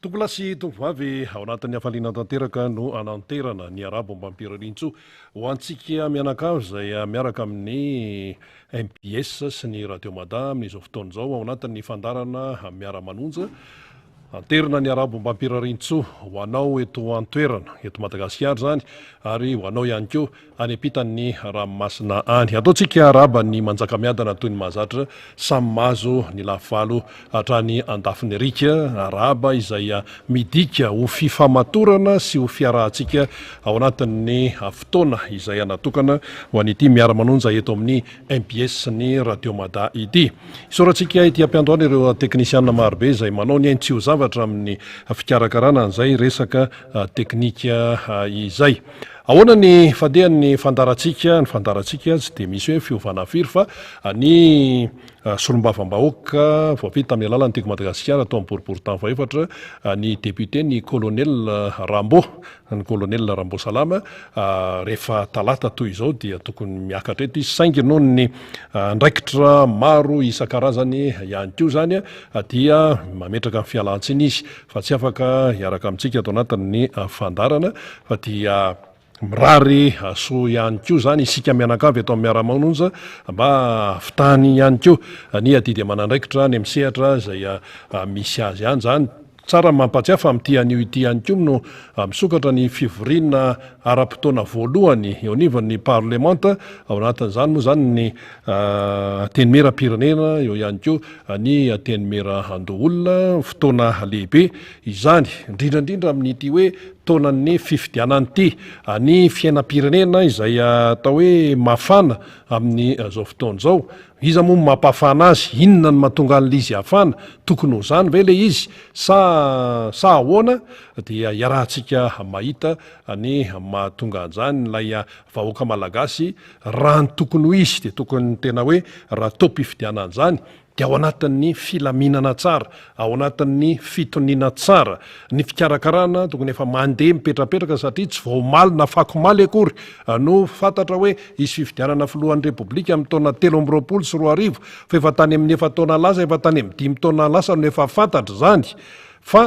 Tompolahy sy tompovavy, ao anatin'ny hafaliana tanteraka no ananterana ny arabo ombam-pirariantsoa ho antsika mianakavy izay miaraka amin'ny mbs sy ny Radio Mada amin'izao fotoana izao ao anatin'ny fandaharana Miara-manonja. Anterina ny arabo ombam-pirariantsoa ho anao eto an-toerana, eto Madagasikara izany, ary ho anao ihany koa any ampitan'ny ranomasina any. Ataontsika arahaba ny Manjakamiadana toy ny mahazatra, samy mahazo ny lafivalo hatrany andafin'ny riaka, arahaba izay midika ho fifamatorana sy ho fiarahantsika ao anatin'ny fotoana izay natokana ho an'ity miara-manonja eto amin'ny mbs ny Radio Mada ity. Isaorantsika ety am-piandohana ireo teknisiana marobe izay manao ny ainy tsy ho zavatra amin'ny fikarakarana an'izay resaka teknika izay. Ahoana ny fandehan'ny fandaharantsika? Ny fandaharantsika tsy dia misy hoe fiovana firy fa ny solombavambahoaka voafidy tamin'ny alalan'ny Tiako Madagasikara tao amin'ny boriborintany fahefatra ny député ny colonel Rambo, ny colonel Rambosalama rehefa talata toy izao dia tokony miakatra eto izy saingy noho ny andraikitra maro isan-karazany ihany koa izany dia mametraka ny fialantsiny izy fa tsy afaka hiaraka amintsika ato anatin'ny fandaharana fa dia mirary soa ihany koa izany isika mianakavy eto amin'ny Miara-manonja mba hahavitany ihany koa ny adidy aman'andraikitra any amin'ny sehatra izay misy azy any izany. Tsara ny mampatsiahy fa amin'ity anio ity ihany koa no misokatra ny fivoriana ara-potoana voalohany eo anivon'ny parlemanta, ao anatin'izany moa izany ny Antenimieram-pirenena, eo ihany koa ny Antenimierandoholona, fotoana lehibe izany, indrindra indrindra amin'ity hoe taonan'ny fifidianana ity. Ny fiainam-pirenena izay atao hoe mafana amin'izao fotoana izao, iza moa no mampafana azy, inona no mahatonga an'ilay izy hafana, tokony ho izany ve ilay izy sa sa ahoana, dia iarahantsika mahita ny mahatonga an'izany ilay vahoaka malagasy Raha ny tokony ho izy dia tokony tena hoe raha taom-pifidianana izany dia ao anatin'ny filaminana tsara, ao anatin'ny fitoniana tsara. Ny fikarakarana tokony efa mandeha mipetrapetraka satria tsy vao omaly na afakomaly akory no fantatra hoe hisy fifidianana filohan'ny Repoblika amin'ny taona 2023 fa efa tany amin'ny efa-taona lasa, efa tany amin'ny dimy taona lasa no efa fantatra izany fa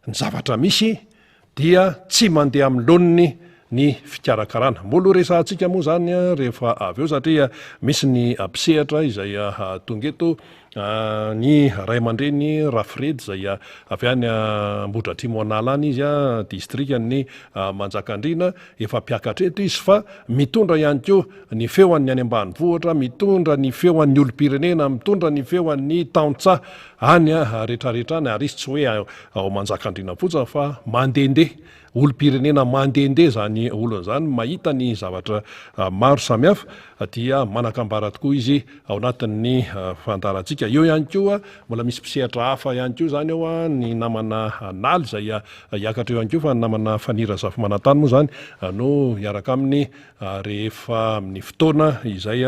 Ny zavatra misy dia tsy mandeha amin'ny laoniny ny fikarakarana. Mbola ho resahantsika moa izany rehefa avy eo satria misy ny mpisehatra izay tonga eto, ny ray aman-dreny Rafredy izay avy any Ambohidratrimo An'ala any izy, distrikan'i Manjakandriana, efa mpiakatra eto izy fa mitondra ihany koa ny feo an'ny any ambanivohitra, mitondra ny feo an'ny olom-pirenena, mitondra ny feo an'ny tantsaha any retraretra any, ary izy tsy hoe ao Manjakandriana fotsiny fa mandehandeha, olom-pirenena mandehandeha izany olona izany, mahita ny zavatra maro samihafa, dia manan-kambara tokoa izy ao anatin'ny fandaharantsika. Eo ihany koa, mbola misy mpisehatra hafa ihany koa izany ao, ny namana Naly izay hiakatra eo ihany koa, fa ny namana Faniry Razafimanantany moa izany no hiaraka aminy rehefa amin'ny fotoana izay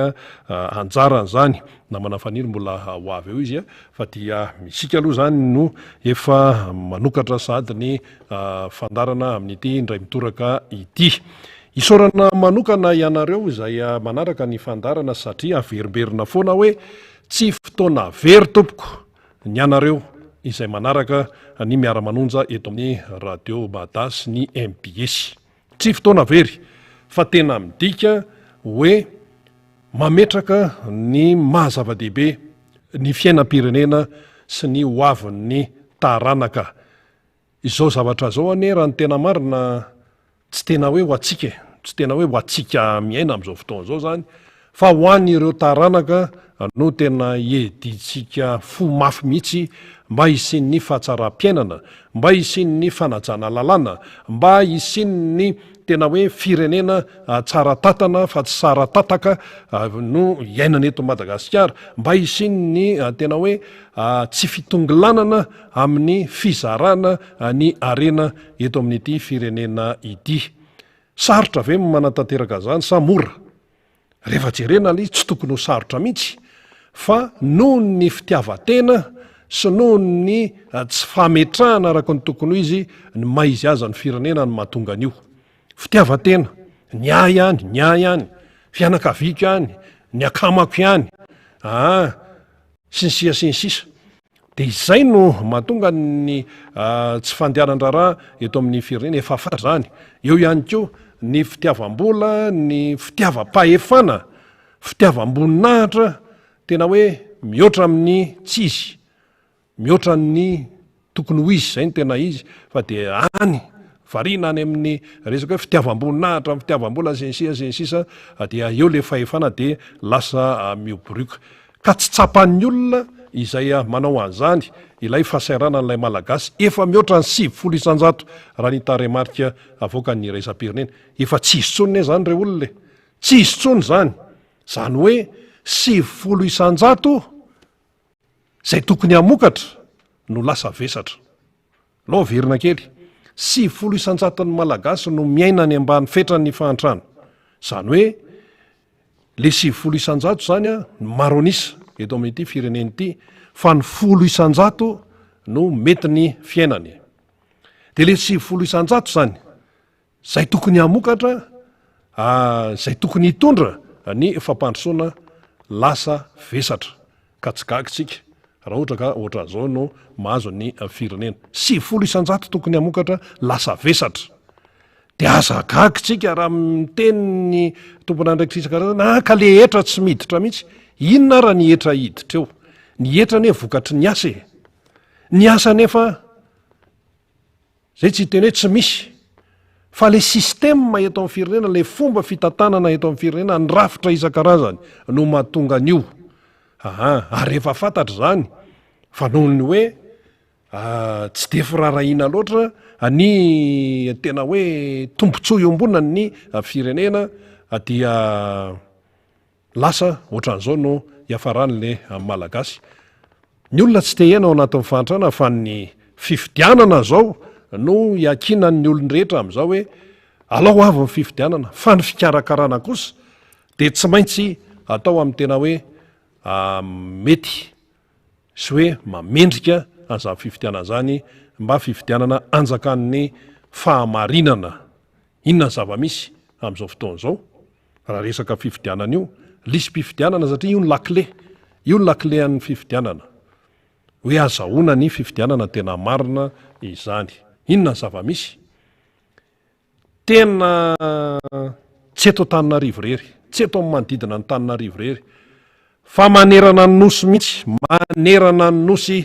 anjarany izany. Namana Faniry mbola ho avy eo izy fa dia isika aloha izany no efa manokatra sahady ny fandaharana amin'ity indray mitoraka ity. Isaorana manokana ianareo izay manaraka ny fandaharana satria averimberina foana hoe tsy fotoana very tompoko ny anareo izay manaraka ny miara-manonja eto amin'ny Radio Mada sy ny mbs. Tsy fotoana very fa tena midika hoe mametraka ny maha zava-dehibe ny fiainam-pirenena sy ny ho avin'ny taranaka. Izao zavatra izao anie raha ny tena marina tsy tena hoe ho antsika e, tsy tena hoe ho antsika miaina amin'izao fotoana izao izany fa ho an'ireo taranaka no tena iedintsika fo mafy mihitsy mba hisian'ny fahatsaram-piainana, mba hisian'ny fanajana lalàna, mba hisian'ny tena hoe firenena tsara tantana fa tsy sara-tataka no iainana eto Madagasikara, mba hisian'ny tena hoe tsy fitongilanana amin'ny fizarana ny harena eto amin'ity firenena ity. Sarotra ve ny manatanteraka an'izany sa mora? Rehefa jerena ilay izy tsy tokony ho sarotra mihitsy fa noho ny fitiavan-tena sy noho ny tsy fametrahana araka ny tokony ho izy ny maha izy azy ny firenena no mahatonga an'io. Fitiavan-tena, ny ahy ihany, ny ahy ihany, fianakaviako ihany, ny akamako ihany, aa sy ny sisa sy ny sisa. Dia izay no mahatonga ny tsy fandehanan-draharaha eto amin'ny firenena, efa fantatra izany. Eo ihany koa ny fitiavam-bola, ny fitiavam-pahefana, fitiavam-boninahitra tena hoe mihoatra amin'ny tsy izy. Mihoatra ny tokony ho izy, izay no tena izy, fa dia any, variana any amin'ny resaka hoe fitiavam-boninahitra, fitiavam-bola sy ny sisa sy ny sisa, dia eo ilay fahefana dia lasa mihoborioka. Ka tsy tsapan'ny olona izay manao an'izany ilay fahasahiranan'ilay Malagasy efa mihoatra ny 90% raha ny tarehimarika avoakan'ny iraisam-pirenena. Efa tsy izy intsony anie izany ireo olona e! Tsy izy intsony izany! Izany hoe 90% Izay tokony hamokatra no lasa vesatra. Alao averina kely, 90 isan-jaton'ny Malagasy no miaina any ambany fetran'ny fahantrana. Izany hoe le 90 isan-jato izany no maro an'isa eto amin'ity firenena ity fa ny 10 isan-jato no mety ny fiainany. Dia le 90 isan-jato izany Izay tokony hamokatra, izay tokony hitondra ny fampandrosoana lasa vesatra. Ka tsy gaga isika raha ohatra ka ohatran'izao no mahazo ny firenena. 90% tokony hamokatra lasa vesatra. Dia aza gaga isika raha miteny ny tompon'andraikitra isan-karazany, ah ka le hetra tsy miditra mihitsy. Inona ara ny hetra hiditra eo? Ny hetra anie vokatry ny asa e. Ny asa anefa Zay tsy hiteny hoe tsy misy. Fa le système eto amin'ny firenena, le fomba fitantanana eto amin'ny firenena, ny rafitra isan-karazany no mahatonga an'io. Aa, ary efa fantatra izany fa noho ny hoe tsy dia firaharahiana loatra ny tena hoe tombontsoa iombonan'ny firenena dia Lasa ohatran'izao no hiafaran'le Malagasy. Ny olona tsy te hiaina ao anatin'ny fahantrana fa ny fifidianana zao no iankinan'ny olon-drehetra amin'izao hoe alao avy ny fifidianana fa ny fikarakarana kosa dia tsy maintsy atao amin'ny tena hoe mety sy hoe mamendrika an'izany fifidianana izany mba fifidianana anjakan'ny fahamarinana. Inona ny zava-misy amin'izao fotoana izao raha resaka fifidianana io? Lisi-pifidianana satria io ny lakile, io ny lakile an'ny fifidianana. Hoe azahoana ny fifidianana tena marina izany. Inona ny zava-misy? Tena tsy eto Antananarivo irery, tsy eto amin'ny manodidina an'Antananarivo irery, fa manerana ny Nosy mihitsy, manerana ny Nosy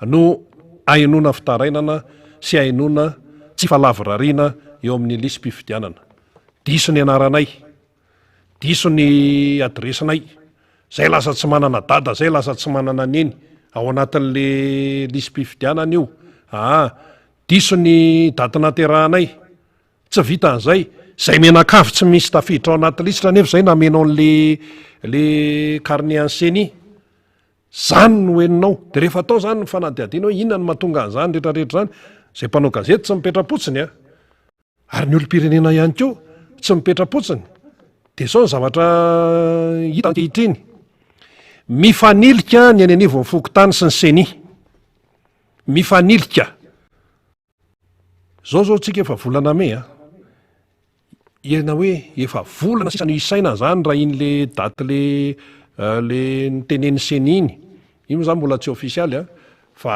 no ahenoana fitarainana sy ahenoana tsy fahalavorariana eo amin'ny lisi-pifidianana. Diso ny anaranay, diso ny adiresinay, zay lasa tsy manana dada, zay lasa tsy manana neny ao anatin'le lisi-pifidianana io, aa diso ny daty naterahanay. Tsy vitan'izay, izay mianakavy tsy misy tafiditra ao anaty lisitra nefa izay nameno an'le le carnet an'ny ceni. Zany no henonao. De rehefa atao zany ny fanadihadiana hoe inona no mahatonga an'izany rehetra rehetra izany, izay mpanao gazety tsy mipetra-potsiny a! Ary ny olom-pirenena ihany koa tsy mipetra-potsiny. De izao ny zavatra hita ankehitriny, mifanilika ny eny anivon'ny fokontany sy ny ceni. Mifanilika. Zao zao tsika efa volana mey a! Ena hoe efa volana sisa no isaina zany raha iny le date le le notenenin'ny ceni iny, iny moa zany mbola tsy ofisialy a, fa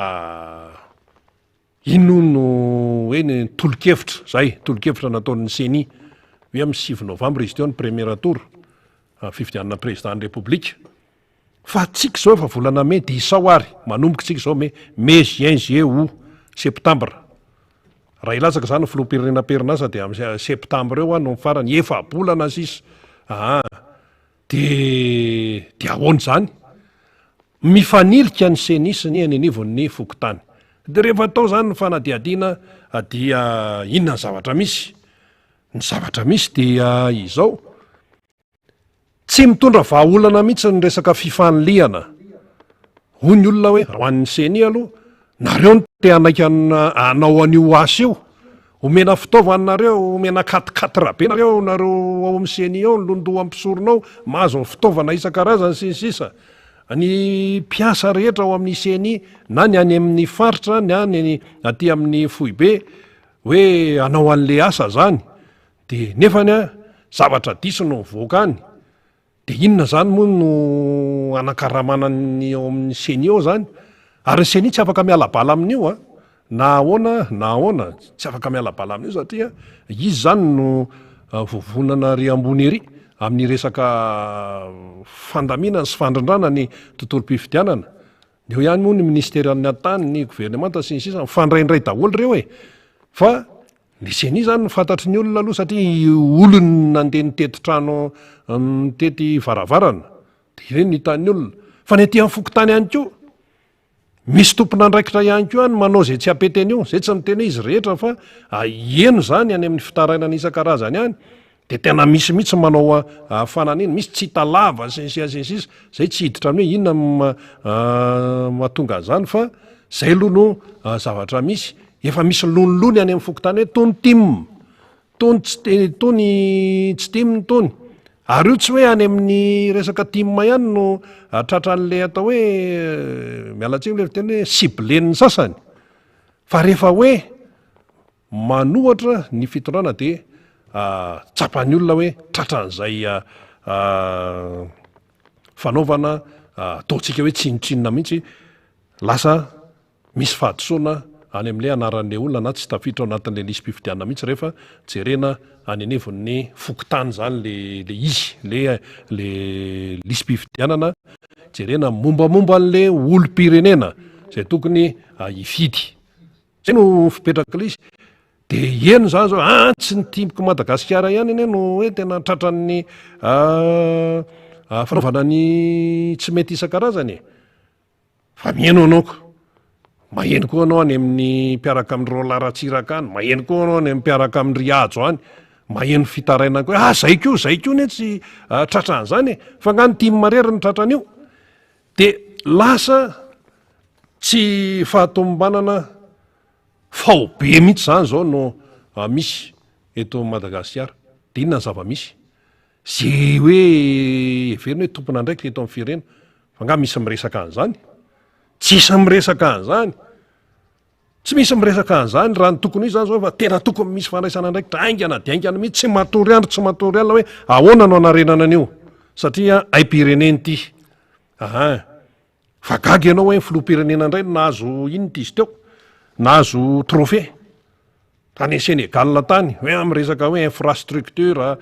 iny hono no hoe ny tolo-kevitra, zay, tolo-kevitra nataon'ny ceni hoe amin'ny 9 novambra izy teo ny premier tour fifidianana président ny repoblika. Fa tsika izao efa volana mey dia isao ary, manomboka tsika izao mey, mai, juin, juillet, août, septambra. Raha hilatsaka izany ny filoham-pirenena am-perinasa dia amin'ny septambra eo no farany, efa-bolana sisa. Aa dia dia ahoana izany? Mifanilika ny ceni sy ny eny anivon'ny fokontany. Dia rehefa atao izany ny fanadihadiana dia inona ny zavatra misy? Ny zavatra misy dia izao, Tsy mitondra vahaolana mihitsy ny resaka fifanilihana. Hoy ny olona hoe, raha ho an'ny ceni aloha, nareo no te hanaiky hanao an'io asa io. Omena fitaovana nareo, omena quatre quatre be nareo, nareo ao amin'ny ceni ao, ny londohan'ny mpisorona ao, mahazo ny fitaovana isan-karazany sy ny sisa. Ny mpiasa rehetra ao amin'ny ceni, na ny any amin'ny faritra, na ny aty amin'ny foibe, hoe hanao an'le asa zany. De nefany an, zavatra diso no mivoaka any, de inona zany moa no anakaramana ny ao amin'ny ceni ao zany? Ary ny ceni tsy afaka miala bala amin'io an! Na ahoana na ahoana, tsy afaka miala bala amin'io satria izy izany no vovonana ery ambony ery amin'ny resaka fandaminana sy fandrindrana ny tontolom-pifidianana. Eo ihany moa ny minisiteran'ny tany, ny governemanta sy ny sisa, mifandraindray daholo ireo e! Fa ny ceni izany no fantatry ny olona aloha satria olony nandeha nitety trano, nitety varavarana, dia ireny no hitan'ny olona. Fa ny aty amin'ny fokontany ihany koa, Misy tompon'andraikitra ihany koa any manao izay tsy hampety an'io, izay tsy miteny hoe izy rehetra fa heno izany any amin'ny fitarainana isan-karazany any, dia tena misy mihitsy manao fananina, misy tsy hita lava sy ny sisa sy ny sisa, izay tsy hiditra amin'ny hoe inona no mahatonga an'izany fa izay aloha no zavatra misy, efa misy lonilony any amin'ny fokontany hoe tony tim. Tony tsy te, tony tsy tim tony. Ary io tsy hoe any amin'ny resaka tim ihany no tratran'le atao hoe, miala tsiny le fiteny hoe ciblen'ny sasany, fa rehefa hoe manohatra ny fitondrana de tsapan'ny olona hoe tratran'izay fanaovana ataontsika hoe tsinontsinona mihitsy, lasa Misy fahadisoana any amin'ilay anaran'ilay olona na tsy tafiditra ao anatin'ilay lisi-pifidianana mihitsy rehefa jerena any anivon'ny fokontany izany ilay ilay izy, ilay ilay lisi-pifidianana, jerena ny mombamomba an'ilay olom-pirenena izay tokony hifidy. Izay no fipetrak'ilay izy. Dia heno izany izao, ah tsy ny Tiako Madagasikara ihany anie no hoe tena tratran'ny fanaovana ny tsy mety isan-karazany e. Fa miheno anao ko. Maheno koa anao any amin'ny mpiaraka amin'i Roland Ratsiraka any, maheno koa anao any amin'ny mpiaraka amin'i Riajo any, maheno fitarainana koa hoe ah zay koa, zay koa anie tsy tratran'izany e, fa nga ny tim irery no tratran'io? De lasa tsy fahatomombanana faobe mihitsy zany zao no misy eto Madagasikara. De inona ny zava-misy? Ze hoe heverina hoe tompon'andraikitra eto amin'ny firenena, fa nga misy miresaka an'izany? Tsisy miresaka an'izany! Tsy misy miresaka an'izany, raha ny tokony ho izy zany zao fa tena tokony misy fandraisana andraikitra haingana dia haingana mihitsy, tsy matory andro tsy matory alina hoe ahoana no hanarenana an'io satria aim-pirenena ity. Aha. Fa gaga ianao hoe ny filoham-pirenena indray no nahazo inona ity izy teo? Nahazo trophée tany Sénégal tany hoe amin'ny resaka hoe infrastructure,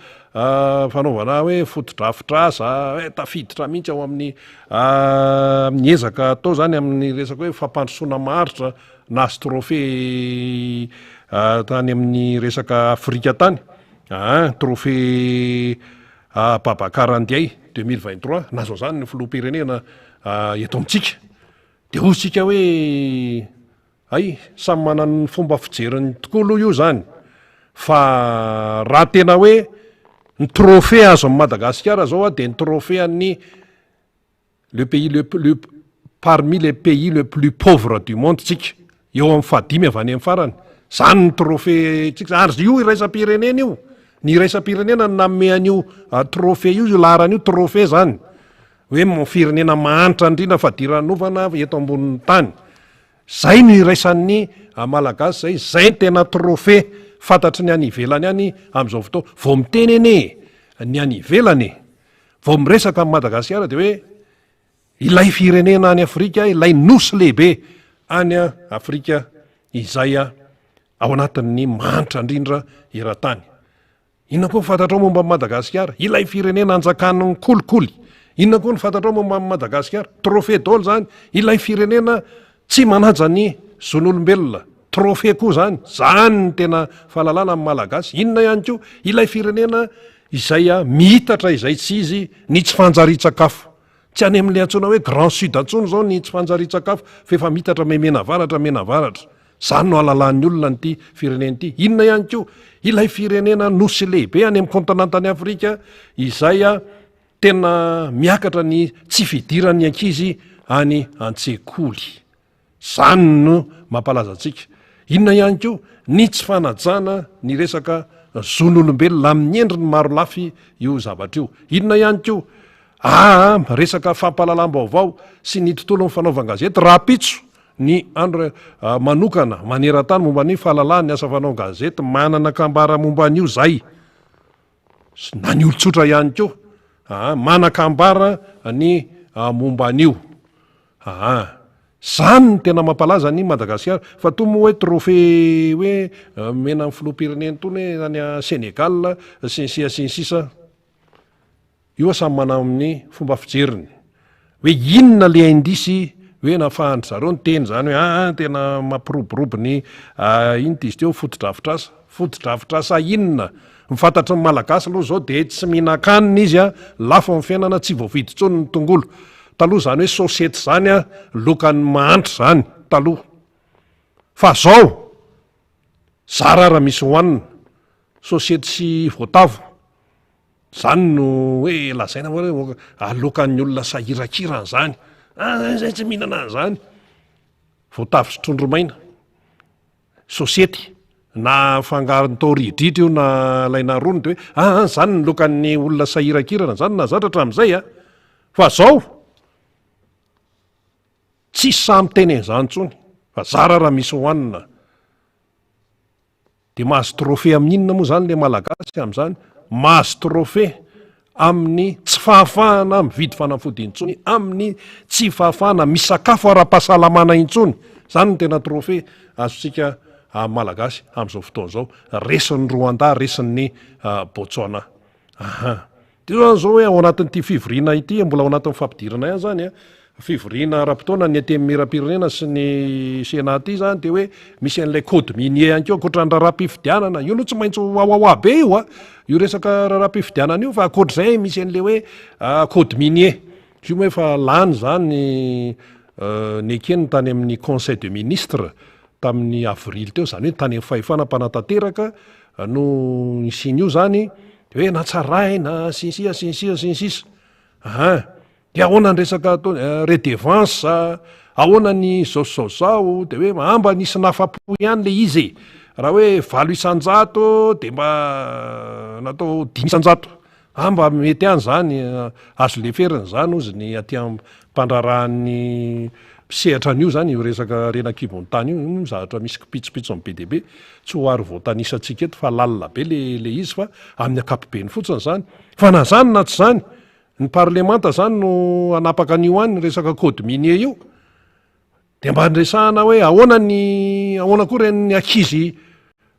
fanaovana hoe fotodrafitrasa, hoe tafiditra mihitsy ao amin'ny amin'ny ezaka atao zany amin'ny resaka hoe fampandrosoana maharitra, nahazo trophée tany amin'ny resaka Afrika tany, aa trophée Ababacar Ndiaye, 2023, nahazo an'izany ny filoham-pirenena eto amintsika. Dia hoy isika hoe hay, samy manana ny fomba fijeriny tokoa aloha io izany. Fa raha tena hoe ny trophée azon'i Madagasikara izao dia ny trophée an'ny Le pays le plus parmi les pays le plus pauvre du monde tsika, eo amin'ny fahadimy avy any amin'ny farany, zany ny trophée tsika, ary io iraisam-pirenena io, ny iraisam-pirenena no nanome an'io trophée io, io laharana io trophée zany, hoe firenena mahantra indrindra fadiranovana eto ambonin'ny tany, zay no iraisan'ny malagasy zay, zay no tena trophée fantatry ny any ivelany any amin'izao fotoana, vao miteny anie ny any ivelany e, Vao miresaka amin'i Madagasikara dia hoe ilay firenena any Afrika, ilay nosy lehibe any Afrika izay ao anatin'ny mahantra indrindra eran-tany. Inona koa ny fantatrao momba an'i Madagasikara? Ilay firenena anjakan'ny kolikoly. Inona koa ny fantatrao momba an'i Madagasikara? Trophée daholo izany. Ilay firenena tsy manaja ny zon'olombelona. Trophée koa izany. Izany ny tena fahalalana amin'ny Malagasy. Inona ihany koa? Ilay firenena Izay mihitatra izay tsy izy ny tsy fanjarian-tsakafo. Tsy any amin'ilay antsoina hoe Grand Sud intsony izao ny tsy fanjarian-tsakafo fa efa mihitatra miha-menavaratra menavaratra. Izany no ahalalan'ny olona an'ity firenena ity. Inona ihany koa? Ilay firenena nosy lehibe any amin'ny kontinantan'i Afrika izay tena miakatra ny tsy fidiran'ny ankizy any an-tsekoly. Izany no mampalaza antsika. Inona ihany koa? Ny tsy fanajana ny resaka zon'olombelona amin'ny endriny marolafy io zavatra io. Inona ihany koa? Aa resaka fampahalalam-baovao sy ny tontolon'ny fanaovan-gazety rahampitso ny andro manokana maneran-tany momba ny fahalalahan'ny asa fanaovan-gazety manana kambara momba an'io izay na ny olon-tsotra ihany koa aa manan-kambara ny momba an'io. Aa. Zany no tena mampalaza an'i Madagasikara. Fa toa moa hoe trophée hoe omena ny filoham-pirenena itony hoe any Sénégal sy ny sisa sy ny sisa. Io samy manana amin'ny fomba fijeriny. Hoe inona le indice hoe nafahan-dry zareo niteny zany hoe aa tena mampiroborobo ny inona izy teo fotodrafitrasa. Fotodrafitrasa inona? Ny fantatry ny Malagasy aloha izao dia tsy mihinan-kanina izy a, lafo ny fiainana, tsy voavidy intsony ny tongolo. Taloha izany hoe sosiety izany a, lokan'ny mahantra izany taloha. Fa zao, zara ara misy hohanina, sosiety sy voatavo. Izany no hoe lazaina hoe alokan'ny olona sahirankirana izany. Ah, zay tsy mihinana an'izany. Voatavo sy trondro maina. Sosiety, na afangaron-tao ridritra io na alaina rony de hoe aa zany ny lokan'ny olona sahirankirana zany nahazatra hatramin'izay a! Fa zao tsisy sahy miteny an'izany intsony fa zara raha misy hohanina. De mahazo trophée amin'ny inona moa zany le malagasy amin'izany? Mahazo trophée amin'ny tsy fahafahana mividy fanafody intsony, amin'ny tsy fahafahana misakafo ara-pahasalamana intsony. Izany no tena trophée azontsika Malagasy amin'izao fotoana izao. Resin'ny Rwanda, resin'ny Botswana. Aha. Dia izany izao hoe ao anatin'ity fivoriana ity, mbola ao anatin'ny fampidirana ihany izany an, fivoriana ara-potoana ny Antenimierampirenena sy ny Sénat ity izany dia hoe misy an'ilay code minier ihany koa ankoatra ny raharaham-pifidianana, io aloha tsy maintsy ho wawawa be io an, io resaka raharaham-pifidianana io fa ankoatr'izay misy an'ilay hoe code minier, izy io moa efa lany izany nekeny tany amin'ny conseil de ministre tamin'ny avril teo, izany hoe tany amin'ny fahefana mpanatanteraka no nisian'io izany, dia hoe natsaraina sy ny sisa sy ny sisa sy ny sisa, ahan. Dia ahoana ny resaka ataony redevance, ahoana ny zao sy zao zao, dia hoe ah mba nisy nahafapo ihany le izy e, raha hoe 8% dia mba natao 5%, ah mba mety ihany zany, azo leferina zany hozy ny aty am-pandraharahan'ny mpisehatra an'io zany, io resaka harena an-kibon'ny tany io, io moa zavatra misy kipitsopitsony be dia be, tsy ho ary voatanisantsika eto fa lalina be le le izy fa amin'ny ankapobeny fotsiny zany, fa na zany na tsy zany, Ny parlemanta zany no hanapaka an'io any resaka code minier io. Dia mba niresahana hoe ahoana ny ahoana koa ireny ankizy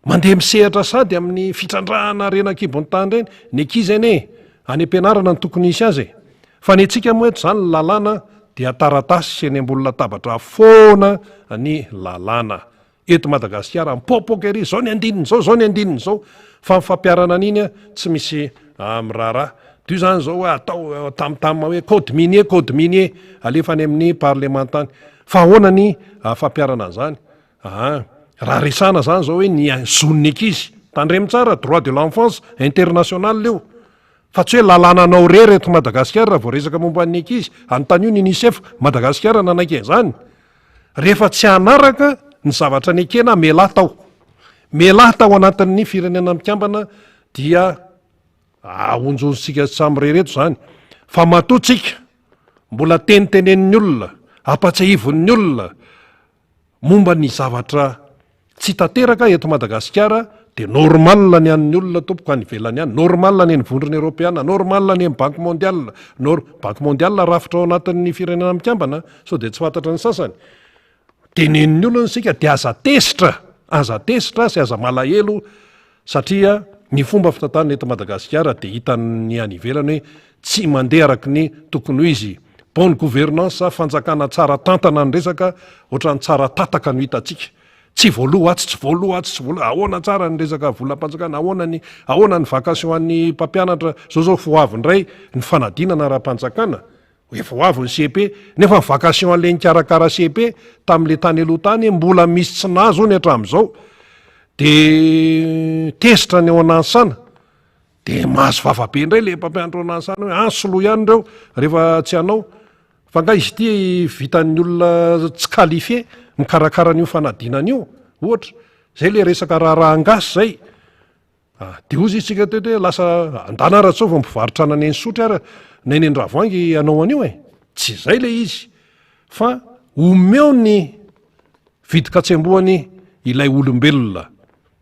mandeha misehatra sady amin'ny fitrandrahana harena an-kibon'ny tany ireny. Ny ankizy anie any am-pianarana no tokony hisy azy e. Fa ny antsika moa eto izany ny lalàna dia taratasy sy eny ambony latabatra foana ny lalàna. Eto Madagasikara mipoapoaka ery, zao ny andininy zao, zao ny andininy zao, fa ny fampiharana an'iny a tsy misy miraharaha. Dio zany zao hoe atao tam tam hoe code minier, code minier, alefa any amin'ny parlemanta any. Fa ahoana ny fampiharana an'izany? Aa raha resahana zany zao hoe ny zon'ny ankizy, tandremo tsara, droit de l'enfance international io, fa tsy hoe lalànanao irery eto Madagasikara raha vao resaka momba ny ankizy, anontanio ny Unicef, Madagasikara nanaiky an'izany. Rehefa tsy hanaraka ny zavatra nekena mialà tao. Mialà tao anatin'ny Firenena Mikambana dia ahonjontsika samirery eto izany. Fa matoa tsika mbola tenitenenin'ny olona, ampatsiahivon'ny olona momba ny zavatra Tsy tanteraka eto Madagasikara dia normal ny an'ny olona tompoko any ivelany any, normal ny an'ny vondrona eropeana, normal ny an'ny banque mondiale, nor, banque mondiale rafitra ao anatin'ny firenena mikambana sao dia tsy fantatra ny sasany. Tenenin'ny olona isika dia aza tezitra, aza tezitra sy aza malahelo satria ny fomba fitantanana eto Madagasikara dia hitan'ny any ivelany hoe tsy mandeha araka ny tokony ho izy. Bonne gouvernance, fanjakana tsara tantana ny resaka, ohatran'ny tsara tataka no hitantsika. Tsy voaloa atsy, tsy voaloa atsy, tsy voaloa, ahoana tsara ny resaka volam-panjakana, ahoana ny, ahoana ny vacation an'ny mpampianatra, zao zao ho avy indray ny fanadinana ara-panjakana, efa ho avy ny cepe, nefa ny vacation an'ilay nikarakara cepe tamin'ilay tany aloha tany mbola misy tsy nahazo hono hatramin'izao. De tezitra ny ao Anansana. Dia mahazo vava be indray le mpampianatra ao Nansana hoe ah soloy ihany ireo rehefa tsy hanao. Fa nga izy ity vitan'ny olona tsy qualifié mikarakara an'io fanadinana io ohatra. Zay le resaka raharahan-gasy zay. Ah, dia hozy isika teto hoe lasa andana ara sao vao mpivarotra anana eny Isotry ara na eny Andravoahangy hanao an'io e. Tsy izay le izy fa omeo ny vidin-katsembohany ilay olombelona.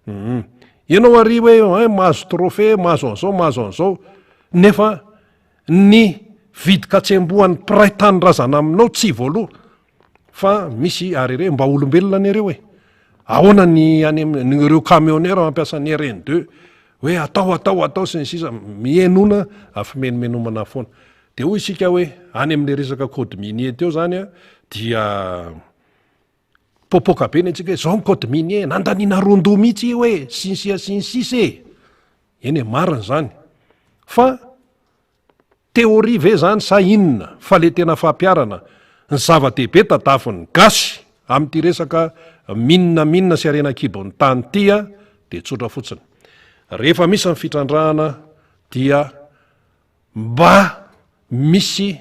Hum. Ianao ary hoe hein mahazo trophée, mahazo an'izao, mahazo an'izao, nefa ny vidin-katsembohan'ny mpiray tanindrazana aminao tsy voaloa. Fa misy arrêt mba olombelona anie ireo e! Ahoana ny any amin'ny ireo camionneur mampiasa ny RN deux hoe atao atao atao sy ny sisa mihenona fimenomenomana foana. Dia hoy isika hoe any amin'ilay resaka code minier teo zany a dia popoka be ny antsika hoe zao ny code minier nandaniana ron-doha mihitsy io e sy ny sisa sy ny sisa e! Eny e marina izany fa Théorie ve zany sa inona fa le tena fampiharana ny zava-dehibe tadavin'ny gasy amin'ity resaka mine mine sy harena an-kibon'ny tany ity a dia tsotra fotsiny. Rehefa misy ny fitrandrahana dia mba misy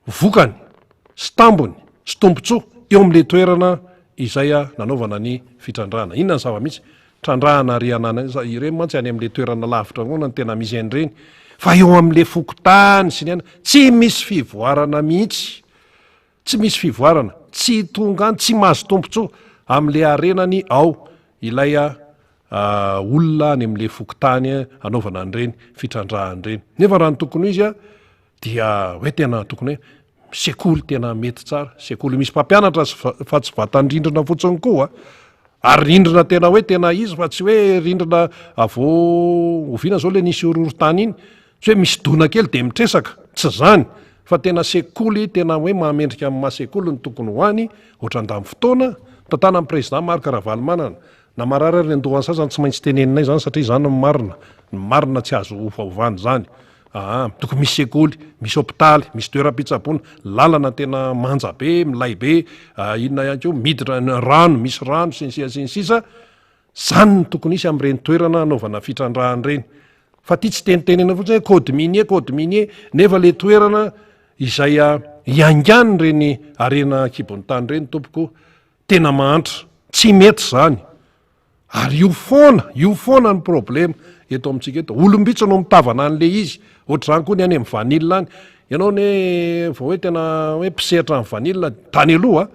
vokany sy tambony sy tombontsoa eo amin'ilay toerana izay nanaovana ny fitrandrahana. Inona ny zava-misy? Trandrahana rihana ireny mantsy any amin'ilay toerana lavitra foana no tena misy an'ireny fa eo amin'ilay fokontany sy ny anona tsy misy fivoarana mihitsy, tsy misy fivoarana, tsy tonga any, tsy mahazo tombontsoa amin'ilay harenany ao ilay olona any amin'ilay fokontany anaovana an'ireny fitrandrahana ireny. Nefa raha ny tokony ho izy Dia hoe tena tokony hoe sekoly tena mety tsara, sekoly misy mpampianatra sy fa tsy vatan-drindrina fotsiny koa, ary rindrina tena hoe tena izy fa tsy hoe rindrina vao oviana zao le nisy horohorontany iny, tsy hoe misy dona kely de mitresaka, tsy zany fa tena sekoly tena hoe mahamendrika amin'ny maha sekoly ny tokony ho any, ohatran-dany fotoana, tantanan'ny président Marc Ravalomanana, Na marary ary ny andohan'ny sasany tsy maintsy teneninay izany satria izany no marina, ny marina tsy azo ovaovana izany. Aa, tokony misy sekoly, misy hopitaly, misy toeram-pitsaboana, lalana tena manja be, milay be, inona ihany koa, miditra ny rano, misy rano sy ny sisa sy ny sisa, izany no tokony hisy amin'ireny toerana anaovana fitrandrahana ireny. Fa ity tsy tenitenena fotsiny hoe code minier, code minier, nefa ilay toerana izay iaingan'ireny harena an-kibon'ny tany ireny tompoko, Tena mahantra. Tsy mety izany. Ary io foana, io foana ny problema eto amintsika eto. Olom-bitsy no mitavana an'ilay izy. Ohatr'izany koa ny any amin'ny vanille any. Ianao anie vao hoe tena hoe mpisehatra amin'ny vanille tany aloha,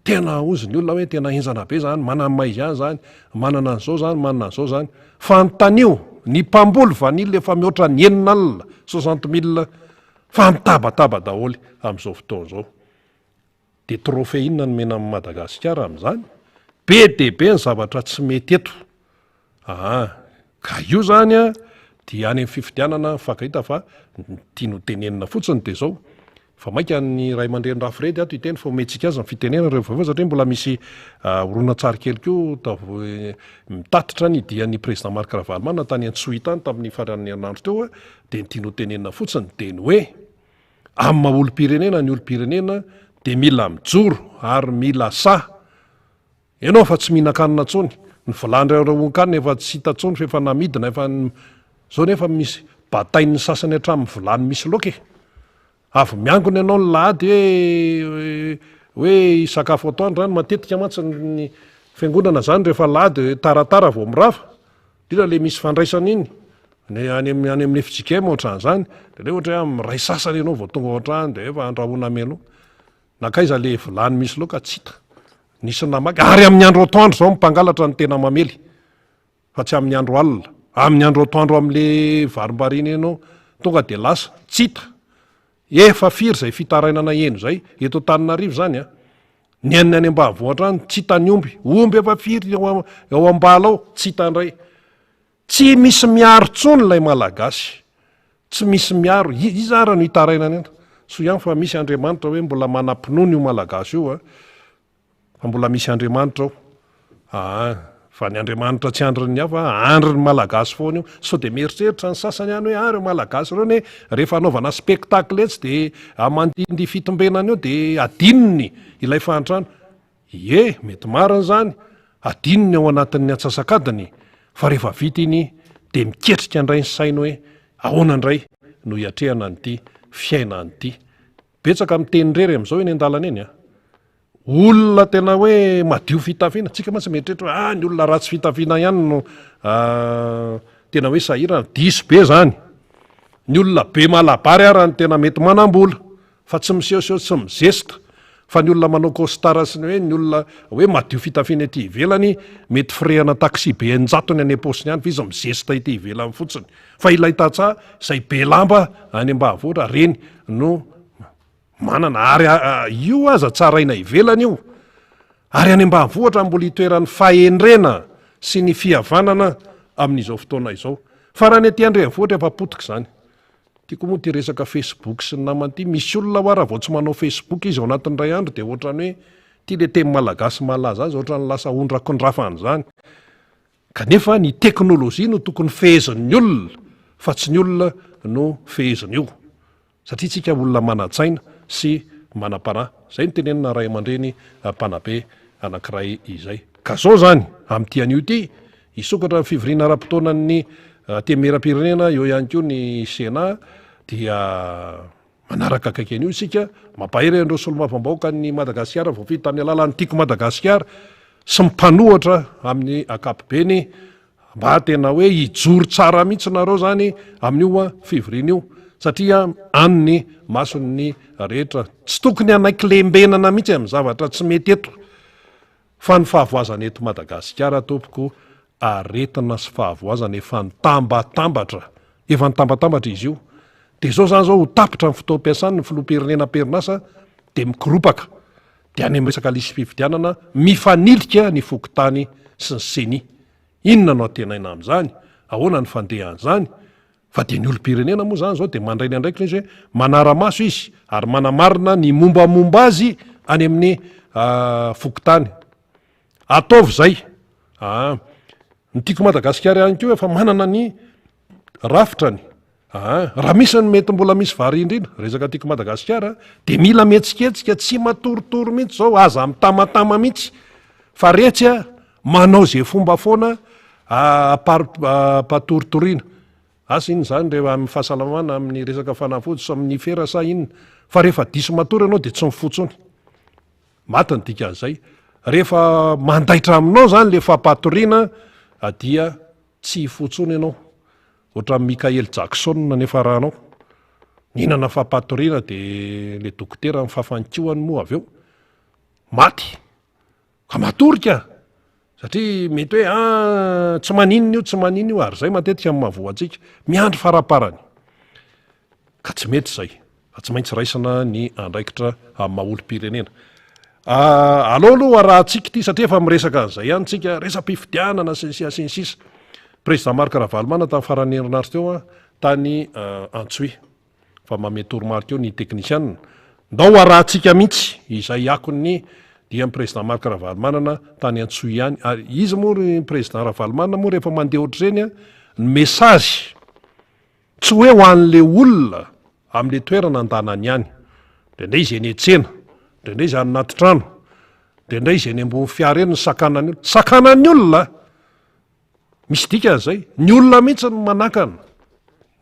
tena hozy ny olona hoe tena henjana be izany, manana ny maha izy azy izany, manana an'izao izany, manana an'izao izany. Fa anontanio, ny mpamboly vanille efa mihoatra ny 60, 60 mille, fa mitabataba daholo amin'izao fotoana izao. Dia trophée inona nomena an'i Madagasikara amin'izany? Be dia be ny zavatra tsy mety eto. Aa ka io zany a dia any amin'ny fifidianana mifankahita fa ny tiany ho tenenina fotsiny dia zao, fa mainka ny ray aman-dreny Rafredy ato hiteny fa omentsika azy ny fitenenana rehefa avy eo satria mbola misy horonantsary kely koa mitatitra ny dian'ny président Marc Ravalomanana tany Antsohihy tany tamin'ny faran'ny herinandro teo dia ny tiany ho tenenina fotsiny dia ny hoe Amin'ny maha olom-pirenena ny olom-pirenena dia mila mijoro ary mila sahy. Ianao efa tsy mihinan-kanina intsony, ny vilany iray efa tsy hita intsony fa efa namidina efa zao nefa misy batain'ny sasany hatramin'ny vilany misy laoka e. Avy miangona ianao ny lahady hoe hoe hisakafo atoandro zany, matetika mantsy ny fiangonana zany rehefa lahady taratara vao mirava. Indrindra le misy fandraisana iny, ny any amin'ny any amin'ny fjkm ohatran'izany, de le ohatra hoe amin'ny iray sasany ianao vao tonga ao an-trano de efa andrahoina mialoha. Nankaiza le vilany misy laoka tsy hita. Nisy namaky, ary amin'ny andro atoandro zao ny mpangalatra no tena mamely fa tsy amin'ny andro alina. Amin'ny andro atoandro amin'le varimbariana ianao tonga de lasa, tsy hita. Efa firy izay fitarainana heno izay eto Antananarivo izany an! Ny an'ny any ambanivohitra any tsy hita ny omby, omby efa firy ao ao am-bala ao tsy hita indray. Tsy misy miaro intsony ilay Malagasy. Tsy misy miaro. Iza ara no hitarainana eto? Soa ihany fa misy Andriamanitra hoe mbola manam-pinoana io Malagasy io an! Fa mbola misy Andriamanitra ao. Aa, fa ny Andriamanitra tsy andrin'ny hafa, andrin'ny Malagasy foana io. Sao dia mieritreritra ny sasany any hoe, ah ireo Malagasy ireo anie rehefa anaovana spectacle etsy dia mandihindihy fitombenana eo dia adinony ilay fahantrana. Ie, mety marina izany, adinony ao anatin'ny antsasak'adiny, fa rehefa vita iny dia miketrika indray ny sainy hoe ahoana indray no hiatrehana an'ity fiainana ity. Betsaka miteny irery amin'izao eny an-dalana eny an! Olona tena hoe madio fitafiana, tsika mantsy mieritreritra hoe ah ny olona ratsy fitafiana ihany no tena hoe sahirana, diso be zany. Ny olona be malabary ara no tena mety manam-bola fa tsy misehoseho tsy mizesta, fa ny olona manao costard sy ny hoe ny olona hoe madio fitafiana ety ivelany mety firehana taxi be an-jatony any am-paosiny any fa izy mizesta ety ivelany fotsiny. Fa ilay tantsaha izay be lamba any ambanivohitra reny no. Manana, ary io aza tsaraina ivelany io. Ary any ambanivohitra mbola itoeran'ny fahendrena sy ny fihavanana amin'izao fotoana izao. Fa raha ny aty an-drenivohitra efa potika izany. Tiako moa ity resaka facebook sy ny namany ity, misy olona hoa raha vao tsy manao facebook izy ao anatin'ny iray andro dia ohatran'ny hoe, ity le teny malagasy malaza azy, ohatran'ny lasa ondrakondrafana izany. Kanefa ny teknolojia no tokony fehezin'ny olona fa tsy ny olona no fehezin'io. Satria tsika olona manan-tsaina sy manam-panahy. Zay no tenenina ray aman-dreny mpanabe anankiray izay. Ka zao zany, amin'ity anio ity, hisokatra ny fivoriana ara-potoanan'ny Antenimierampirenena, eo ihany koa ny Sénat, dia manaraka akaiky an'io isika, mampahery an'ireo solombavambahoakan'i Madagasikara voafidy tamin'ny alalan'ny Tiako Madagasikara sy ny mpanohatra amin'ny ankapobeny, Mba tena hoe hijoro tsara mihitsy nareo zany amin'io fivoriana io satria any ny mason'ny rehetra. Tsy tokony hanaiky lembenana mihitsy amin'ny zavatra tsy mety eto fa ny fahavoazana eto Madagasikara tompoko aretina sy fahavoazana efa nitambatambatra, efa nitambatambatra izy io. Dia zao zany zao ho tapitra ny fotoam-piasany ny filoham-pirenena am-perinasa dia mikoropaka. Dia any amin'ny resaka lisi-pifidianana mifanilika ny fokontany sy ny ceni. Inona no antenaina amin'izany? Ahoana ny fandehan'izany? Fa dia ny olom-pirenena moa izany izao dia mandray ny andraikiny izy hoe manara-maso izy ary manamarina ny mombamomba azy any amin'ny fokontany. Ataovy izay. Aa. Ny Tiako Madagasikara ihany koa efa manana ny rafitrany. Aa. Raha misy ny mety mbola misy variandriana, resaka Tiako Madagasikara, dia mila mihetsiketsika, tsy matoritory mihitsy izao, aza mitamatama mihitsy fa retsy a, manao izay fomba foana ampar-patoritoriana. Asa inona izany rehefa amin'ny fahasalamana, amin'ny resaka fanafody sy amin'ny fera sa inona, fa rehefa diso matory ianao dia tsy mifoha intsony. Maty ny dikan'izay. Rehefa mandaitra aminao izany ilay fampatoriana dia tsy hifoha intsony ianao. Ohatran'i Mickael Jackson nefa rahanao. Nihinana fampatoriana dia ilay dokotera nifafa ny kihony moa avy eo. Maty. Ka matory ka! Satria mety hoe ah tsy maninona io, tsy maninona io, ary izay matetika no mahavoa antsika. Miandry faraparany. Ka tsy mety izay. Fa tsy maintsy raisina ny andraikitra amin'ny maha olom-pirenena. Aleo aloha arahantsika ity satria efa miresaka an'izay ihany tsika, resa-pifidianana sy ny sisa sy ny sisa. Président Marc Ravalomanana tamin'ny faran'ny herinandro teo tany Antsohihy. Fa manome toromarika eo ny teknisianina. Ndao arahantsika mihitsy izay akon'ny dian'ny Président Marc Ravalomanana tany Antsohihy any. Ary izy moa ry Président Ravalomanana moa rehefa mandeha ohatr'ireny ny message tsy hoe ho an'le olona amin'le toerana andanany ihany. Indraindray izy eny an-tsena, indraindray izy any anaty trano, indraindray izy eny ambony fiara eny ny sakanan'ny olona. Sakanan'ny olona! Misy dikany izay. Ny olona mihitsy no manakana.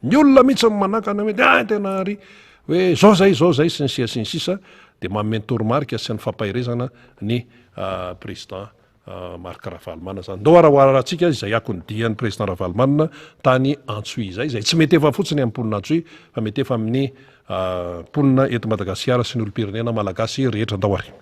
Ny olona mihitsy no manakana hoe ah tena ary hoe zao zay zao zay sy ny sisa sy ny sisa dia manome ny toromarika sy ny fampaherezana ny ah, président ah, Marc Ravalomanana zany. Ndao ara ho arahantsika izay akon'ny dian'ny président Ravalomanana tany Antsohihy izay, izay tsy mety efa fotsiny amin'ny mponina Antsohihy fa mety efa amin'ny ah, mponina eto Madagasikara sy ny olom-pirenena malagasy rehetra. Ndao ary.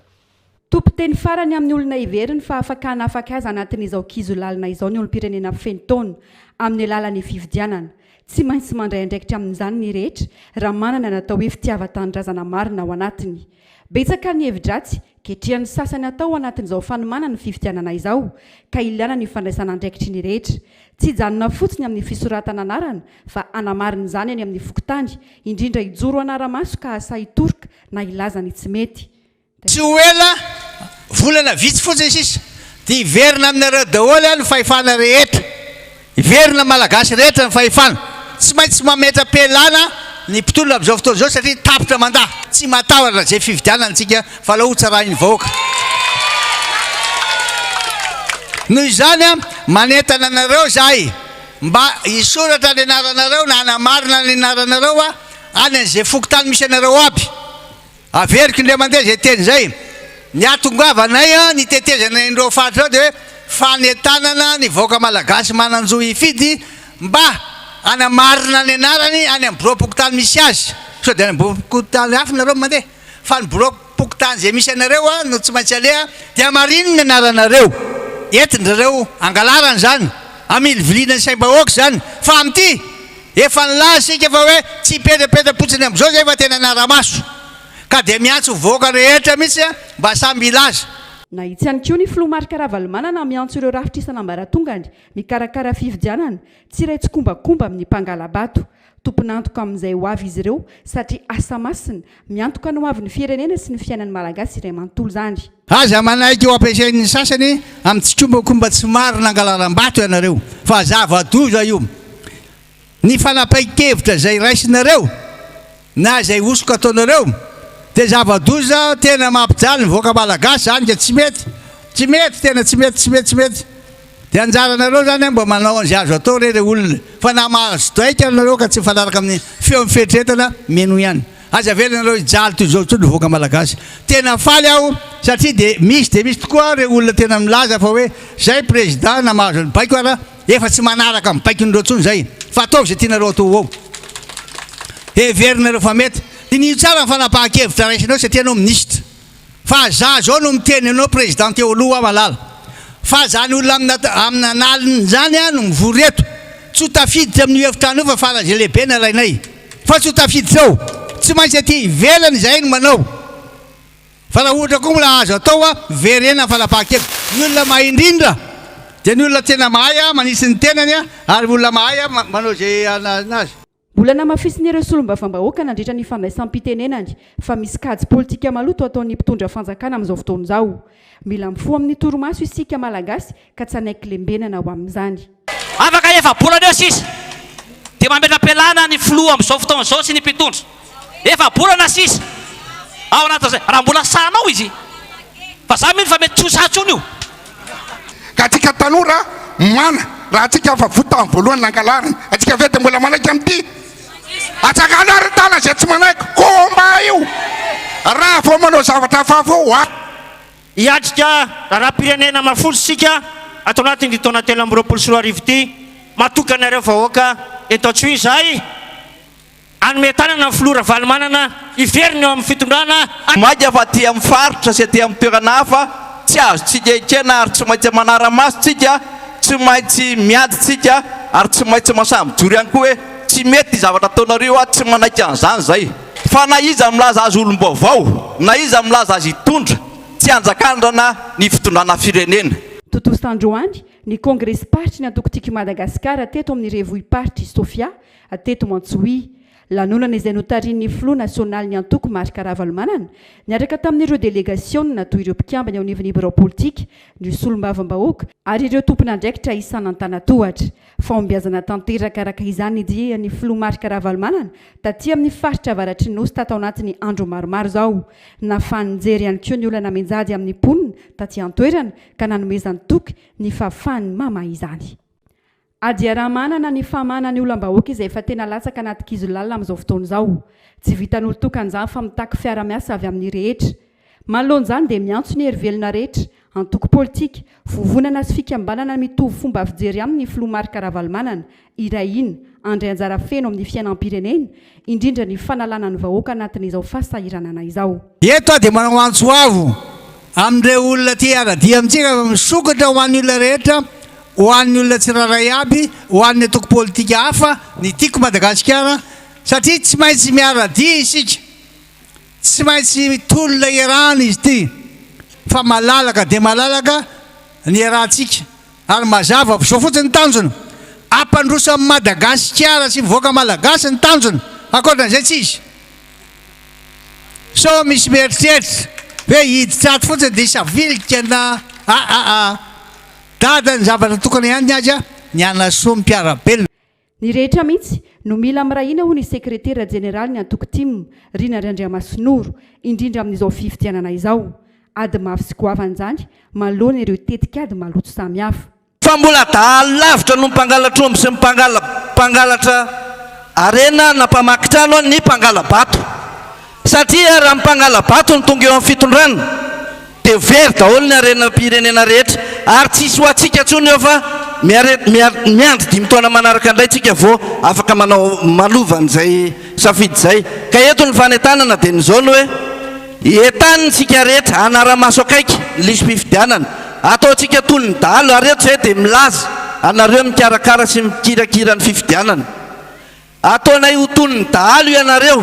Tompon-teny farany amin'ny olona heveriny fa afaka hanafaka azy anatin'izao kizo lalina izao ny olom-pirenena feno taona, amin'ny alalan'ny fifidianana. Tsy maintsy mandray andraikitra amin'izany ny rehetra raha manana ny atao hoe fitiavan-tanindrazana marina ao anatiny. Betsaka ny hevi-dratsy ketrihan'ny sasany atao anatin'izao fanomanana ny fifidianana izao ka ilana ny fandraisana andraikitry ny rehetra. Tsy hijanona fotsiny amin'ny fisoratana anarana fa hanamarina izany any amin'ny fokontany, indrindra hijoro hanara-maso ka hahasahy hitoroka na hilaza ny tsy mety. Tsy ho ela, volana vitsy fotsiny sisa, dia hiverina aminareo daholo ny fahefana rehetra. Hiverina amin'ny Malagasy rehetra ny fahefana. Tsy maintsy mametra-pialana ny mpitondra amin'izao fotoana izao satria tapitra mandat. Tsy matahotra izay fifidianana isika fa aleo hotsarain'ny vahoaka. Noho izany, manentana anareo izahay mba hisoratra ny anaranareo na hanamarina ny anaranareo any amin'izay fokontany misy anareo aby. Averiko indray mandeha izay teny izay, ny hahatongavanay nitetezana an'ireo faritra ireo dia hoe fanentanana ny vahoaka malagasy manan-jo hifidy mba hanamarina ny anarany any amin'ny biraom-pokontany misy azy, sao dia any amin'ny biraom-pokontany hafa nareo no mandeha fa ny biraom-pokontany izay misy anareo no tsy maintsy aleha dia hamarino ny anaranareo, entin-dry zareo hangalarana izany, hamiliviliana ny saim-bahoaka izany fa amin'ity Efa nilaza isika fa hoe tsy hipetrapetra-potsiny amin'izao izay fa tena hanara-maso. Ka dia miantso vahoaka rehetra mihitsy mba samy hilaza. Nahitsy ihany koa ny filoha Marc Ravalomanana miantso ireo rafitra isan'ambaratongany mikarakara fifidianana tsy hiray tsikombakomba amin'ny mpangala-bato. Tompon'antoka amin'izay ho avy izy ireo satria asa masina, miantoka ny hoavin'ny firenena sy ny fiainan'ny Malagasy iray manontolo izany. Aza manaiky ho ampiasain'ny sasany amin'ny tsikombakomba tsy marina angalaram-bato ianareo fa zava-doza io. Ny fanapahin-kevitra izay raisinareo na izay hosoka ataonareo dia zava-doza tena mampijaly ny vahoaka malagasy izany ka tsy mety, tsy mety, tena tsy mety, tsy mety, tsy mety. Dia anjaranareo izany mba manao an'izay azo atao re re olona fa na mahazo daika ary nareo ka tsy mifanaraka amin'ny feon'ny fieritreretana mino ihany. Aza avelanareo hijaly toy izao intsony ny vahoaka malagasy. Tena faly aho satria dia misy dia misy tokoa ireo olona tena milaza fa hoe zay président na mahazo ny baiko ara efa tsy manaraka ny baikon'ireo intsony zay fa ataovy izay tianareo atao ao. Heverinareo fa mety. Diniho tsara ny fanapahan-kevitra raisinao satria ianao minisitra. Fa za zao no miteny anao président teo aloha aho malala fa zany olona amina amina analiny zany a no mivory eto tsy ho tafiditra amin'io efitrano io fa faran'izay lehibe nalainay fa tsy ho tafiditra ao tsy maintsy aty ivelany izahay no manao fa raha ohatra koa mbola azo atao a verena ny fanapahan-kevitra ny olona mahay indrindra dia ny olona tena mahay a manisy ny tenany a ary olona mahay a manao izay anazy. Mbola namafisin'ireo solombavambahoaka nandritra ny fandraisam-pitenenany fa misy kajy politika maloto ataon'ny mpitondra fanjakana amin'izao fotoana izao. Mila mifoha amin'ny torimaso isika Malagasy ka tsy hanaiky lembenana ho amin'izany. Afaka efa-bolana eo sisa dia mametra-pialana ny filoha amin'izao fotoana izao sy ny mpitondra. Efa-bolana sisa ao anatin'izay. Raha mbola sahanao izy. Fa za mino fa mety tsy ho sahy intsony io. Ka antsika tanora mana raha antsika efa voa tamin'ny voalohany nangalarina, antsika ve dia mbola manaiky amin'ity? Atsangano ary ny tanana izay tsy manaiky, combat io! Raha vao manao zavatra hafahafa eo a! Hiatrika raharaham-pirenena mafolo isika ato anatin'ity taona 2023 ity. Matoky anareo vahoaka eto Antsohihy izahay. Hanome tanana ny filoha Ravalomanana hiverina eo amin'ny fitondrana. Mainka fa aty amin'ny faritra sy aty amin'ny toerana hafa, tsy azontsika ekena ary tsy maintsy manara-maso tsika, tsy maintsy miady tsika ary tsy maintsy masahy mijoro ihany koa hoe tsy mety ity zavatra ataonareo io aho tsy manaiky an'izany izay. Fa na iza milaza azy olom-baovao, na iza milaza azy hitondra, tsy hanjakandrana ny fitondrana firenena. Tontosa androany ny kongresim-paritry ny antoko Tiako i Madagasikara teto amin'ny renivohi-paritr'i Sofia, teto Antsohihy. Lanonana izay notarihin'ny filoha nasionalin'ny antoko Marc Ravalomanana, niaraka tamin'ireo delegasionina toy ireo mpikambana eo anivon'ny birao politika, ny solombavambahoaka ary ireo tompon'andraikitra isan'antanatohatra. Fahombiazana tanteraka araka izany ny dian'ny filoha Marc Ravalomanana taty amin'ny faritra avaratry ny Nosy tato anatin'ny andro maromaro izao. Nahafahany nijery ihany koa ny olana mianjady amin'ny mponina taty an-toerana ka nanomezany toky ny fahafahany mamaha izany. Ady iaraha-manana ny fahamahana ny olam-bahoaka izay efa tena latsaka anaty kizo lalina amin'izao fotoana izao. Tsy vitan'olon-tokana izany fa mitaky fiara-miasa avy amin'ny rehetra. Manoloana izany dia miantso ny hery velona rehetra, antoko politika, vovonana sy fikambanana mitovy fomba fijery aminy ny filoha Marc Ravalomanana, hiray hina, handray anjara feno amin'ny fiainam-pirenena, indrindra ny fanalana ny vahoaka anatin'izao fahasahiranana izao. Eto aho dia manao antso avo amin'ireo olona te hiara-dia amintsika fa misokatra ho an'ny olona rehetra Ho an'ny olona tsirairay aby, ho an'ny antoko politika hafa, ny Tiako Madagasikara, satria tsy maintsy miara-dia isika, tsy maintsy mitolona iarahana izy ity, fa malalaka dia malalaka ny iarahantsika, ary mazava fa izao fotsiny ny tanjona, hampandroso an'i Madagasikara sy ny vahoaka malagasy ny tanjona, ankoatran'izay tsy izy. Sao misy mieritreritra hoe hiditra ato fotsiny dia hisavilika na aa. Dada ny zavatra tokana ihany ny azy ny hanasoa ny mpiara-belona. Ny rehetra mihitsy no mila miray hina hoy ny sekretera jeneralin'ny antoko tim, Rina Randriamasinoro, indrindra amin'izao fifidianana izao. Ady mafy sy goavana izany manoloana ireo tetikady maloto samihafa. Fa mbola dahalo lavitra noho ny mpangalatr'omby sy ny mpangalatra harena na mpamaky trano ny mpangala-bato. Satria raha ny mpangala-bato no tonga eo amin'ny fitondrana dia very daholo ny harenam-pirenena rehetra ary tsy hisy ho antsika intsony eo fa miandry dimy taona manaraka indray tsika vao afaka manao manova an'izay safidy izay. Ka eto ny fanentanana dia ny izao ny hoe entanina isika rehetra hanara-maso akaiky ny lisi-pifidianana. Ataontsika toy ny dahalo ary eto izay dia milaza anareo mikarakara sy mikirakira ny fifidianana. Ataonay ho toy ny dahalo ianareo.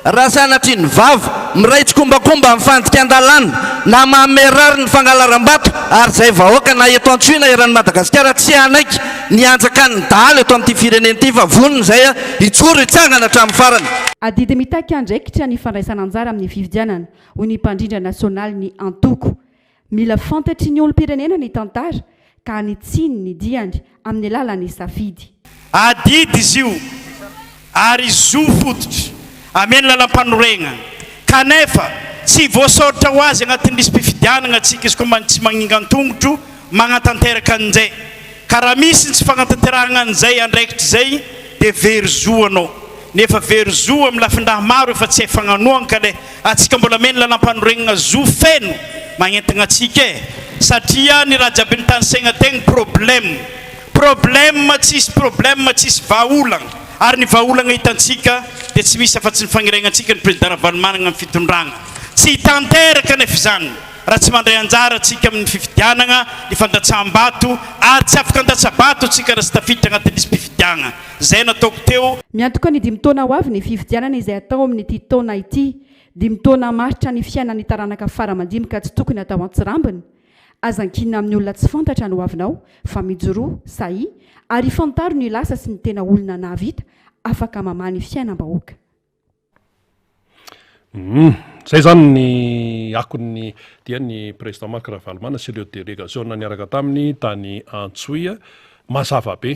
Raha sanatria ny vava miray tsikombakomba amin'ny fandikan-dalàna na manome rariny ny fangalaram-bato ary izay vahoaka na eto Antsohihy na eran'i Madagasikara tsy hanaiky ny hanjakan'ny dahalo eto amin'ity firenena ity fa vonona izay hijoro hitsangana hatramin'ny farany. Adidy mitaky andraikitra ny fandraisana anjara amin'ny fifidianana, hoy ny mpandrindra nasionalin'ny antoko. Mila fantatry ny olom-pirenena ny tantara ka hanitsiany ny diany amin'ny alalan'ny safidy. Adidy izy io ary zo fototra amen'ny lalampanoregnana kanefa tsy voasoratra ho azy agnatin'ny lisi-pifidianagna antsika izy koa tsy magningan-tongotro magnatanteraka an'izay ka raha misy ny tsy fagnatanterahagna an'izay andraikitra izay dia very zo anao nefa very zo amin'ny lafin-draha maro efa tsy hay fagnanoagna ka le Atsika mbola ameno lalampanoregnana zo feno magnentagna atsika e! Satria ny raha jiaby nitanisaigna tegna problème problème tsisy problème tsisy vahaolagna ary ny vahaolagna hitantsika dia tsy misy afa-tsy ny fagniregnantsika ny Président Ravalomanagna amin'ny fitondragna. Tsy hitanteraka anefa izany raha tsy mandray anjara atsika amin'ny fifidianagna, ny fandatsaham-bato ary tsy afaka handatsa-bato atsika raha tsy tafiditra agnatin'ny lisi-pifidiagna. Zay nataoko teo. Miantoka ny dimy taona ho avy ny fifidianana izay hatao amin'ity taona ity. Dimy taona hamaritra ny fiainan'ny taranaka fara aman-dimby ka tsy tokony hatao an-tsirambina. Aza ankinina amin'ny olona tsy fantatra ny hoavinao fa mijoroa, sahia, ary fantaro ny lasa sy ny tena olona nahavita afaka mamaha ny fiainam-bahoaka. Humm. Zay zany ny akon'ny dia ny Président Marc Ravalomanana sy ireo delegasiona niaraka taminy tany Antsohihy. Mazava be.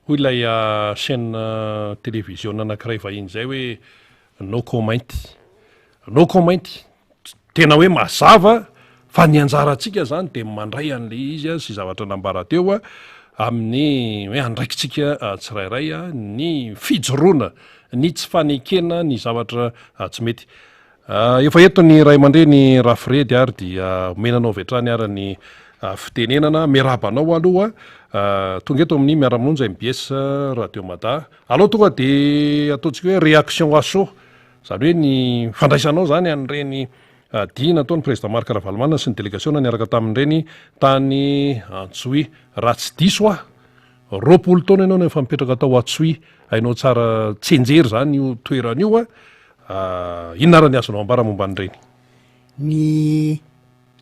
Hoy ilay chaîne télévision anankiray vahiny izay hoe no comment. No comment. Tena hoe mazava fa ny anjarantsika zany de mandray an'le izy sy zavatra nambara teo amin'ny hoe andraikitsika tsirairay ny fijoroana, ny tsy fanekena ny zavatra tsy mety. Efa eto ny ray aman-dreny Rafredy ary dia omena anao avy hatrany ary ny fitenenana. Miarahaba anao aloha tonga eto amin'ny Miara-monja mbs Radio Mada. Alao tonga de ataontsika hoe réaction à chaud. Izany hoe ny fandraisanao izany an'ireny dihy nataon'ny Président Marc Ravalomanana sy ny delegasiona niaraka tamin'ireny tany Antsohihy. Raha tsy diso aho, 20 taona ianao no efa nipetraka tao Antsohihy. Hainao tsara tsianjery izany io toerana io. Inona ary ny azonao ambara momba an'ireny? Ny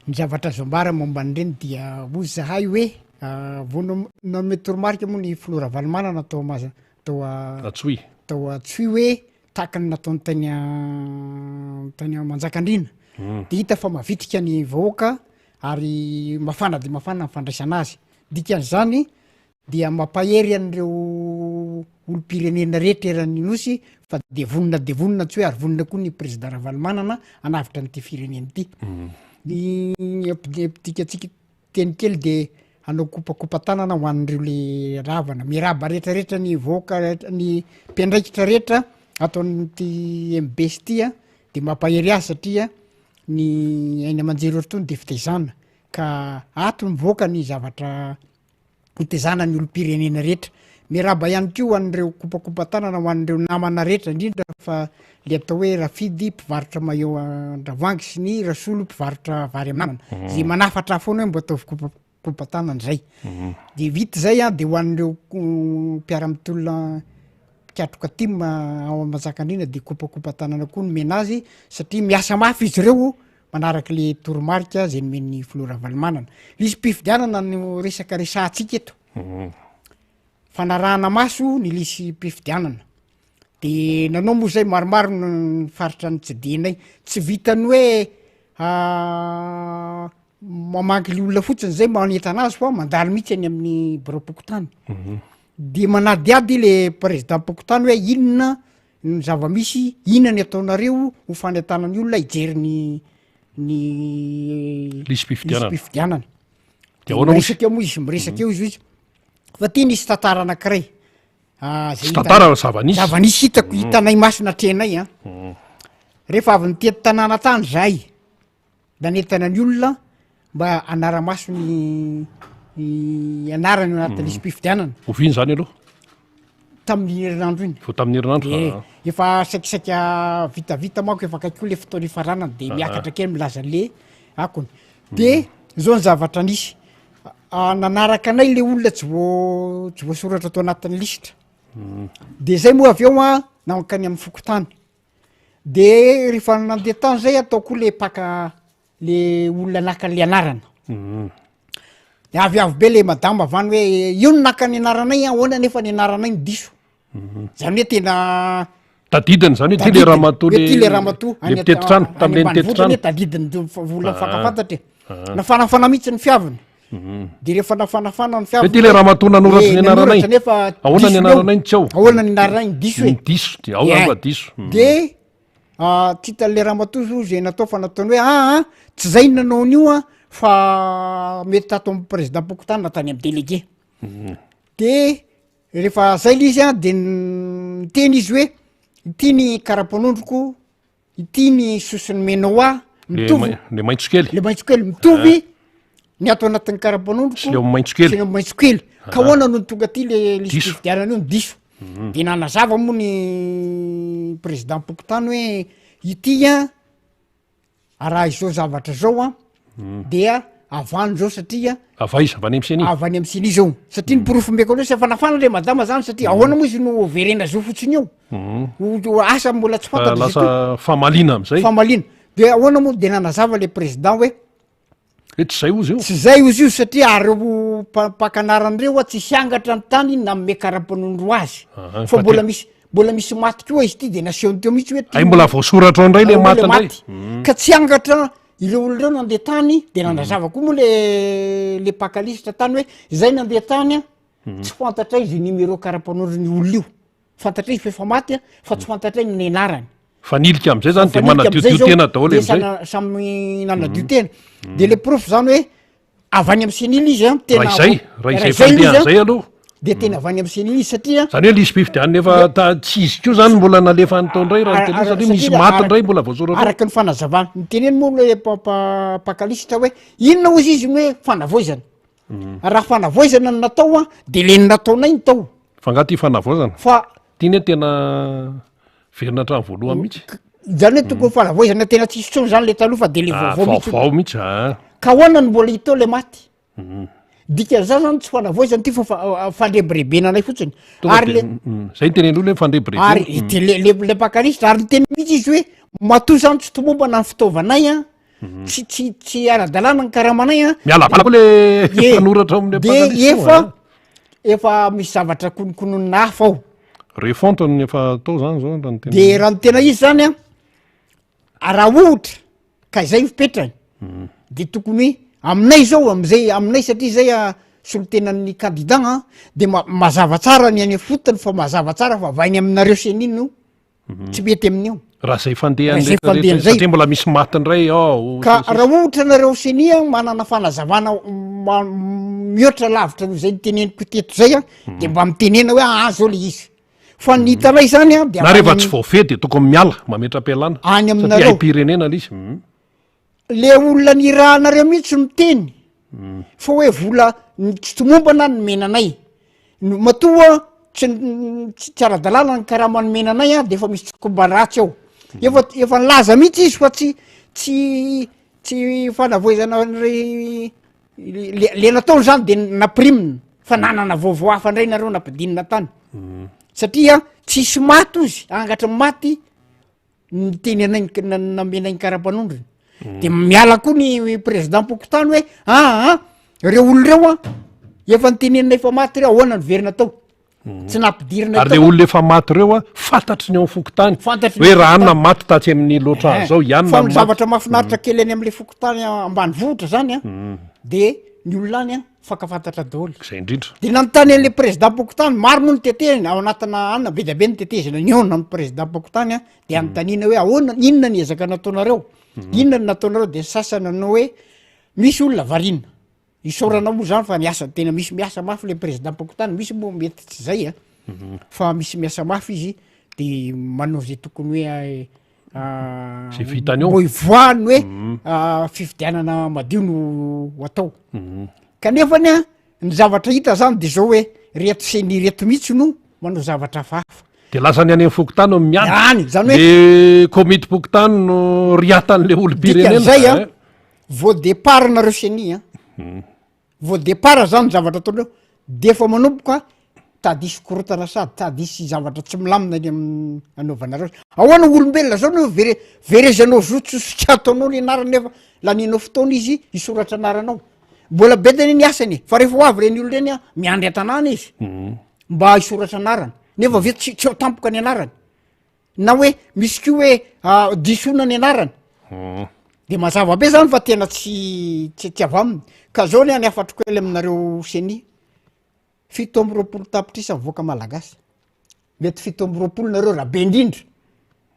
ny zavatra azo ambara momba an'ireny dia hoy izahay hoe vao nanome toromarika moa ny filoha Ravalomanana tao Maza- tao Antsohihy. Tao Antsohihy hoe tahaka ny nataony tany tany Manjakandriana de hita fa mavitrika ny vahoaka ary mafana de mafana ny fandraisana azy, dikan'izany dia mampahery an'ireo olom-pirenena rehetra eran'ny nosy fa de vonona de vonona tsy hoe ary vonona koa ny président Ravalomanana hanavotra an'ity firenena ity, ny ampidi- ampidika antsika Teny kely de hanao kopakopa-tanana ho an'ireo le ravana. Miarahaba rehetrarehetra ny vahoaka rehetra, ny mpiandraikitra rehetra ato amin'ity mbs ity a, de mampahery azy satria ny haino aman-jery ohatr'itony de fitaizana ka ato mivoaka ny zavatra hitezana ny olom-pirenena rehetra. Miarahaba ihany koa ho an'ireo kopakopa-tanana ho an'ireo namana rehetra indrindra fa le atao hoe Rafidy mpivarotra maillot Andravoahangy sy ny Rasolo mpivarotra vary amin'anana mhm. zay manafatra ahy foana hoe mba ataovy kopakopa-tanana zay. Mhm. De vita zay an de ho an'ireo mpiara-mitolona mpikatroka tim ao Manjakandriana de kopakopa-tanana koa nomena azy satria miasa mafy izy ireo manaraka le toromarika zay nomen'ny filoha Ravalomanana. Lisi-pifidianana no resaka resahantsika eto. Mhm. Fanarahana maso ny lisi-pifidianana. De nanao moa zay maromaro ny faritra notsidihinay. Tsy vitan'ny hoe ah, mamaky le olona fotsiny zay manentana azy fa mandalo mihitsy any amin'ny biraom-pokontany. Mhm. De manadihady le président-pokontany hoe inona Ny zava-misy, inona ny ataonareo ho fanentanana ny olona hijery ny ny Lisi-pifidianana. lisi-pifidianana. Dia ahoana hozy? Miresaka eo moa izy, miresaka eo izy hozy. Fa ty nisy tantara anankiray. Ah, zay Tsy hita- tantara fa zava-nisy. Zava-nisy hitako, hitanay maso natrehinay an. Rehefa avy nitety tanàna tany zahay, Nanentana ny olona mba hanara-maso ny ny anarany ao anatin'ny lisi-pifidianana. Oviana izany aloha? Tamin'ny herinandro iny. Vao tamin'ny herinandro? Ie, efa saikasaika vitavita manko efa akaiky koa le fotoana hifaranana de miakatra kely milaza le akony. De zao ny zavatra nisy, nanaraka anay le olona tsy voa- tsy voasoratra tao anatin'ny lisitra. De zay moa avy eo an, nankany amin'ny fokontany. De rehefa nandeha tany zay atao koa le mpaka le olona naka le anarana. De aviavy be le madama avy any hoe io no naka ny anaranay ahoana nefa ny anaranay no diso. Zany hoe tena Tadidiny zany hoe ty le ramatoa le ty le ramatoa le mpitety trano tamle nitety trano. Tadidiny olona mifankafantatra e. Ah. Nafanafana mihitsy ny fiaviny. Mhm. De rehefa nafanafana ny fiaviny. Hoe ty le ramatoa nanoratra ny anaranay. Nefa ahoana ny anaranay no tsy ao. Ahoana ny anaranay no diso e. Ny diso de ao angamba diso. Mhm. De ah, tsy hitan'le ramatoa zo zay natao fa nataony hoe aa ah, tsy zay no nanao an'io a fa mety tato amin'ny président-pokontany na tany amin'ny délégué. Mhm. De Rehefa zay le izy an, de niteny izy hoe ity ny karapanondroko, ity ny sosy nomenao ahy, mitovy. Le maitso kely. Le maitso kely, mitovy ah. ny ato anatin'ny karapanondroko. Sy le maitso kely. Sy le maitso kely. Ka ah. ahoana no tonga aty le lisi-pifidianana io no diso. Mhm. De nanazava moa ny président pokontany hoe ity an, Raha izao zavatra izao an, dia avano izao satria. Avy aiza? Avy any amin'ny CENI? Avy any amin'ny CENI izao. Satria ny porofo omeko anao, tsy efa nafana le madama zany satria ahoana moa izy no verena zo fotsiny eo? Ho asa mbola tsy fantatra izy Lasa famaliana amin'izay. Famaliana. De ahoana moa de nanazava le président hoe. Hoe tsy zay ozy io. Tsy zay ozy io satria ary reo mpaka anarana reo a tsisy angatra ny tany nanome karapanondro azy. Fa mbola misy mbola misy maty koa izy ity de nasehony teo mihitsy hoe Hay mbola voasoratra ao indray le maty indray. Ka tsy angatra ireo olona ireo nandeha tany de nanazava koa moa le le mpaka lisitra tany hoe zay nandeha tany a tsy fantatray ze numéro karapanondron'io olona io. Fantatray fa efa maty a fa tsy fantatray ny anarany. Fanilika am'zay zany de manadiodio tena daholo am'zay. Samy nanadio tena. De le porofo zany hoe avy any amy CENI le izy an, tena Raha izay, raha izay fandeha zay aloha. De tena avy any amy CENI le izy satria. Zany hoe lisi-pifidianana efa ta- tsy izy koa zany mbola nalefa any tao indray raha ny tena izy satria misy maty indray mbola voasoratra ao. Araka ny fanazavana, niteneny moa le mpa- mpaka lisitra hoe inona hozy izy ny hoe fanavaozana. Raha fanavaozana no natao an, de le nataonay no tao. Fa nga ty fanavaozana? Fa. Ty ne tena verina hatramin'ny voalohany mihitsy. Zany hoe tokony fanavaozana tena tsisy intsony zany le taloha fa de le Ah, vaovao mihitsy. Vaovao mihitsy ah. Ka ahoana no mbola hita eo le maty? Dikan'izany zany tsy fanavaozana ity fa fa- fandrebirebena anay fotsiny. Tonga Ary de le zay ny tenen'olona hoe fandrebirebena. Ary de le le le mpaka lisitra ary niteny mihitsy izy hoe matoa zany tsy tomombana ny fitaovanay an, Tsy tsy tsy ara-dalàna ny karamanay an. Miala bala koa le mpanoratra ao amin'ny De efa efa misy zavatra konokononina hafa ao. Refonte ny efa atao zany zao raha ny tena. De raha ny tena izy zany an, raha ohatra ka izay ny fipetrany de tokony aminay zao am'zay aminay satria zay a solontenan'ny candidat an, de ma- mazava tsara ny any ifotony fa mazava tsara fa avy any aminareo CENI no Tsy mety amin'io. Raha zay fandehany Raha zay rehetra rehetra fandehany zay. satria mbola misy maty indray ao. Ka raha ohatra nareo CENI a manana fanazavana ma- mihoatra lavitra noho izay niteneniko teto zay a, de mba mitenena hoe aa zao le izy. Fa ny hitanay zany a de Na avy rehefa any tsy voafehy de tokony miala, mametra-pialana. Any Satria aminareo. aim-pirenena le izy. Le olona nirahanareo mihitsy no miteny fa hoe vola tsy tomombana no nomena anay, matoa tsy tsy ara-dalàna ny karama nomena anay an de efa misy tsikomba ratsy ao, efa efa nilaza mihitsy izy fa tsy tsy tsy fanavoizana an'irey le le nataony zany de nampirimina fa nanana vaovao hafa ndray nareo nampidinina tany satria tsisy maty ozy angatra maty niteny anay namena ny karapanondrony mm. de miala koa ny président pokontany hoe aa ah, reo olo reo a efa nitenenina efa maty reo ahoana ny verina tao mm. tsy nampidirina ary le olona efa maty reo a fantatry ny ao fokontany fantatry hoe raha anina maty tatsy amin'ny loatra eh, zao ihany fa ny zavatra mahafinaritra mm. kely any am'le fokontany ambany vohitra zany a de ny olona any a fankafantatra daholo zay indrindra de nanontany an'le président pokontany maro moa ny tetehina ao anatina anina be dia be ny tetezina nihaona amin'ny président pokontany a de anontaniana hoe ahoana inona ny ezaka nataonareo inona ny nataonareo de sasany nanao hoe misy olona variana isaorana moa zany fa miasa tena misy miasa mafy le président pokontany misy moa mety tsy zay a fa misy miasa mafy izy de manao zay tokony hoe Zay vitany eo. Mbo ivoahany hoe fifidianana madio no ho atao. Kanefany a, ny zavatra hita zany de zao hoe reto CENI reto mihitsy no manao zavatra hafahafa. De lasa ny any amin'ny fokontany no miady. Any, zany hoe. Le komitim-pokontany no riatan'le olom-pirenena. Dikan'izay a, vao départ nareo CENI a, vao départ zany ny zavatra ataonareo de efa manomboka. Tady hisy korontana sady tady hisy zavatra tsy milamina ny amin'ny anaovanareo azy. Ahoana olombelona zao no vere- verezanao zo tsy tsy ataonao ny anarany nefa lanianao fotoana izy hisoratra anaranao. Mbola be dia ny asany e, fa rehefa ho avy ireny olona ireny an, miandry an-tanàna izy mba hisoratra anarana, nefa avy eo tsy tsy ao tampoka ny anarany. Na hoe misy koa hoe disoana ny anarany. De mazava be zany fa tena tsy tsy tsy avy aminy. Ka zao ny any hafatro kely aminareo CENI, 27 tapitrisa mivoaka malagasy. Mety 27 nareo raha be indrindra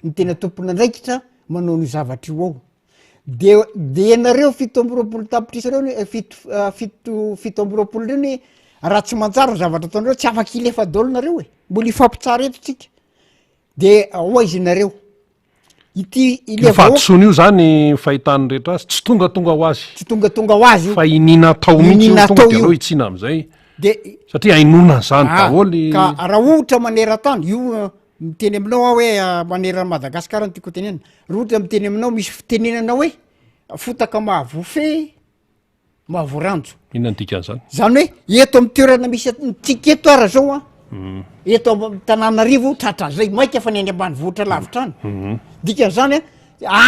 ny tena tompon'andraikitra manao an'io zavatra io ao. De de ianareo 27 tapitrisa reo ny fito fito 27 reo ny raha tsy manjary ny zavatra ataonareo tsy afaka hilefa daholo nareo e. Mbola hifampitsara eto tsika. De ho aiza ianareo? Ity Io ilay vahoaka. fahadisoana io zany fahitan'ny rehetra azy, tsy tongatonga ho azy. Tsy tongatonga ho azy io. Fa iniana atao mihitsy io, Iniana tonga atao de io. aleo hitsina am'zay. De Satria hainoana an'zany Ah, daholo. ka raha ohatra maneran-tany, io miteny aminao aho hoe manerana an'i Madagasikara no tiako hotenenina, raha ohatra miteny aminao misy fitenenana hoe fotaka mahavoa fe Mahavoaranjo. Inona ny dikan'izany? Zany hoe eto amin'ny toerana misy antsika eto ara zao an, mm. eto Antananarivo tratran'izay maika fa ny any ambanivohitra lavitra any. Mm-hmm. Dikan'izany an,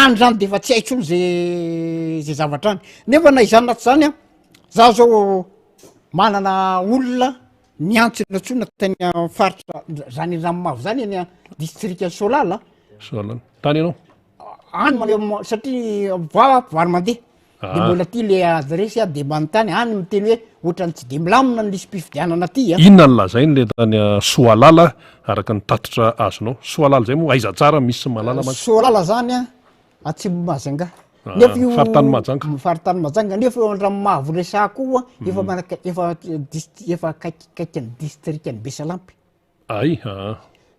any zany de efa tsy hay intsony ze ze zavatra any. Nefa na izany na tsy izany an, za zao manana olona niantso nantsoina tany amin'ny faritra zany Ranomavo zany any distrikan'i Soalala. Soalala. Tany ianao? Any maneho satria va mpivaro mandeha. De Ah. mbola aty le adiresy a de manontany any miteny hoe ohatran'ny tsy de milamina ny lisi-pifidianana aty a. Inona no lazainy le tany Soalala araka ny tatitra azonao? Soalala zay moa aiza tsara misy mahalala mantsy. Soalala zany a atsimon'i Majunga. Ah, Nefa io faritany Mahajanga. Faritany Mahajanga nefa eo Andranomavo resaha koa efa manaka efa dist- efa akaikikaikin'ny distrikan'i Besalampy. Ay aa.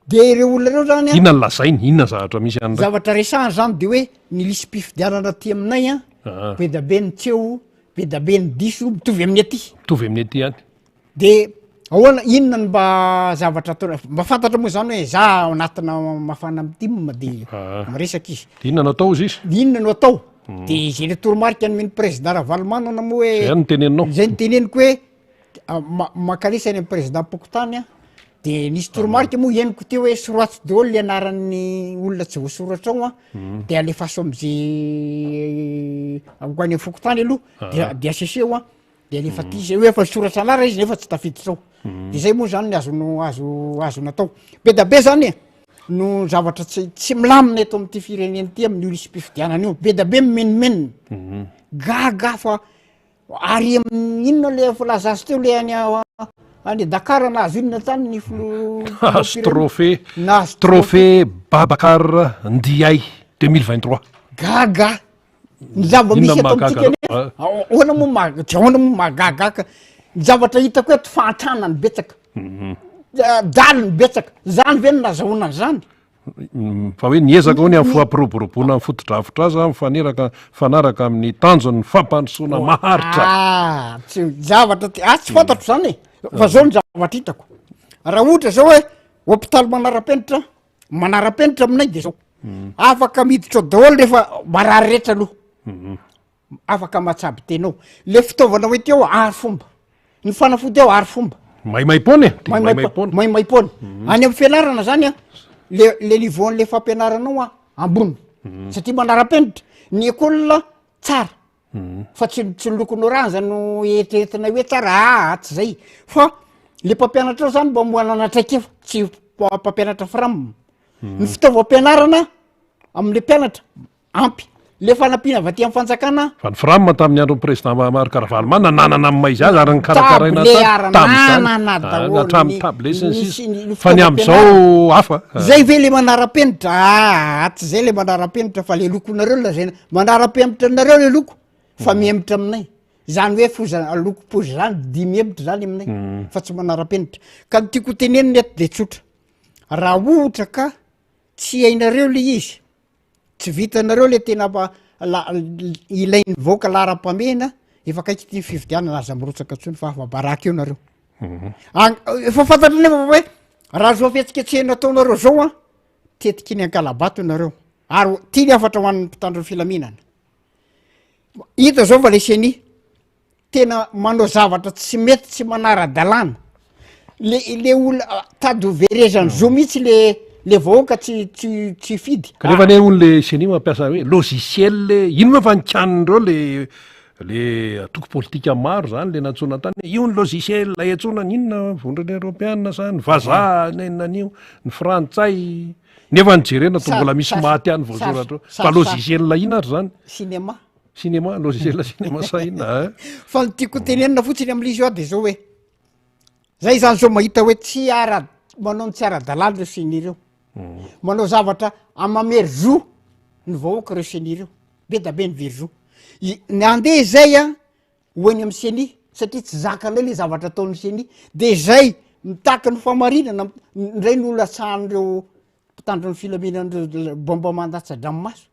De ireo olona ireo zany an. Inona no lazainy? Inona zavatra misy any indray? Zavatra resahany zany de hoe ny lisi-pifidianana aty aminay an, Aa. be da be ny tsy eo, be da be ny diso, mitovy amin'ny aty. Mitovy amin'ny aty ihany. De ahoana, inona no mba zavatra atao, mba fantatra moa zany hoe za ao anatina mafana amin'ny tim de Aa. miresaka izy. De inona no atao hozy izy? Inona no atao? De zay le toromarika nomen'ny président Ravalomanana moa hoe. Zay ihany no teneninao? Zay no teneniko hoe Mankanesa any amin'ny président-pokontany aho, de nisy toromarika moa henoko teo hoe soraty daholo le anaran'ny olona tsy voasoratra ao an, de alefaso am'ze ho any am-fokontany aloha de de aseseo an, de alefa aty zay hoe efa nisoratra anarana izy nefa tsy tafiditra ao, de zay moa zany ny azo azo azo natao. Be da be zany e, no zavatra tsy tsy milamina eto amin'ity firenena ity amin'io lisi-pifidianana io, be da be mimenomenona, gaga aho fa Ary inona le filaza azy teo le any any Dakar nahazo inona tany ny filoha Nahazo trophée Nahazo trophée Babacar Ndiaye 2023. Gaga ny zava-misy Inona eto mahagaga amintsika anao? nefa ahoana moa maha- tsy ahoana moa mahagaga ka ny zavatra hitako eto fahantrana ny betsaka Mhm. Jaly ny betsaka zany ve no nazahoana an'izany Fa hoe niezaka hono amin'ny fampiroboroboana ny fotodrafitrasa mifaneraka mifanaraka amin'ny tanjon'ny fampandrosoana maharitra. Ah, tsy zavatra ty, ah, tsy fantatro zany e, fa zao ny zavatra hitako. Raha ohatra zao hoe hopitaly manara-penitra, manara-penitra aminay de zao, afaka miditra ao daholo rehefa marary rehetra aloha. Afaka mahatsabo tena ao. Le fitaovana hoenty ao ary fomba. Ny fanafody ao ary fomba. Maimaimpoana e! Dia Maimaimpoana. Maimaimpoana. Any amin'ny fianarana zany an, le le niveau an'le fampianarana ao an, ambony. Satria manara-penitra. Ny école tsara. Fa tsy tsy ny lokony orange no eritreretinay hoe tsara, aa tsy zay. Fa le mpampianatra ao zany mba manana traikefa, tsy mpampianatra fram. Ny fitaovam-pianarana am'le mpianatra Ampy le fanampiana avy aty amin'ny fanjakana. Fa ny Fram tamin'ny andron'ny président Marc Ravalomanana nanana ny maha izy azy ary nikarakaraina Table hatrany ary tamin'izany. nanana Ah, daholo hatramin'ny ny- table sy ny ny- sisa. ny- ny Fa ny amin'izao hafa. Zay ve le manara-penitra? Aa, tsy zay le manara-penitra fa le lokonareo no lazaina. Manara-penitra anareo le loko fa mihemotra aminay. Zany hoe foza lokom-poza zany dia mihemotra zany aminay fa tsy manara-penitra. Ka ny tiako ho tenenina eto de tsotra. Raha ohatra ka tsy hainareo le izy, Tsy vitanareo le tena la ilain'ny vahoaka laharam-pahamehana, efa akaiky ity ny fifidianana aza mirotsaka intsony fa afa-baraka eo nareo. An- efa fantatro nefa fa hoe raha zao fihetsiketsehana ataonareo zao an, tetiky ny ankalabato nareo, ary ty ny hafatra ho an'ny mpitandro ny filaminana, hita zao fa le ceni tena manao zavatra tsy mety tsy manara-dalàna. Le le olona tady ho verezany zo mihitsy le le vahoaka tsy tsy tsy hifidy. Kanefa anie hono le ceni mampiasa hoe logiciel e, ino moa fa nikianin'ireo le le antoko politika maro zany le nantsoina tany hoe io ny logiciel iantsoana ny inona vondrona eoropeana sa ny vazaha na inona an'io, ny frantsay, nefa ny jerena toa mbola misy maty ihany voasoratra eo, fa logiciel inona ary zany? Cinéma. Cinéma, logiciel cinéma sa inona eh? Fa ny tiako tenenina fotsiny amin'ilay izy hoa de zao hoe, zay zany zao mahita hoe tsy ara- manao ny tsy ara-dalàna ireo ceni ireo, manao zavatra mamery zo ny vahoaka ireo ceni ireo. Be da be ny very zo. I- ny andeha izay a ho eny amin'ny ceni satria tsy zakanay le zavatra ataon'ny ceni de zay mitaky ny famarinana ndray no latsahan'ireo mpitandro ny filaminana ireo bomba mandatsa-dranomaso.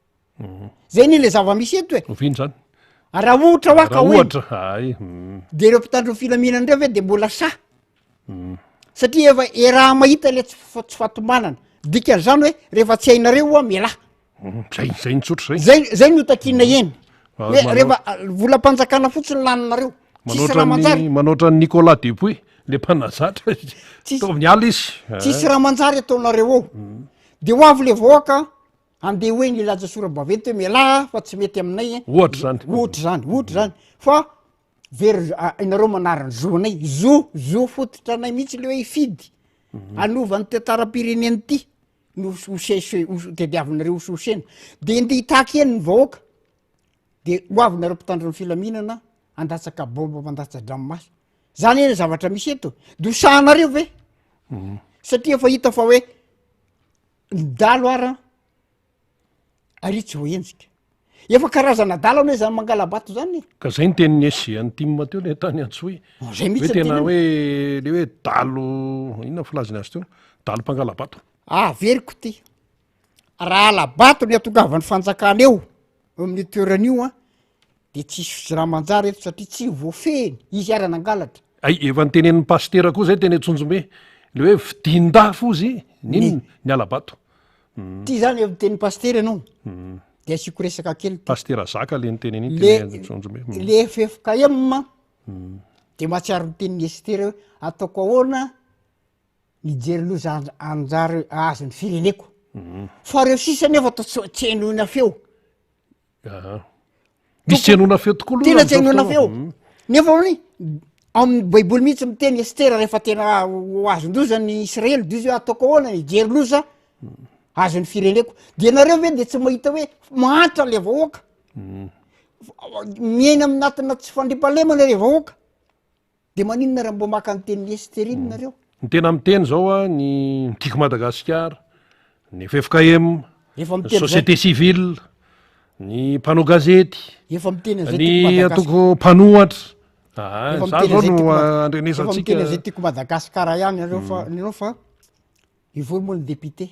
Zay anie le zava-misy eto e. Oviana zany? Raha ohatra hoa ka Raha hoe ohatra, hay. mm. de ireo mpitandro ny filaminana ireo ve de mbola sahy? Satria efa eraha mahita le tsy fa- tsy fahatomanana. Dikan'izany hoe rehefa tsy hainareo hoa mialà. Zay, zay ny tsotra zay. Zay, zay no takiana eny. Ah, Hoe manao- rehefa ah, volam-panjakana fotsiny laninareo. Tsisy Manoatra raha manjary. ny manoatra ny Nicolas Dupuis, le mpanazatra. Tsisy- Tao miala izy. Tsisy raha manjary ataonareo ao. De ho avy le vahoaka andeha hoe ny hilaza sora-baventy hoe mialà fa tsy mety aminay. eh. Ohatra zany. Ohatra zany, ohatra zany. Fa very z- ah, ianareo manary ny zo anay. Zo, zo fototra anay mihitsy le hoe hifidy. Hanova ny tantaram-pirenena ity. no hosese ho tediavinareo hosihosena de ndeha hitaky eny ny vahoaka de ho avy nareo mpitandro ny filaminana handatsaka bomba mandatsa-dranomaso zany eny zavatra misy eto de ho sahanareo ve mhm. satria efa hita fa hoe ny dalo ara ary tsy voahenjika efa karazana adala anie zany mangala-bato zany e. Ka zay ny tenin'ny SG an'i Tim teo le tany Antsohihy. Oh, zay mihitsy Hoe ny tena teniny. hoe le hoe dalo inona filazany azy teo? Dalo mpangala-bato. Averiko ty, raha hala-bato ny hatongavan'ny fanjakana eo eo amin'io toerana io an, de tsisy raha manjary eto satria tsy voafehiny, izy ara nangalatra. Hay, efa nitenenin'ny pasitera koa zay teny Antsonjombe, le hoe vidin-dafo ozy, n'inona? Ny hala-bato. Ty zany eo miteny pasitera ianao de asiako resaka kely ty. Pasitera Zaka le niteny an'iny Le teny Antsonjombe. le ffkm de mahatsiaro ny tenin'i Estera hoe ataoko ahoana mijery loza anj- anjary azon'ny fireneko. Fa reo sisa nefa to tsy tsy henoina feo. Aha. Misy tsy henoina feo tokoa aloha Tena tsy amin'izao henoina feo. fotoana. Mm. Nefa hoy ao amin'ny baiboly mihitsy miteny Estera rehefa tena ho azon-doza ny Israely de izy hoe ataoko ahoana ny hijery loza azon'ny fireneko. De nareo ve de tsy mahita hoe mahantra le vahoaka? Mm. Miaina aminatina tsy fandriampahalemana le vahoaka. De maninona raha mbo maka ny tenin'i Esther iny nareo? Ny tena miteny zao a, ny Tiako Madagasikara, ny ffkm, Efa ny miteny zay. société civile, ny mpanao gazety, Efa miteny an'izay Tiako ny Madagasikara. antoko mpanohatra. Aa, Efa zany miteny zao an'izay no Tiako Mad- efa andrenesantsika. miteny an'izay Tiako Madagasikara ihany nareo fa nareo fa hivory moa ny député.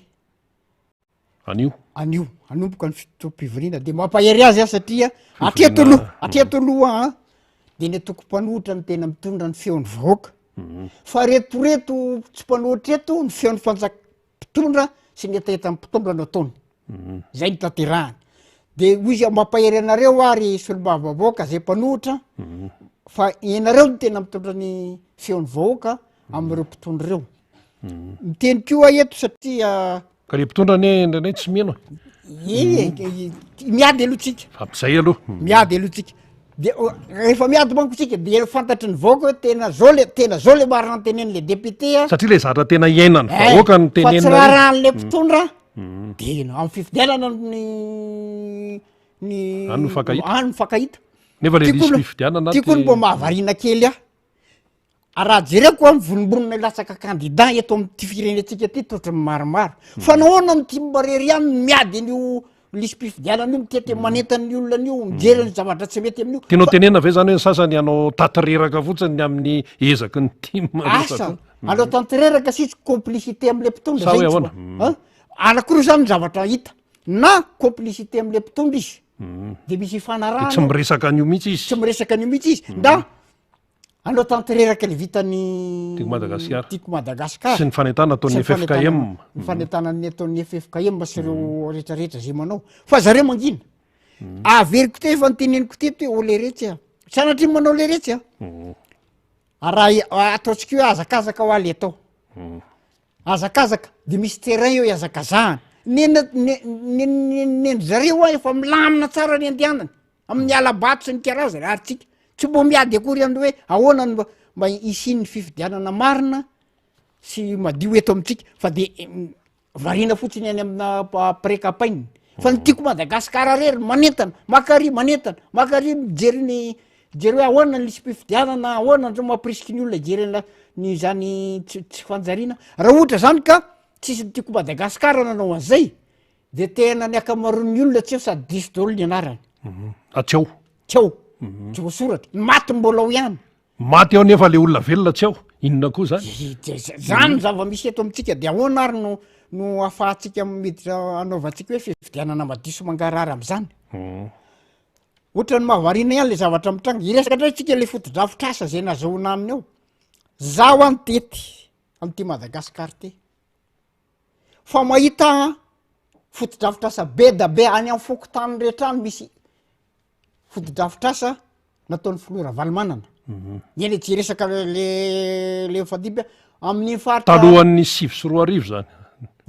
Anio. Anio, hanomboka ny fotoam-pivoriana de mampahery azy aho satria hatreto aloha, hatreto aloha an, de ny antoko mpanohitra no tena mitondra ny feon'ny vahoaka. Mhm. Fa reto reto tsy mpanohitra reto ny feon'ny fanjak- mpitondra sy ny hetahetan'ny mpitondra no ataony. Mhm. Zay no tanterahany. De hoy izy mampahery anareo aho ry solombavambahoaka zay mpanohitra Mhm. fa ianareo no tena mitondra ny feon'ny vahoaka amin'ireo mpitondra ireo. Miteny koa aho eto satria. Ka le mpitondra anie indraindray tsy mino e. Eny e, miady aloha tsika. Fa zay aloha. Miady aloha tsika. De rehefa miady manko tsika de fantatry ny vahoaka hoe tena zao le tena zao le marina tenenin'le député a. Satria le zavatra tena iainan'ny Eh, vahoaka no fa tsy tenenina. raharahan'le mpitondra de amin'ny fifidianana ny ny Any no mifankahita. any no mifankahita. Nefa le Tiako lisi aloha- fifidianana tiako ny ty- mba mahavariana kely ahy. Raha jereko an, mivonimbonina hilatsaka candidat eto amin'ity firenentsika ity toa ohatran'ny maromaro. Fa nahoana ny tim irery ihany no miady an'io lisi-pifidianana io, mitety manentana ny olona an'io, mijery ny zavatra tsy mety amin'io. Tianao tenenina ve zany hoe ny sasany hanao tatireraka fotsiny ny amin'ny ezaky ny tim Asa, hanao tantireraka sy complicité amin'ilay mpitondra Sa zay hoe tsy ahoana? mba, an? Anankiroa zany ny zavatra hita, na complicité amin'ilay mpitondra izy, de misy ifanarahana. De tsy miresaka an'io mihitsy izy. Tsy miresaka an'io mihitsy izy, na Anao tantereraka ny vitan'ny Tiako Madagasikara. Tiako Madagasikara. Sy ny fanentanana ataon'ny Sy ny fanentanana- FFKM. Ny fanentanana ataon'ny FFKM sy ireo rehetrarehetra izay manao. Fa zareo mangina. Averiko teo efa noteneniko teto hoe oleretsy a. Sanatria manao leretsy a. Raha ataontsika hoe hazakazaka hoa le atao. Hazakazaka de misy terrain eo ihazakazahana. Nena ne- ne- ne- nendry zareo a efa milamina tsara ny andehanany amin'ny hala-bato sy ny karazany ary tsika tsy mbo miady akory amin'ny hoe ahoana no mba hisian'ny fifidianana marina sy madio eto amintsika fa de Variana fotsiny any amina pré-campagne. Fa ny tiako Madagasikara rery manentana, maka ary manentana, maka ary mijery ny mijery hoe ahoana ny lisi-pifidianana, ahoana ndray mampirisiky ny olona hijery an'la ny zany tsy tsy fanjariana. Raha ohatra zany ka tsisy ny tiako Madagasikara nanao an'izay de tena ny ankamaroan'ny olona tsy eo sady diso daholo ny anarany. Ah tsy ao. Tsy ao, tsy voasoratra, ny maty mbola ao ihany. Maty ao nefa le olona velona tsy ao, inona koa zany? Zany ny zava-misy eto amintsika de ahoana ary no no ahafahantsika miditra anaovantsika hoe fifidianana madio sy mangarahara am'zany? Ohatran'ny mahavariana ihany le zavatra mitranga, hiresaka indray tsika le fotodrafitrasa zay nazahoana aminy ao, zaho an tety am'ty Madagasikara ty fa mahita fotodrafitrasa be da be any am fokontany rehetra any misy fotodrafitrasa nataon'ny filoha Ravalomanana. Mhm. Eny e, tsy hiresaka le le mifandimby amin'iny faritra Talohan'ny 2009 zany.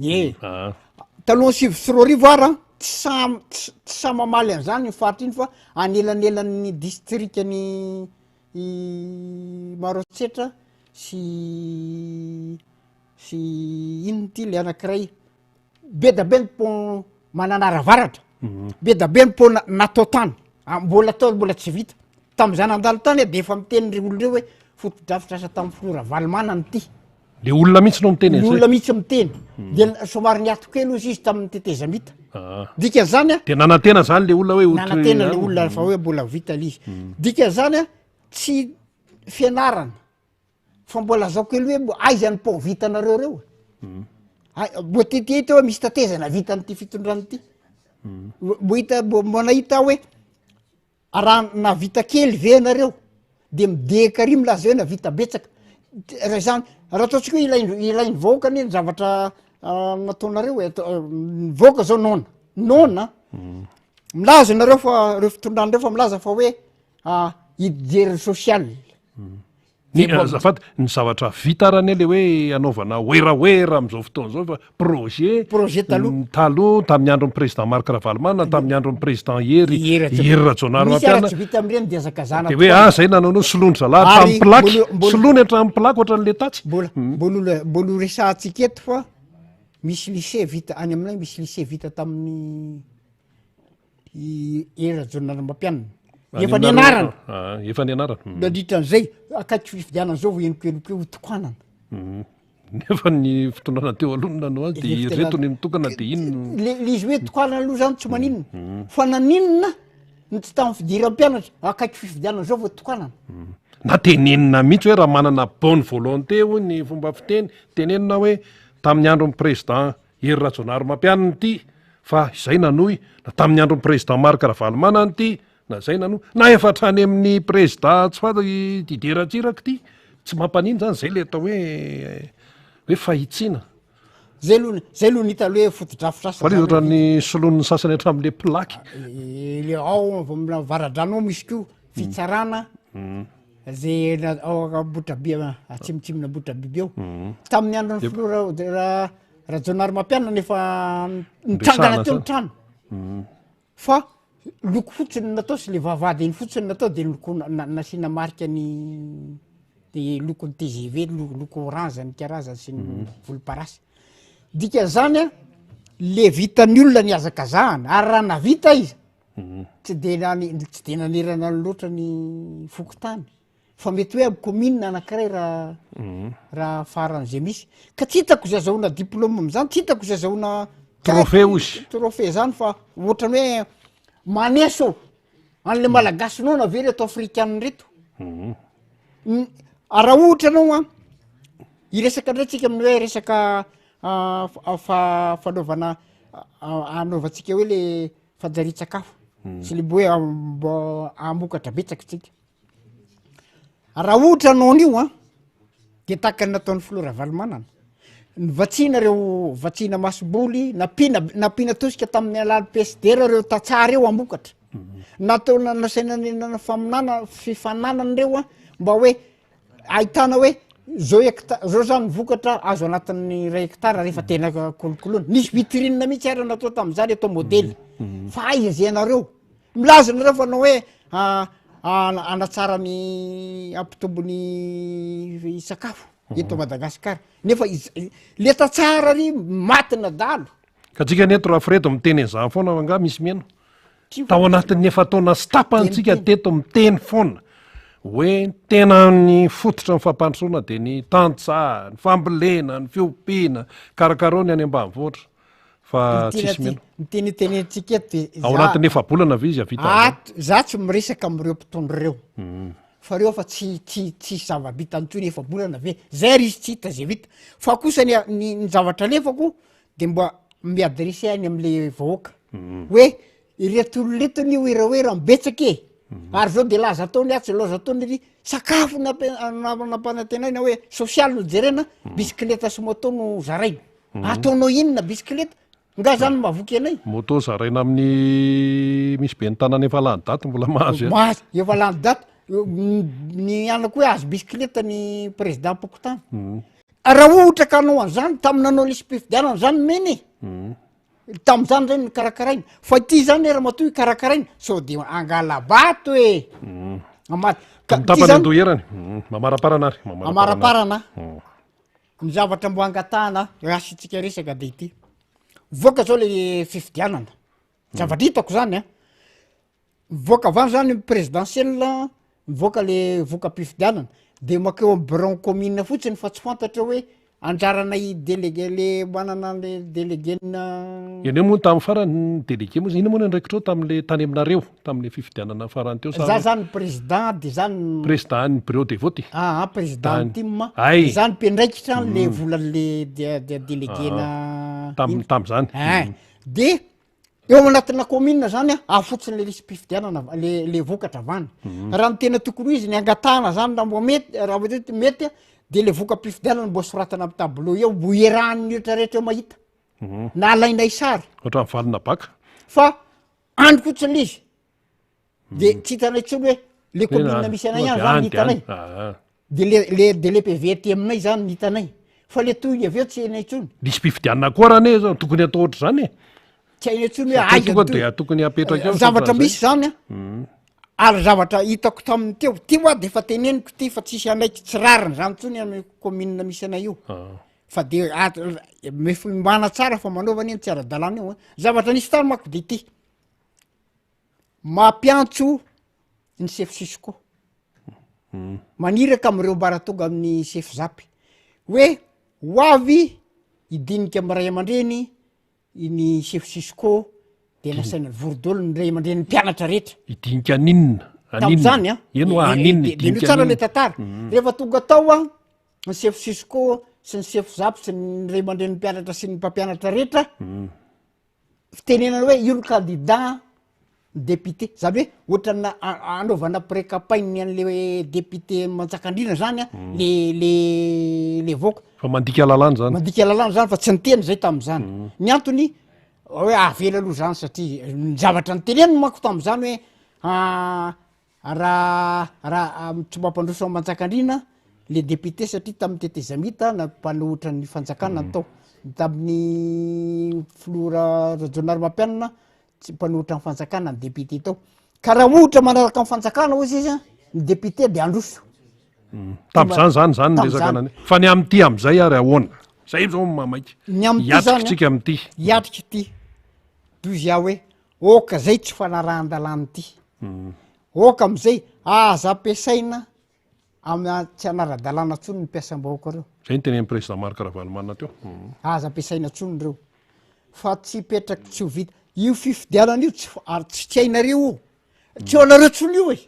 Ie. Ah. Talohan'ny 2009 ara tsy samy tsy tsy samy mamaly an'izany iny faritra iny fa anelanelan'ny distrikan'i i Maroantsetra sy sy inona ity le anankiray Be da be ny pont Mananara Avaratra, be da be ny pont natao tany, mbola atao mbola tsy vita. Tamin'izaho nandalo tany aho de efa miteny ireo olona ireo hoe fotodrafitrasa tamin'ny filoha Ravalomanana ity. Le olona mihitsy no miteny an'izay? Le olona mihitsy miteny. De somary niato kely hozy izy tamin'ny tetezamita. Dikan'izany a. De nanantena zany le olona hoe ho Nanantena le olona fa hoe mbola ho vita le izy. Dikan'izany a, tsy fianarana. Fa mbo lazao kely hoe mbo aiza ny pont vitanareo reo e? Ai- mbo tety hita hoe misy tetezana vitan'ity fitondrana ity. Mbo hita mbo mbo nahita aho hoe raha nahavita kely ve ianareo de midehaka ary milaza hoe nahavita betsaka. De raha izany raha ataontsika hoe ilain- ilain'ny vahoaka anie ny zavatra nataonareo e, atao ny vahoaka zao noana, noana. Milaza ianareo fa reo fitondrana reo fa milaza fa hoe hijery ny social. Ny azafady, ny zavatra vita ary anie le hoe anaovana werawera amin'izao fotoana izao fa projet Projet taloha. mm, taloha tamin'ny andron'ny président Marc Ravalomanana, tamin'ny andron'ny président Hery Hery Rajaonary. Hery Rajaonarimampianina. Misy ara tsy vita amin'ireny dia hazakazahana De hoe tokoa. ah zay nanao an'io soloin-dry zalahy Ary hatramin'ny plaque, mbola- mbola- soloiny hatramin'ny plaque ohatran'le tatsy. Mbola mbola mbola ho resahantsika eto fa misy lycée vita any aminay misy lycée vita tamin'ny i Hery Rajaonarimampianina. Efa nianarana. Ah, efa nianarana. Mm. Nandritra an'izay, akaiky fifidianana zao vao henokenoka hoe hotokanana. Mm. Nefa ny fitondrana teo aloha no nanao azy de ireto ny mitokana de iny no. Le le izy hoe tokanana aloha zany tsy maninona. Mm. Fa naninona no tsy tamin'ny fidiran'ny mpianatra, akaiky fifidianana zao vao tokanana. Mm. Na tenenina mihitsy hoe raha manana bonne volonté hoy ny fomba fiteny, tenenina hoe tamin'ny andron'ny président Hery Rajaonarimampianina ity fa izay nanohy na tamin'ny andron'ny président Marc Ravalomanana ity na izay nanohy na efa hatrany amin'ny président tsy fantatra i Didier Ratsiraka ity tsy mampanino zany zay le atao hoe hoe fahitsiana. Zay aloha zay aloha ny hita aloha hoe fotodrafitrasa Fa le zany ohatran'ny soloin'ny sasany hatramin'le plaque. Le ao avy amin'ny Avaradrano ao misy koa fitsarana zay na- ao Ambohitrabi atsimotsimon'Ambohitrabiby ao. Tamin'ny andron'ny filoha Ra- Ra- Rajaonarimampianina nefa nitsangana teo ny trano fa loko fotsiny no natao sy le vavahady iny fotsiny natao de nolokoina na- nasiana marika ny de lokon'ny TGV lo- loko orange ny karazany sy ny volomparasy. Dikan'izany a, le vitan'ny olona nihazakazahana ary raha navita izy tsy de nane- tsy de nanerana loatra ny fokontany. Fa mety hoe amin'ny commune anankiray raha raha faran'izay misy. Ka tsy hitako izay azahoana diplôme amin'izany, tsy hitako izay azahoana Trophée hozy. Trophée zany fa ohatran'ny hoe maneso an'le malagasy noana ve reto afrikanina reto? Ny- raha ohatra anao an, hiresaka indray tsika amin'ny hoe resaka fa- fanaovana anaovantsika hoe le fanjarian-tsakafo sy le mbo hoe mbo hamokatra betsaka tsika. Raha ohatra anao an'io an, de tahaka ny nataon'ny filoha Ravalomanana, novatsiana ireo vatsiana masomboly, nampiana nampiana tosika tamin'ny alalan'ny PSD ireo tantsaha ireo hamokatra, natao na- nasaina ny- na- faminana fifaninanana ireo an, mba hoe. Ahitana hoe zao hecta- zao zany ny vokatra azo anatin'ny iray hectare rehefa tena kolokoloina. Nisy vitrine mihitsy ary natao tamin'izany atao modely. Fa aiza zay anareo? Milaza nareo fa anao hoe hanatsara ny hampitombo ny sakafo eto Madagasikara. Nefa iz- le tantsaha ary maty nadalo. Ka tsika anie eto Rafredo miteny an'izany foana fa angaha misy mihaino? Tao anatin'ny efa-taona sy tapany tsika teto miteny foana hoe ny tena ny fototra ny fampandrosoana dia ny tantsaha, ny fambolena, ny fiompiana, karakarao ny any ambanivohitra fa Ny tena tsisy mino. Ny tena itenentsika eto dia Ao anatin'ny efa-bolana ve izy hahavita an'izany? Ato, za tsy miresaka amin'ireo mpitondra ireo fa reo fa tsy tsy tsisy zava-bita intsony efa-bolana ve? Zay ary izy tsy hita zay vita fa kosa ny ny ny zavatra alefako de mba mi-adresser any am'le vahoaka hoe ireto olona ireto anie werawera betsaka e, ary zao de laza ataony atsy laza ataony ery, sakafo no ampe- na- nampanantenaina hoe sosialy no jerena, bisikileta sy moto no zaraina, ataonao inona bisikileta? Nga zany mahavoky anay? Moto zaraina amin'ny misy ben'ny tanàna efa lany daty mbola mahazo ihany. Mahazo, efa lany daty, ny anako hoe azo bisikileta ny président pokontany. Raha ohatra ka hanao an'izany tamin'ny nanao lisi-pifidianana zany nomena e. Tamin'izany zany nokarakaraina. Fa ity zany ramatoa ikarakaraina sao de angala-bato e. Amady. Ka Ny ity tapany zany andoha erany. Mamaraparana ary. Mamaraparana. Ny zavatra mbo angatahana raha asiantsika resaka de ity. Mivoaka zao le fifidianana. Zavatra hitako zany an. Mivoaka avy any zany ny présidentielle, mivoaka le voka-pifidianana, de makeo am birao commune fotsiny fa tsy fantatra hoe anjaranay délégué le manana anle délégué-na. Ianao moa tamin'ny farany délégué moa zany, inona moa ny andraikitrao tamin'le tany aminareo tamin'le fifidianana farany teo sa Za hoe? zany président de za ny. Président ny bureau de vote? Aa président ny Tany. tim, Hay! de za ny mpiandraikitra anle volan'le de- délégué-na. Tam- tam'zany. Ein, de Eo anatina commune zany a, avy fotsiny le lisi-pifidianana le le vokatra avy any. Raha ny tena tokony ho izy ny angatahana zany raha mbo mety raha mety mety a, de le voka-pifidianana mbo soratana amy tableau eo mbo iarahan'ny rehetra rehetra eo mahita. Na alainay sary. Ohatran'ny valina baka. Fa any fotsiny le izy. De tsy hitanay intsony hoe le commune misy anay any zany ny hitanay. De le le de le PV aty aminay zany ny hitanay. Fa le tohiny avy eo tsy hainay intsony. Lisi-pifidianana koa raha anie zao tokony atao ohatr'izany e. Tsy hainay intsony hoe aiza Tonga ny tohiny. de tokony apetraka eo Zavatra ohatr'izay. misy zany an, ary zavatra hitako tamin'ny teo, ty hoa de efa teneniko ty fa tsisy hanaiky tsy rariny zany intsony amin'ny commune misy anay io. Fa de at- mif- tsara fa manaova anie ny tsy ara-dalàna io an. Zavatra nisy tany manko de ity. Mampiantso ny sefo Cisco, maniraka amin'ireo ambaratonga amin'ny sefo Zap hoe ho avy hidinika amin'ny ray aman-dreny ny sefo Cisco de nasaina nivory daholo ny ray aman-drenin'ny mpianatra rehetra. Hidinika aninona? Tamin'izany an, Eny hoa aninona? de de tsara le tantara, rehefa tonga tao an, ny sefo Cisco sy ny sefo Zap sy ny ray aman-drenin'ny mpianatra sy ny mpampianatra rehetra, fitenenana hoe io no candidat député, zany hoe ohatran'ny anaovana pré-campagne an'le député Manjakandriana zany an, le le le vahoaka. Fa mandika lalàna zany. Mandika lalàna zany fa tsy niteny zay tam'zany. Ny antony hoe avela aloha zany satria ny zavatra niteneniny manko tam'zany hoe Raha raha tsy mampandroso an'i Manjakandriana le député satria tamin'ny tetezamita na mpanohitra ny fanjakana ny tao, tamin'ny filoha Rajaonarimampianina tsy mpanohitra ny fanjakana ny député tao, ka raha ohatra manaraka ny fanjakana hozy izy an, ny député de handroso. Tamin'izany zany zany ny resaka nane. Fa ny amin'ity amin'izay ary ahoana? Zay zao no mahamaika. Ny amin'ity zany Hiatrika tsika amin'ity. Hiatrika ity. Dozy aho hoe Oka zay tsy fanarahan-dalàna ity. Oka amizay aza ampiasaina amina tsy hanara-dalàna tsony ny mpiasam-bahoaka reo. Zay ny tenenin'ny président Marc Ravalomanana teo. Aza ampiasaina tsony reo fa tsy hipetraky tsy ho vita io fifidianana io tsy ary tsy tsy hainareo io. Tsy eo anareo tsony io e.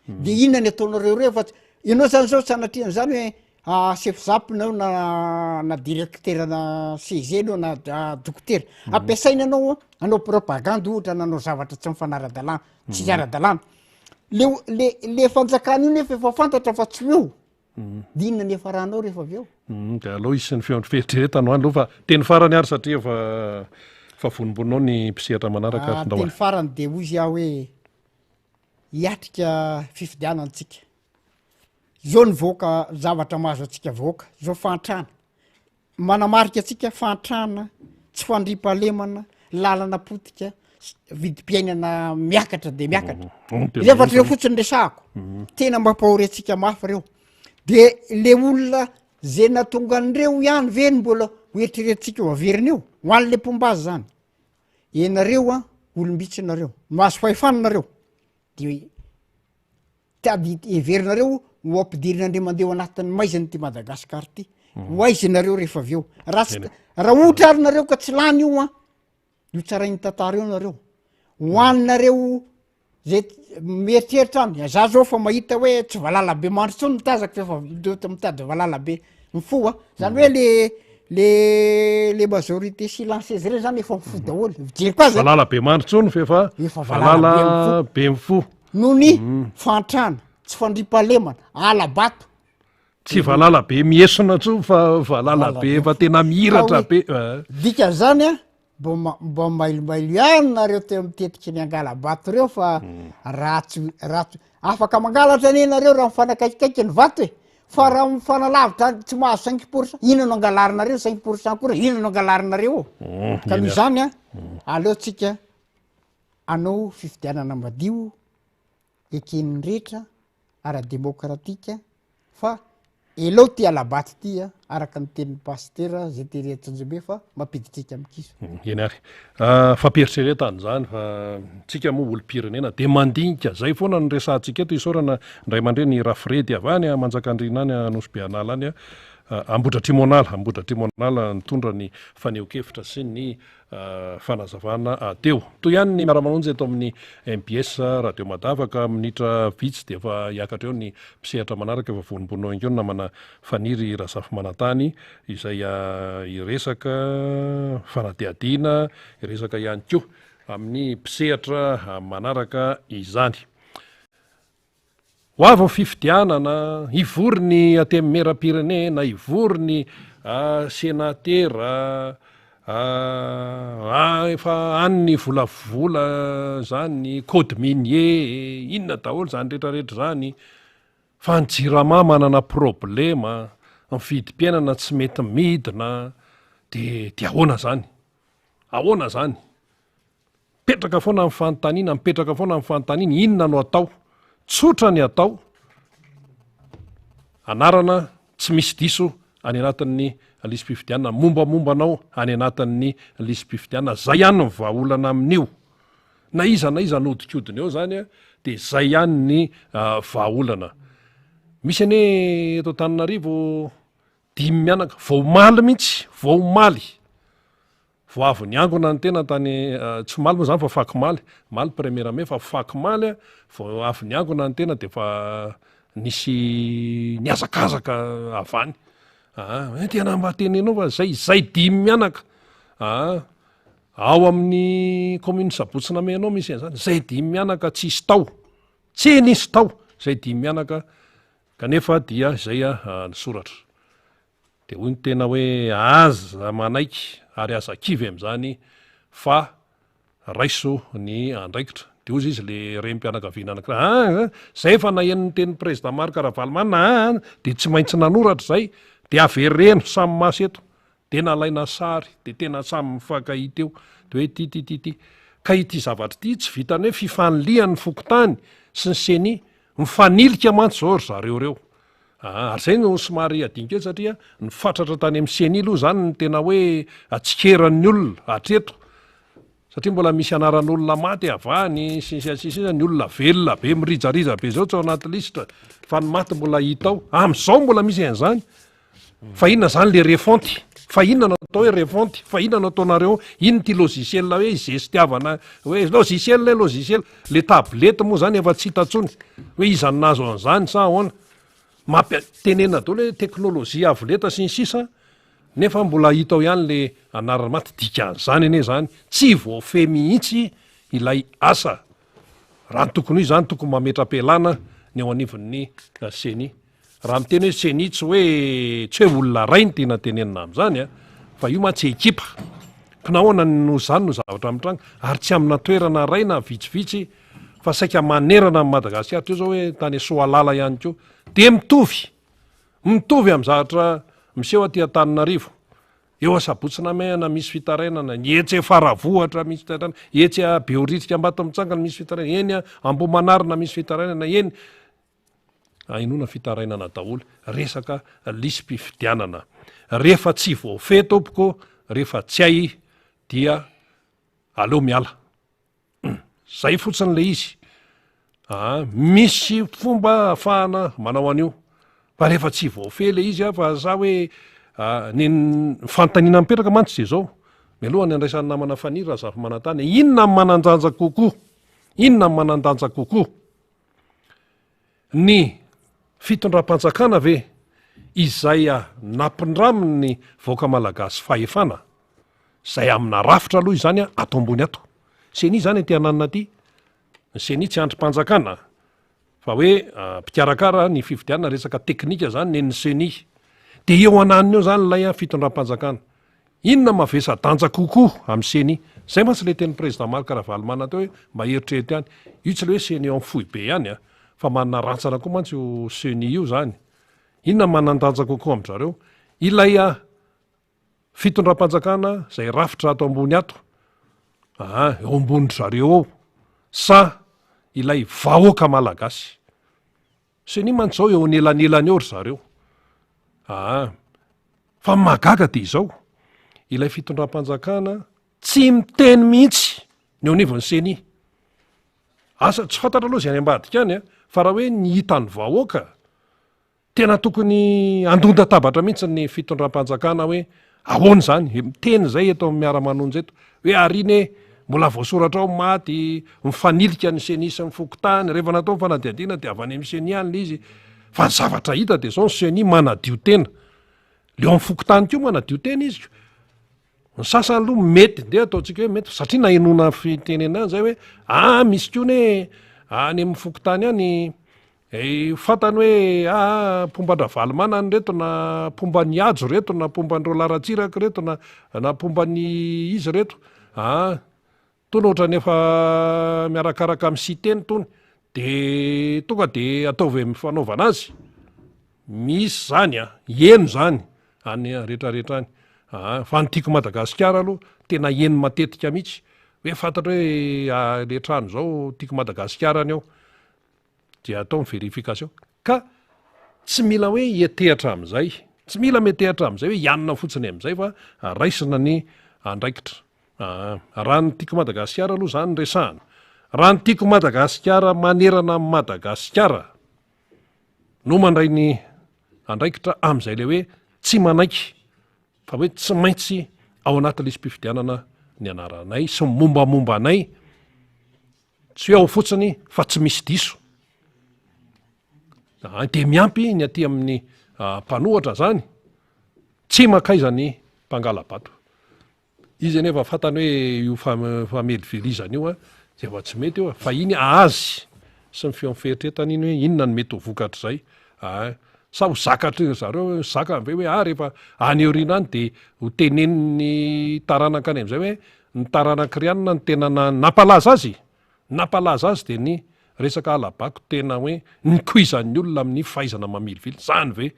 De inona ny ataonareo reo fa tsy ianao zany zao sanatria an'izany hoe ah, chef zap nao na na directeur na CG nao na dokotera ampiasaina anao hanao propagande ohatra nanao zavatra tsy mifanara-dalàna tsy ara-dalàna le le le fanjakana io nefa efa fantatra fa tsy ho eo de inona ny hiafaranao rehefa avy eo? De aleo hisy ny feon'ny fieritreretana ho any aloha fa teny farany ary satria efa efa vonombononao ny mpisehatra manaraka ary Ah, ndao teny ary. farany de hoy izy aho hoe hiatrika fifidianana tsika. Zao ny vahoaka zavatra mahazo antsika vahoaka, zao fahantrana. Manamarika antsika fahantrana, tsy fandriampahalemana, lalana potika, vidim-piainana miakatra de miakatra. Mhm. Ireo fa ireo fotsiny resahako. Mhm. Tena mampahory antsika mafy ireo. De le olona ze natonga an'ireo ihany ve no mbola ho eritreretintsika ho averina eo? Ho an'le mpomba azy zany. Ianareo an, olom-bitsy nareo, mahazo fahefana nareo. De Tady heverinareo ho ampidirina indray mandeha ao anatin'ny maizina ity Madagascar ity. Ho aiza ianareo rehefa avy eo? Raha tsy raha ohatra ary nareo ka tsy lany io an, io tsarain'ny tantara io nareo. Ho anareo zay mieritreritra any, za zao fa mahita hoe tsy valala be mandry intsony ny tazako fa efa mitady valala be mifoha. Zany hoe le le le majorité silencieuse reny zany efa mifoha daholo. Fijeriko azy. Valala be mandry intsony fa efa Efa valala be mifoha. be mifoha. Noho ny fahantrana, tsy fandriampahalemana, hala-bato. Tsy valala be miesona intsony fa valala be efa tena mihiratra be. Eh. Dikan'izany an, mba ma- mba mailomailo ihany nareo teo amin'ny tetiky ny angala-bato ireo fa raha tsy raha tsy afaka mangalatra anie nareo raha mifanakaikikaiky ny vato e. Fa raha mifanalavitra tsy mahazo cinq pour cent, inona no angalarinareo cinq pour cent akory, inona no angalarinareo eo? Ka noho izany an, aleo tsika Hanao fifidianana madio, eken'ny rehetra, ara-demokratika, fa elao ty hala-bato ty a, araka ny tenin'i Pasitera zay tery Antsonjombe fa mampiditra amin'ny kiso. Eny ary. Fampieritreretana izany fa tsika moa olom-pirenena dia mandinika, zay foana no resahantsika eto, isaorana ny ray aman-dreny Rafredy avy any Manjakandriana any Nosy Be An'ala any, Ambohidratrimo An'ala, Ambohidratrimo An'ala nitondra ny fanehoan-kevitra sy ny fanazavana teo. Toy ihany ny miara-manonja eto amin'ny mbs Radio Madavaka, minitra vitsy dia efa hiakatra eo ny mpisehatra manaraka, efa vonombonona eo ihany koa ny namana Faniry Razafimanantany izay hiresaka fanadihadiana, hiresaka ihany koa amin'ny mpisehatra manaraka izany. Ho avy ny fifidianana, hivory ny Antenimierampirenena, hivory ny Senatera, efa any ny volavola zany, ny code minier, inona daholo zany rehetra rehetra zany, fa ny jirama manana problema, ny vidim-piainana tsy mety midina, de de ahoana zany? Ahoana zany? Mipetraka foana ny fanontaniana, mipetraka foana ny fanontaniana, inona no atao? Tsotra ny atao, anarana tsy misy diso any anatin'ny lisi-pifidianana, mombamomba anao any anatin'ny lisi-pifidianana, zay ihany ny vahaolana amin'io. Na iza na iza anodikodina eo zany dia zay ihany ny vahaolana. Misy anie eto Antananarivo dimy mianaka, vao omaly mihitsy, vao omaly. Vao avy niangona ny tena tany, tsy omaly moa zany fa fakomaly, omaly premier mai fa fakomaly vao avy niangona ny tena de efa nisy nihazakazaka avy any, aa eh tena mba teneno fa zay zay dimy mianaka, aa ao amin'ny commune Sabotsy Namehana ao misy an'zany, zay dimy mianaka tsisy tao, tsy nisy tao zay dimy mianaka kanefa dia izay ny soratra. Dia hoy ny tena hoe aza manaiky ary aza kivy amin'izany fa raiso ny andraikitra. Dia hozy izy le renim-pianakaviana anankiray, ah ah, zay efa naheno ny tenin'ny président Marc Ravalomanana ah ah, dia tsy maintsy nanoratra izay, dia avereno samy maso eto, dia nalaina sary, dia tena samy mifankahita eo, dia hoe ity ity ity ity. Ka ity zavatra ity tsy vitan'ny hoe fifanilihan'ny fokontany sy ny ceni, mifanilika mantsy izao ry zareo ireo. Aa, ary zay no somary adino kely satria nifatratra tany amin'ny ceni aloha zany ny tena hoe tsikeran'ny olona hatreto satria mbola misy anaran'olona maty avy any sy ny sisa sy ny sisa, ny olona velona be mirijarija be zao tsy ao anaty lisitra fa ny maty mbola hita ao, amin'izao mbola misy an'izany. Fa inona zany le refonte? Fa inona no atao hoe refonte? Fa inona no ataonareo? Inona ity logiciel hoe izestiavana hoe logiciel e logiciel, le tablette moa zany efa tsy hita intsony hoe iza no nahazo an'izany sa ahoana? Mampia- tenenina daholo hoe teknolojia avo lenta sy ny sisa nefa mbola hita ao ihany le anarana maty, dikan'izany anie zany tsy voafehy mihitsy ilay asa. Raha ny tokony ho izy zany tokony mametra-pialana ny eo anivon'ny ceni. Raha miteny hoe ceni tsy hoe tsy hoe olona ray no tiana tenenina amin'izany a, fa io mantsy ekipa. Ka nahoana no izany no zavatra mitranga ary tsy amina toerana ray na vitsivitsy. fa saika manerana an'i Madagasikara, teo zao hoe tany Soalala ihany koa dia mitovy, mitovy amin'ny zavatra miseho aty Antananarivo. Eo Asabotsy Namehana misy fitarainana, ny etsy Faravohitra misy fitarainana, etsy Behoririka Ambatomitsangana misy fitarainana, eny Ambohimanarina misy fitarainana, eny ahenoana fitarainana daholo resaka lisi-pifidianana. Rehefa tsy voafehy tompoko, rehefa tsy hay dia aleo miala. Zay fotsiny le izy. Aa misy fomba ahafahana manao an'io fa rehefa tsy voafehy le izy a fa za hoe ny fanontaniana mipetraka mantsy de zao, mialohan'ny andraisan'ny namana Faniry Razafimanantany, inona ny manan-danja kokoa? Inona ny manan-danja kokoa? Ny fitondram-panjakana ve izay nampindramin'ny vahoaka malagasy fahefana, izay amina rafitra aloha izany ato ambony ato. Ceni izany aty ananona aty, ny ceni tsy andrim-panjakana fa hoe mpikarakara ny fifidianana resaka teknika izany nen'ny ceni. Dia eo ananona eo izany ilay fitondram-panjakana. Inona mavesa-danja kokoa amin'ny ceni? Zay mantsy ilay tenin'ny président Marc Ravalomanana teo hoe mba eritrereto ihany. Io tsy ilay hoe ceni ao amin'ny foibe ihany a, fa manana rantsana koa mantsy io ceni io zany. Inona manan-danja kokoa amin-dry zareo? Ilay fitondram-panjakana izay rafitra ato ambony ato, aa eo ambonin-dry zareo ao, sa ilay vahoaka malagasy? Ceni mantsy izao eo anelanelany eo ry zareo. Aa. Fa ny mahagaga dia izao, ilay fitondram-panjakana tsy miteny mihitsy ny eo anivon'ny ceni. Asa, tsy fantatra aloha izay any ambadika any a, fa raha hoe ny hitan'ny vahoaka, tena tokony handon-databatra mihitsy ny fitondram-panjakana hoe Ahoana izany? Miteny izay eto amin'ny miara-manonja eto hoe ary iny e, mbola voasoratra ao maty, mifanilika ny ceni sy ny fokontany, rehefa natao ny fanadihadiana dia avy any amin'ny ceni any ilay izy. Fa ny zavatra hita dia izao, ny ceni manadio tena. Le ao amin'ny fokontany koa manadio tena izy ko. Ny sasany aloha mety, ndeha ataontsika hoe mety, satria nahenoana fitenenana izay hoe ah misy koa anie any amin'ny fokontany any Eh, fantany hoe aa mpomba an-dRavalomanana ireto na mpomba an'i Hajo ireto na mpomba an'i Roland Ratsiraka ireto na na mpomba an'i iza ireto. Aa, tony ohatran'ny efa miarakaraka amin'ny Siteny tony de tonga de ataovy amin'ny fanaovana azy. Misy zany a, heno zany any rehetrarehetra any. Aa, fa ny Tiako Madagasikara aloha tena heno matetika mihitsy hoe fantatra hoe le trano zao Tiako Madagasikara ny ao. dia atao ny vérification ka tsy mila hoe hiantehatra amin'izay, tsy mila miantehatra amin'izay hoe hianina fotsiny amin'izay fa raisina ny andraikitra. Raha ny Tiako Madagasikara aloha izany no resahana, raha ny Tiako Madagasikara manerana an'i Madagasikara no mandray ny andraikitra amin'izay ilay hoe tsy manaiky fa hoe tsy maintsy ao anaty lisi-pifidianana ny anaranay sy ny mombamomba anay, Tsy hoe ao fotsiny fa tsy misy diso. Dia miampy ny aty amin'ny mpanohatra zany, tsy mankaiza ny mpangala-bato. Izy anefa fantany hoe io famelivelizana io dia efa tsy mety io, fa iny azy sy ny feon'ny fieritreretany iny hoe inona no mety ho vokatr'izay. Sa ho zakatry ry zareo, zakany ve hoe ah rehefa any aoriana any dia ho tenenin'ny taranaka any amin'izay hoe ny taranak'i Rianina no tena nampalaza azy? Nampalaza azy dia ny resaka hala-bako tena hoe nikoizan'ny olona amin'ny fahaizana mamilivily. Izany ve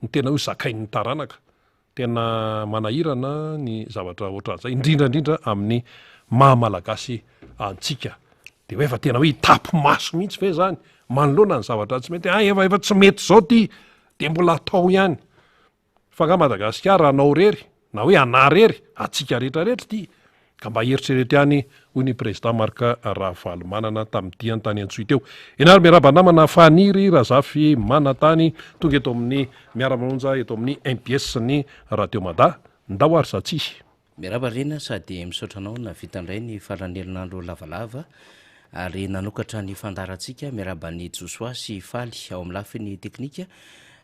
no tena hoe zakain'ny taranaka? Tena manahirana ny zavatra ohatran'izay, indrindra indrindra amin'ny maha malagasy antsika. Dia hoe efa tena hoe hitapo-maso mihitsy ve izany manoloana ny zavatra tsy mety? Ah, efa efa tsy mety izao ity, dia mbola atao ihany. Fa angaha Madagasikara anao irery na hoe anà irery, antsika rehetra rehetra ity. Ka mba eritrereto ihany hoy ny Président Marc Ravalomanana tamin'ny diany tany Antsohihy teo. Eny ary miarahaba namana Faniry Razafy Manantany tonga eto amin'ny Miara-manonja eto amin'ny MPS ny Radio Mada. Ndao ary za tsia. Miarahaba Rina sady misaotra anao nahavita indray ny faran'ny herinandro lavalava ary nanokatra ny fandaharantsika miarahaba an'i Josoa sy Faly ao amin'ny lafiny teknika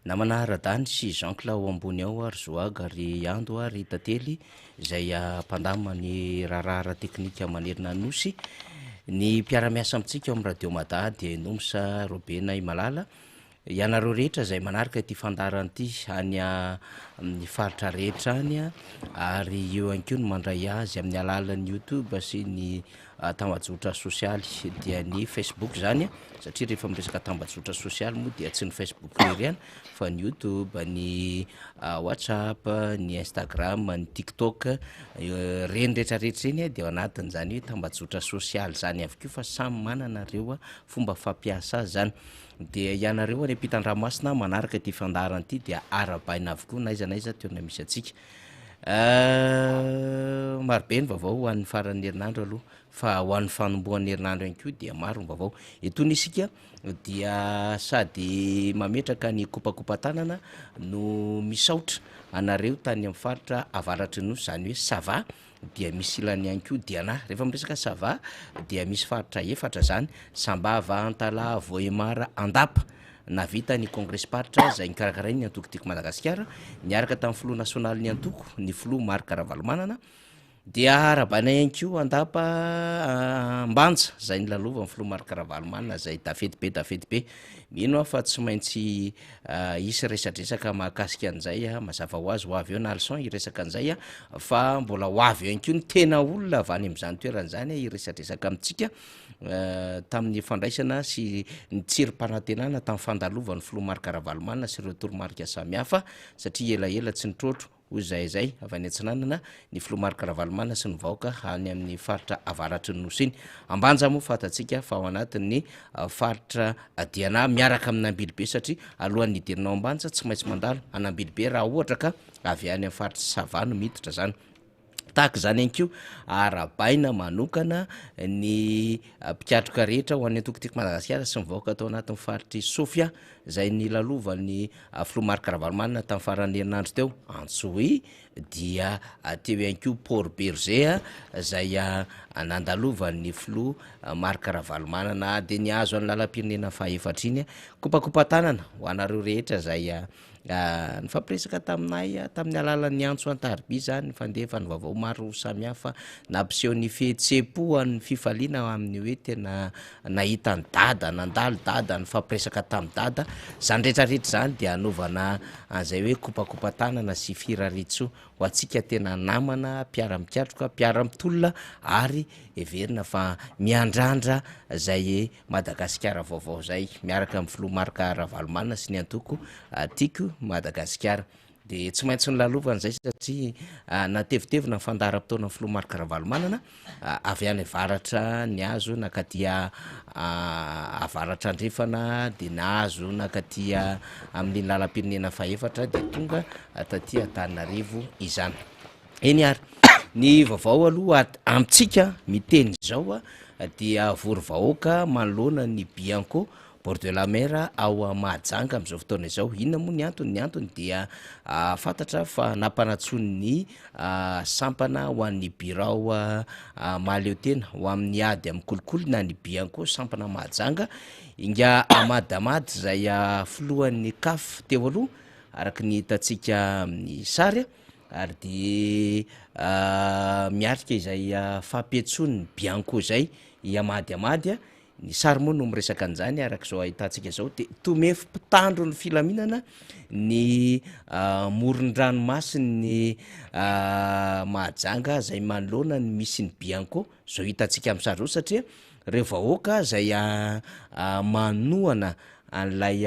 namana Radany sy Jeancle ao ambony ao ary Zoaga ary Ando ary Tantely izay mpandamina ny raharaha ara-teknika manerana ny Nosy. Ny mpiara-miasa amintsika ao amin'ny Radio Mada dia i Nomsa Robena Imalala. Ianareo rehetra izay manaraka ity fandaharana ity any amin'ny faritra rehetra any ary eo ihany koa ny mandray azy amin'ny alalan'ny YouTube sy ny tambajotra sosialy dia ny Facebook izany satria rehefa miresaka tambajotra sosialy moa dia tsy ny Facebook irery ihany fa ny YouTube, ny WhatsApp, ny Instagram, ny TikTok, ireny rehetra rehetra ireny dia ao anatin'izany hoe tambajotra sosialy izany avokoa fa samy manana ireo fomba fampiasa azy izany. Dia ianareo any ampitan-dranomasina manaraka ity fandaharana ity dia arahabaina avokoa na aiza na aiza toerana misy antsika. Marobe ny vaovao ho an'ny faran'ny herinandro aloha fa ho an'ny fanombohan'ny herinandro ihany koa dia maro ny vaovao. Etoana isika dia sady mametraka ny kopakopa-tanana no misaotra anareo tany amin'ny faritra avaratry ny nosy izany hoe Sava dia misy ilany ihany koa Diana. Rehefa miresaka Sava dia misy faritra efatra izany, Sambava, Antalaha, Vohemar, Andapa. Nahavita ny kongresim-paritra izay nokarakarain'ny antoko Tiako Madagasikara niaraka tamin'ny filoha nasionalin'ny antoko, ny filoha Marc Ravalomanana. Dia arahabaina ihany koa Andapa Ambanja izay nolalovan'ny filoha Marc Ravalomanana izay tafety be tafety be. Mino aho fa tsy maintsy hisy resadresaka mahakasika an'izay, mazava ho azy ho avy eo Nalson hiresaka an'izay fa mbola ho avy eo ihany koa ny tena olona avy any amin'izany toerana izany hiresadresaka amintsika tamin'ny fandraisana sy ny tsirim-panantenana tamin'ny fandalovan'ny filoha Marc Ravalomanana sy ireo toromarika samihafa satria elaela tsy nitrotro hoy izahay izay avy any Atsinanana, ny filoha Marc Ravalomanana sy ny vahoaka any amin'ny faritra avaratry ny Nosy iny. Ambanja moa fantatsika fa ao anatin'ny faritra Diana miaraka amin'Ambilobe satria alohan'ny hidirana ao Ambanja tsy maintsy mandalo an'Ambilobe raha ohatra ka avy any amin'ny faritry Sava no miditra izany. Tahaka izany ihany koa, arahabaina manokana ny mpikatroka rehetra ho an'ny antoko Tiako Madagasikara sy ny vahoaka tao anatin'ny faritr'i Sofia izay nilalovan'ny filoha Marc Ravalomanana tamin'ny faran'ny herinandro teo, Antsohihy, dia teo ihany koa Port Bergé izay nandalovan'ny filoha Marc Ravalomanana dia nihazo an'ny lalam-pirenena fahefatra iny. Kopakopa-tanana ho anareo rehetra izay Nifampiresaka taminay tamin'ny alalan'ny antso an-tariby izany, nifandefa ny vaovao maro samihafa, nampiseho ny fihetseham-po an'ny fifaliana amin'ny hoe tena nahita an'i Dada, nandalo Dada, nifampiresaka tamin'i Dada. Izany rehetra rehetra izany dia hanaovana an'izay hoe kopakopa-tanana sy firariantsoa ho antsika tena namana, mpiara-mikatroka, mpiara-mitolona ary heverina fa miandrandra izay Madagasikara vaovao izay miaraka amin'ny filoha Marc Ravalomanana sy ny antoko Tiako Madagasikara. Dia tsy maintsy nolalovana izay satria natevitevina ny fandaharam-potoanan'ny filoha Marc Ravalomanana avy any avaratra nihazo nankaty avaratra andrefana dia nahazo nankaty amin'iny lalam-pirenena fahefatra dia tonga taty Antananarivo izany. Eny ary, ny vaovao aloha amintsika miteny izao dia vory vahoaka manoloana ny Bianco bord de la mer ao Mahajanga amin'izao fotoana izao. Inona moa ny antony? Ny antony dia fantatra fa nampanantsoin'ny sampana ho an'ny birao mahaleo tena ho amin'ny ady amin'ny kolikoly na ny Bianco sampana Mahajanga, Ingahy Ahmad Ahmad izay filohan'ny Caf teo aloha araka ny hitantsika amin'ny sary. Ary dia miatrika izay fampiantsoan'ny Bianco izay i Amady Amady, ny sary moa no miresaka an'izany araka izao ahitantsika izao, dia tomefy mpitandro ny filaminana ny moron-dranomasin'ny Mahajanga izay manoloana ny misy ny Bianco, izao hitantsika amin'ny sary izao satria ireo vahoaka izay manohana an'ilay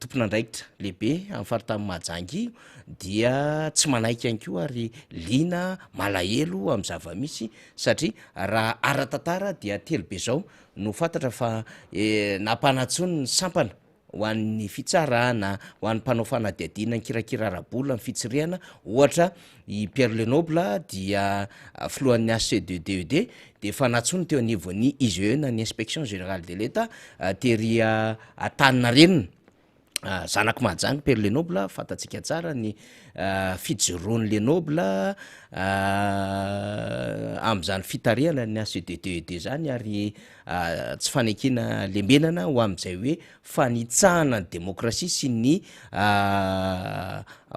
tompon'andraikitra lehibe amin'ny faritanin'i Mahajanga io dia tsy manaiky ihany koa ary liana, malahelo amin'ny zava-misy satria raha ara-tantara dia telo be izao no fantatra fa nampanantsoiny ny sampana ho an'ny fitsarana, ho an'ny mpanao fanadihadiana nikirakira ara-bola ny fitsirihana, ohatra i Pierre Lenoble dia filohan'ny HCDDED dia efa nantsoiny teo anivon'ny IGE na ny Inspection Générale de l'Etat tery Antaninarenina, zanak'i Mahajanga Pierre Lenoble, fantatsika tsara ny fijoroan'i Lenoble amin'izany fitarihana ny HCDDED izany ary tsy fanekena lembenana ho amin'izay hoe fanitsahana ny demokrasia sy ny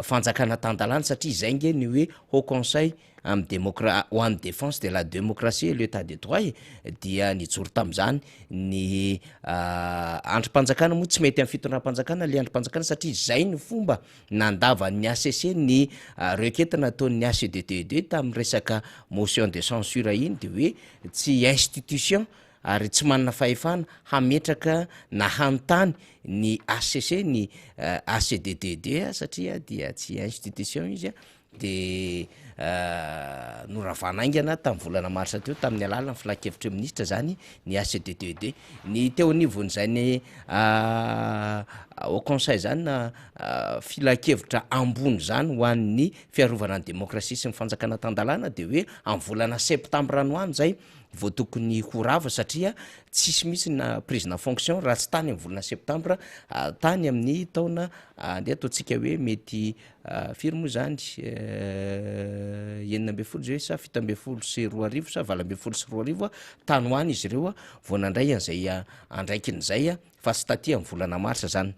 fanjakana tan-dalàna satria izay nge ny hoe haut conseil. amin'ny demokra ho an'ny défense de la démocratie et l'état de droit e, dia nijoro tamin'izany ny andrim-panjakana moa tsy mety amin'ny fitondram-panjakana le andrim-panjakana satria izay no fomba nandavan'ny HCC ny requête nataon'ny HCDDD tamin'ny resaka motion de censure iny de hoe tsy institution ary tsy manana fahefana hametraka na hanontany ny HCC ny HCDDD satria dia tsy institution izy de noravana haingana tamin'ny volana marsa teo tamin'ny alalan'ny filankevitry ny minisitra zany ny HCDDD. Ny teo anivon'izany haut conseil zany na filankevitra ambony zany ho an'ny fiarovana ny demokrasia sy ny fanjakana tan-dalàna de hoe amin'ny volana septambra any ho any zay vao tokony ho rava satria tsisy mihitsy na prise na fonction raha tsy tany amin'ny volana septambra tany amin'ny taona andeha ataontsika hoe mety Firy moa izany? 16 izay sa 2017 sa 2018 tany ho any izy ireo vao nandray an'izay andraikiny izay fa tsy taty amin'ny volana marsa izany.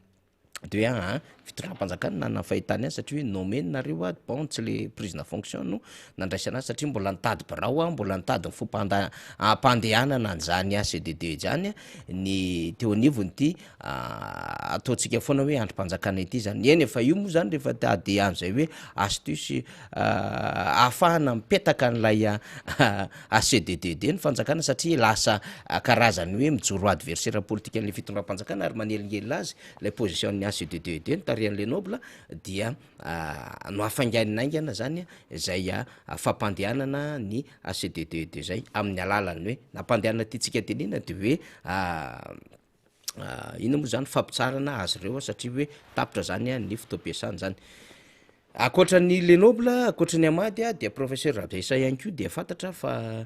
De hoe aa fitondram-panjakana nanana ny fahitany azy satria hoe nommé nareo a, bon tsy le prise na fonction no nandraisana azy satria mbola nitady birao, mbola nitady ny fompanda- hampandehanana an'izany HCDD izany ny teo anivon'ity ataontsika foana hoe andrim-panjakana ity zany, eny e fa io moa zany rehefa te ady an'izay hoe astuce ahafahana mipetaka an'ilay HCDDD ny fanjakana satria lasa karazany hoe mijoro adversaire politique an'ilay fitondram-panjakana ary manelingelina azy ilay position ny HCDDD notarihan'i Lenoble dia nohafainganina haingana zany izay fampandehanana ny HCDDD zay amin'ny alalan'ny hoe nampandehanana tiantsika tenenina de hoe Inona moa zany fampitsaharana azy ireo satria hoe tapitra zany ny fotoam-piasany zany. Ankoatra ny Le Noble, ankoatra ny Amady dia professeur Rabeisa ihany koa dia fantatra fa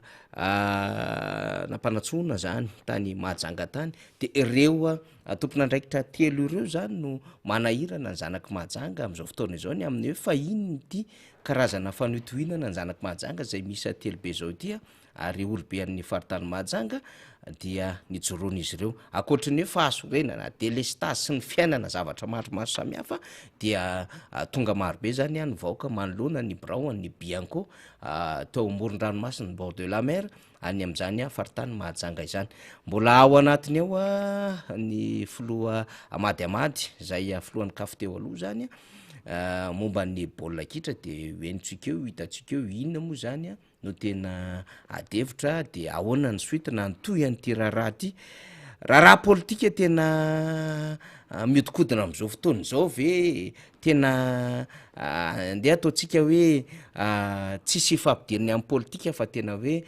nampanantsoina zany tany Mahajanga tany de ireo tompon'andraikitra telo ireo zany no manahirana ny zanak'i Mahajanga amin'izao fotoana izao ny amin'ny hoe fa inona ity karazana fanohintohinana ny zanak'i Mahajanga izay miisa telo be izao ity. ary olobe an'ny faritany Mahajanga dia nijoroan'izy ireo. Ankoatry ny hoe fahasorenana, delestazy sy ny fiainana zavatra maromaro samihafa dia tonga marobe zany ny vahoaka manoloana ny birao an'ny Bianco teo amoron-dranomasina, bord de la mer, any amin'izany faritany Mahajanga izany. Mbola ao anatiny ao ny filoha Amady Amady izay filohan'ny CAF teo aloha zany momba ny baolina kitra dia ho henontsika eo, ho hitantsika eo inona moa zany no tena ady hevitra de ahoana ny suite na ny tohy an'ity raharaha ity? Raharaha politika tena mihodinkodina am'zao fotoana izao ve tena andeha ataontsika hoe tsisy ifampidirany am'politika fa tena hoe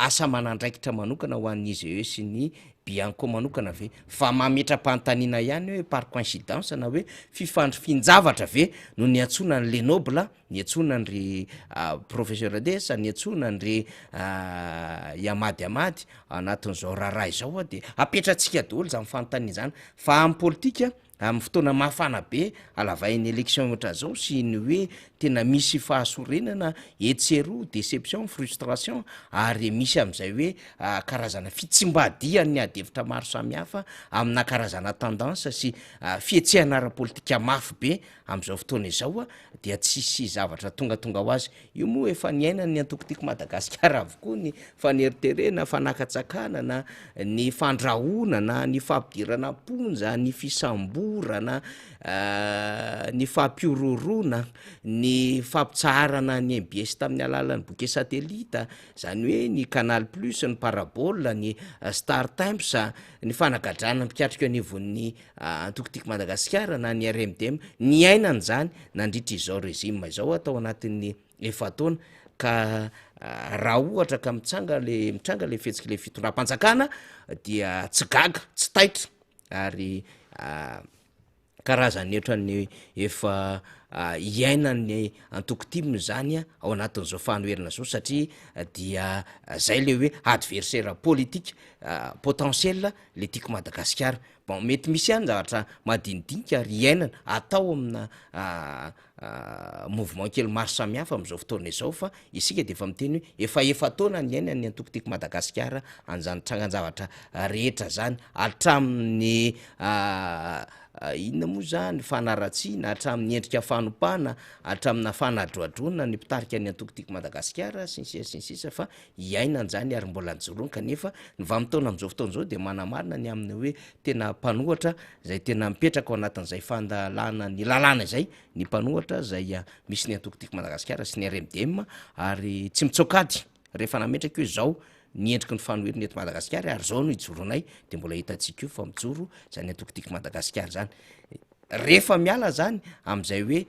asa aman'andraikitra manokana ho an'ny IGE sy ny Bianco manokana ve? Fa mametra-panontaniana ihany hoe par coïncidence na hoe fifandrifian-javatra ve no niantsoana an'i Lenoble Niantsoana an-dry Professeur Desa, niantsoana an-dry Iamady Amady anatin'izao raharaha izao aho dia apetratsika daholo izany fanontaniana izany fa amin'ny politika amin'ny fotoana mafana be halavain'ny élection ohatran'izao sy ny hoe tena misy fahasorenana etsy sy eroa, déception, frustration ary misy amin'izay hoe karazana fitsimbadihan'ny ady hevitra maro samihafa amina karazana tendance sy fihetsehana ara-politika mafy be Amin'izao fotoana izao dia tsisy zavatra tongatonga ho azy. Io moa efa niainan'ny antoko Tiako Madagasikara avokoa ny faneriterena, fanakatsakanana, ny fandrahonana, ny fampidirana am-ponja, ny fisamborana, ny fampihorohoroana, ny fampitsaharana ny mbs tamin'ny alalan'ny bouquet satellite, izany hoe ny canal plus, ny parabole, ny star times, ny fanagadrana mpikatroka eo anivon'ny Antoko Tiako Madagasikara na ny RMDM niainana izany nandritra izao régime izao tao anatin'ny efa-taona ka raha ohatra ka mitsanga le mitranga le fihetsik'le fitondram-panjakana dia tsy gaga, tsy taitra ary karazan'ny ohatran'ny efa iainan'ny antoko tim izany ao anatin'izao fanoherana izao satria dia zay le hoe adversaire politique potentiel le Tiako Madagasikara. Bon, mety misy ihany zavatra madinidinika ary iainana atao amina mouvement kely maro samihafa amin'izao fotoana izao fa isika dia efa miteny hoe efa efa-taona niainan'ny antoko Tiako Madagasikara an'izany trangan-javatra rehetra zany hatramin'ny. inona moa izany, fanaratsiana, hatramin'ny endrika fanompana, hatramina fanadroadroana ny mpitarika ny antoko Tiako Madagasikara, sy ny sisa sy ny sisa fa iainana izany ary mbola nijoroany kanefa ny vanim-potoana amin'izao fotoana izao dia manamarina ny amin'ny hoe tena mpanohatra izay tena mipetraka ao anatin'izay fandalana ny lalàna izay ny mpanohatra izay misy ny antoko Tiako Madagasikara sy ny RMDM ary tsy mitsoaka ady rehefa nametraka hoe izao ny endriky ny fanoherana eto Madagasikara ary izao no ijoroanay dia mbola hitantsika io fa mijoro izany antoko Tiako Madagasikara izany. Rehefa miala zany am'zay hoe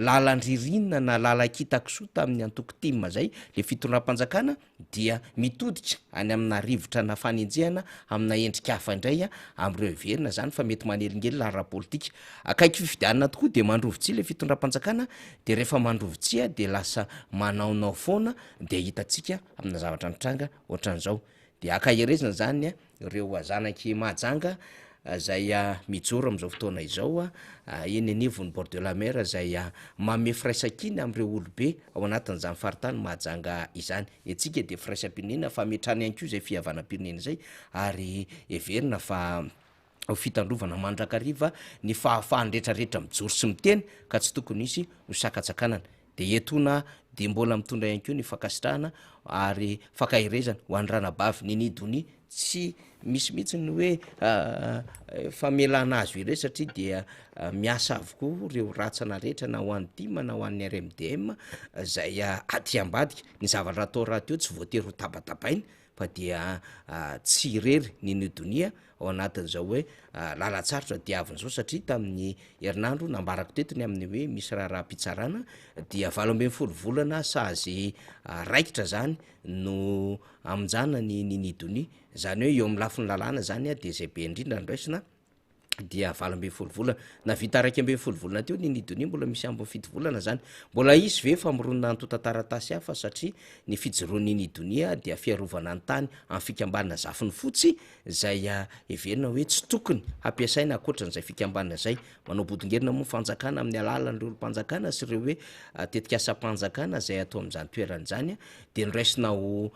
lalan-dririnina na lalan-kitakisoa tamin'ny antoko tim zay le fitondram-panjakana dia mitodika any amina rivotra na fanenjehana amina endrika hafa indray am'ireo heverina zany fa mety manelingelina ara-politika. Akaiky fifidianana tokoa dia mandrovi-tsihy le fitondram-panjakana de rehefa mandrovi-tsihy dia lasa manaonao foana dia hitantsika amina zavatra mitranga ohatran'izao. Dia ankaherezana zany ireo zanak'i Mahajanga izay mijoro amin'izao fotoana izao eny anivon'ny bord de la mer izay manome firaisankina amin'ireo olobe ao anatin'izany faritany Mahajanga izany. Ny antsika dia firaisam-pirenena, fametrahana ihany koa izay fihavanam-pirenena izay ary heverina fa ho fitandrovana mandrakariva ny fahafahan'ny rehetrarehetra mijoro sy miteny ka tsy tokony hisy ho sakantsakanana. Dia etoana dia mbola mitondra ihany koa ny fankasitrahana ary fankaherezana ho an'ny ranabavy Nini Donia, tsy misy mihitsy ny hoe famelana azy ireo satria dia miasa avokoa ireo rantsana rehetra na ho an'ny tim na ho an'ny RMDM izay aty ambadika, ny zavatra atao rahateo tsy voatery ho tabatabaina fa dia tsy irery Nini Donia ao anatin'izao hoe lalan-tsarotra diavina izao satria tamin'ny herinandro nambarako teto ny amin'ny hoe misy raharaham-pitsarana dia 18 volana sazy raikitra izany no hamonjana ny Nini Donia, izany hoe eo amin'ny lafiny lalàna izany dia izay be indrindra no raisina dia 18 volana, nahavita 11 volana teo Nini Donia mbola misy ambiny fito volana izany, mbola hisy ve famoronana antontan-taratasy hafa satria ny fijoroan'i Nini Donia dia fiarovana ny tany amin'ny fikambanana Zafin'ny Fotsy izay heverina hoe tsy tokony hampiasaina ankoatran'izay fikambanana izay. Manao bodongerina moa ny fanjakana amin'ny alalan'ireo olom-panjakana sy ireo hoe tetikasam-panjakana izay atao amin'izany toerana izany dia noraisina ho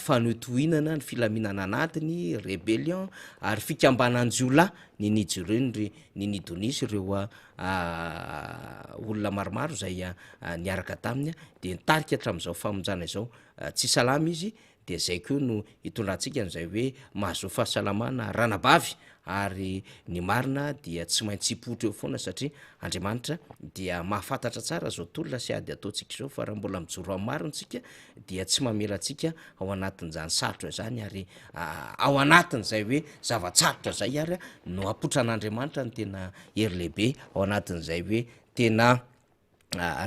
fanohitohinana ny filaminana anatiny, rébellion, ary fikambanan-jiolahy ny nijoroan'i Nini Donia sy ireo olona maromaro izay niaraka taminy dia nitarika hatramin'izao famonjana izao. Tsy salama izy dia zay koa no hitondrantsika an'izay hoe mahazoa fahasalamana ranabavy ary ny marina dia tsy maintsy hipoitra eo foana satria Andriamanitra dia mahafantatra tsara zao tolona sy ady ataontsika izao fa raha mbola mijoro amin'ny marina tsika dia tsy mamela antsika ao anatin'izany sarotra izany ary ao anatin'izay hoe zava-tsarotra zay ary no apotran'Andriamanitra ny tena hery lehibe ao anatin'izay hoe tena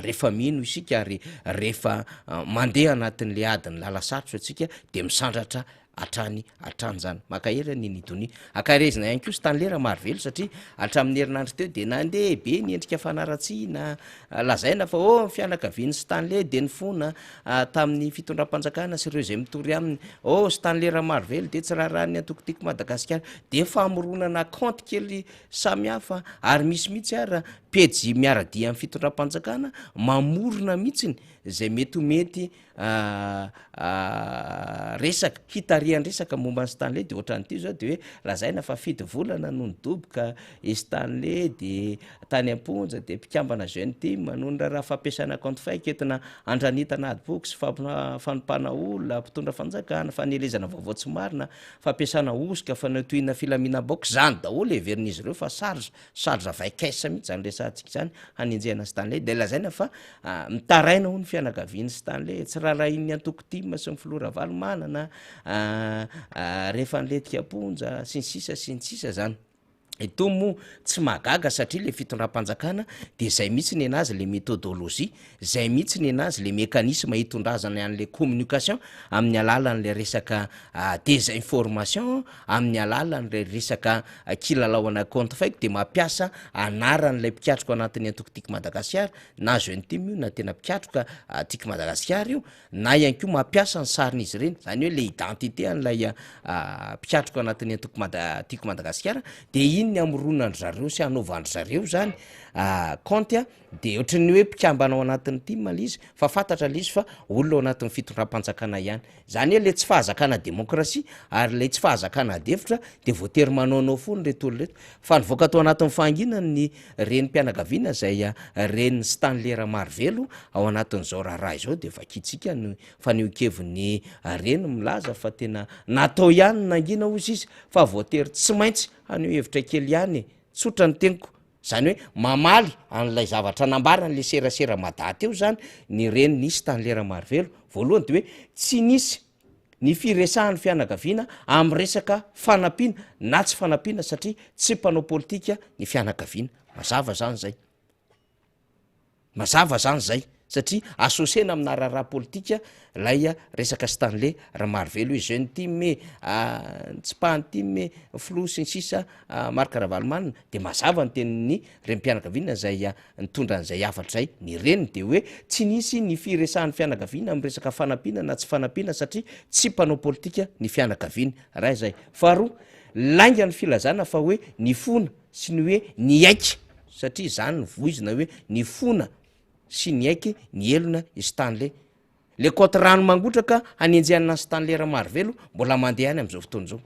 rehefa mino isika ary rehefa mandeha anatin'le adin'ny lala-sarotra isika de misandratra hatrany hatrany zany. Mankahery an'i Nini Donia. Ankaherezina ihany koa Stanley Ramarivelo satria hatramin'ny herinandro teo de nandeha be ny endrika fanaratsiana, lazaina fa oh ny fianakavian'i Stanley de nifona tamin'ny fitondram-panjakana sy ireo izay mitory aminy, oh Stanley Ramarivelo de tsy raharahan'ny antoko Tiako Madagasikara, de famoronana kaonty kely samihafa ary misy mihitsy ara pejy miara-dia amin'ny fitondram-panjakana mamorona mihitsiny izay mety ho mety resaka hitarihan-dresaka momba an'i Stanley de ohatran'ity zao de hoe lazaina fa fito volana no nidoboka i Stanley de tany am-ponja de mpikambana jeune team noho ny raharaha fampiasana compte fake entina handranitana ady-boky sy fanompana olona, mpitondra fanjakana, fanelezana vaovao tsy marina, fampiasana hosoka, fanohintohinana filaminam-bahoaka, izany daholo heverin'izy ireo fa charge, charge avec caisse mihitsy izany resahantsika izany hanenjehana Stanley, dia lazaina fa mitaraina hono ny fianakavian'i Stanley, tsy raharahian'ny antoko tim sy ny filoha Ravalomanana rehefa nilentika am-ponja sy ny sisa sy ny sisa izany. Itony moa tsy mahagaga satria le fitondram-panjakana de zay mihitsy nenazy le méthodologie, zay mihitsy nenazy le mécanisme hitondrazany an'le communication amin'ny alalan'le resaka désinformation, amin'ny alalan'le resaka kilalao ana compte fake de mampiasa anaran'ilay mpikatroka anatin'ny antoko Tiako Madagasikara na jeune tim io na tena mpikatroka Tiako Madagasikara io na ihany koa mampiasa ny sarin'izy ireny, zany hoe le identité an'ilay mpikatroka anatin'ny antoko Mada- Tiako Madagasikara de iny. iny ny hamoronan-dry zareo sy hanaovan-dry zareo zany kaonty a, de ohatran'ny hoe mpikambana ao anatin'ny tim le izy fa fantatra le izy fa olona ao anatin'ny fitondram-panjakana ihany. Zany hoe le tsy fahazakana demokrasia ary ilay tsy fahazakana ady hevitra de voatery manaonao foana ireto olona ireto. Fa nivoaka tao anatin'ny fahanginany ny renim-pianakaviana izay renin'i Stanley Ramarivelo ao anatin'izao raharaha izao de vakintsika ny fanehoan-keviny reny milaza fa tena natao ihany ny nangina hozy izy fa voatery tsy maintsy haneho hevitra kely ihany e! Tsotra ny teniko. Izany hoe mamaly an'ilay zavatra nambaran'ilay serasera Mada teo izany ny reny nisy tany Lera Maharivelo. Voalohany dia hoe tsy nisy ny firesahan'ny fianakaviana amin'ny resaka fanampiana na tsy fanampiana satria tsy mpanao politika ny fianakaviana. Mazava izany izay. Mazava zany zay satria associer-na amina raharaha politika ilay resaka Stanley Ramarivelo hoe jeune tim e, ntsipahan'ny tim e, filoha sy ny sisa Marc Ravalomanana de mazava ny tenin'ny renim-pianakaviana izay nitondra an'izay hafatra izay, ny reniny de hoe tsy nisy ny firesahan'ny fianakaviana amin'ny resaka fanampiana na tsy fanampiana satria tsy mpanao politika ny fianakaviany, ray zay. Faharoa, lainga ny filazana fa hoe nifona sy ny hoe niaiky satria izany no voizina hoe nifona sy niaiky ny helona i Stanley. Le kaonty rano mangotraka hanenjehana an'i Stanley Ramarivelo mbola mandeha ihany amin'izao fotoana izao.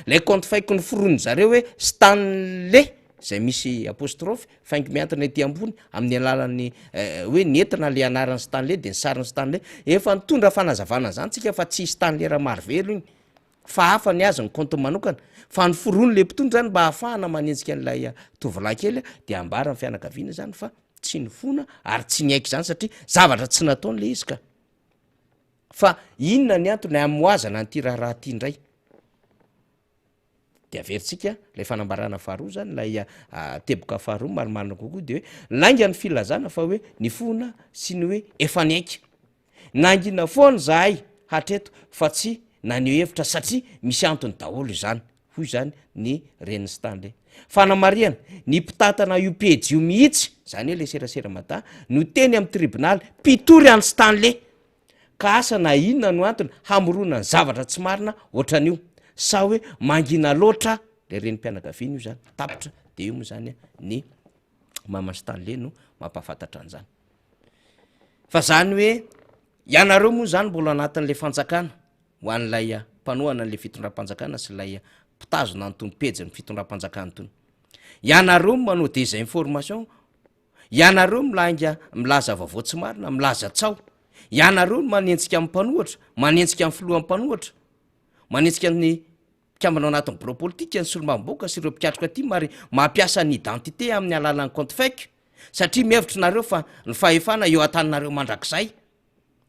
Ilay kaonty faiko noforonin-dry zareo hoe Stanley izay misy apostrophe faingo mihantona ety ambony amin'ny alalan'ny hoe nentina le anaran'i Stanley de ny sarin'i Stanley. Efa nitondra fanazavana an'izany tsika fa tsy i Stanley Ramarivelo iny. Fa hafa ny azy ny compte manokana fa ny forony le mpitondra zany mba ahafahana manenjika an'ilay tovolahy kely de ambara ny fianakaviana zany fa tsy nifona ary tsy niaiky zany satria zavatra tsy nataony le izy ka. Fa inona ny antony hamoazana an'ity raharaha ty indray? De averintsika ilay fanambarana faharoa zany ilay teboka faharoa marimarina kokoa de hoe lainga ny filazana fa hoe nifona sy ny hoe efa niaiky. Nangina foana izahay hatreto fa tsy naneho hevitra satria misy antony daholo izany, hoy izany ny renin'i Stanley. Fanamarihana, ny mpitantana io pejy io mihitsy, izany hoe ilay serasera Mada, no teny amin'ny tribonaly mpitory an'i Stanley. Ka asa na inona no antony hamoronany zavatra tsy marina ohatran'io. Sa hoe mangina loatra ilay renim-pianakaviana io izany. Tapitra dia io moa izany ny Mama Stanley no mampahafantatra an'izany. Fa zany hoe ianareo moa zany mbola anatin'le fanjakana ho an'ilay mpanohana an'le fitondram-panjakana sy ilay mpitazona an'itony pejin'ny fitondram-panjakana itony. Ianareo no manao désinformation, ianareo milainga milaza vaovao tsy marina, milaza tsaho, ianareo no manenjika ny mpanohatra, manenjika ny filohan'ny mpanohatra, manenjika ny Mpikambana ao anatin'ny birao politika, ny solombavambahoaka sy ireo mpikatroka tim ary mampiasa ny identité amin'ny alalan'ny compte fake satria mihevitra nareo fa ny fahefana eo an-taninareo mandrakizay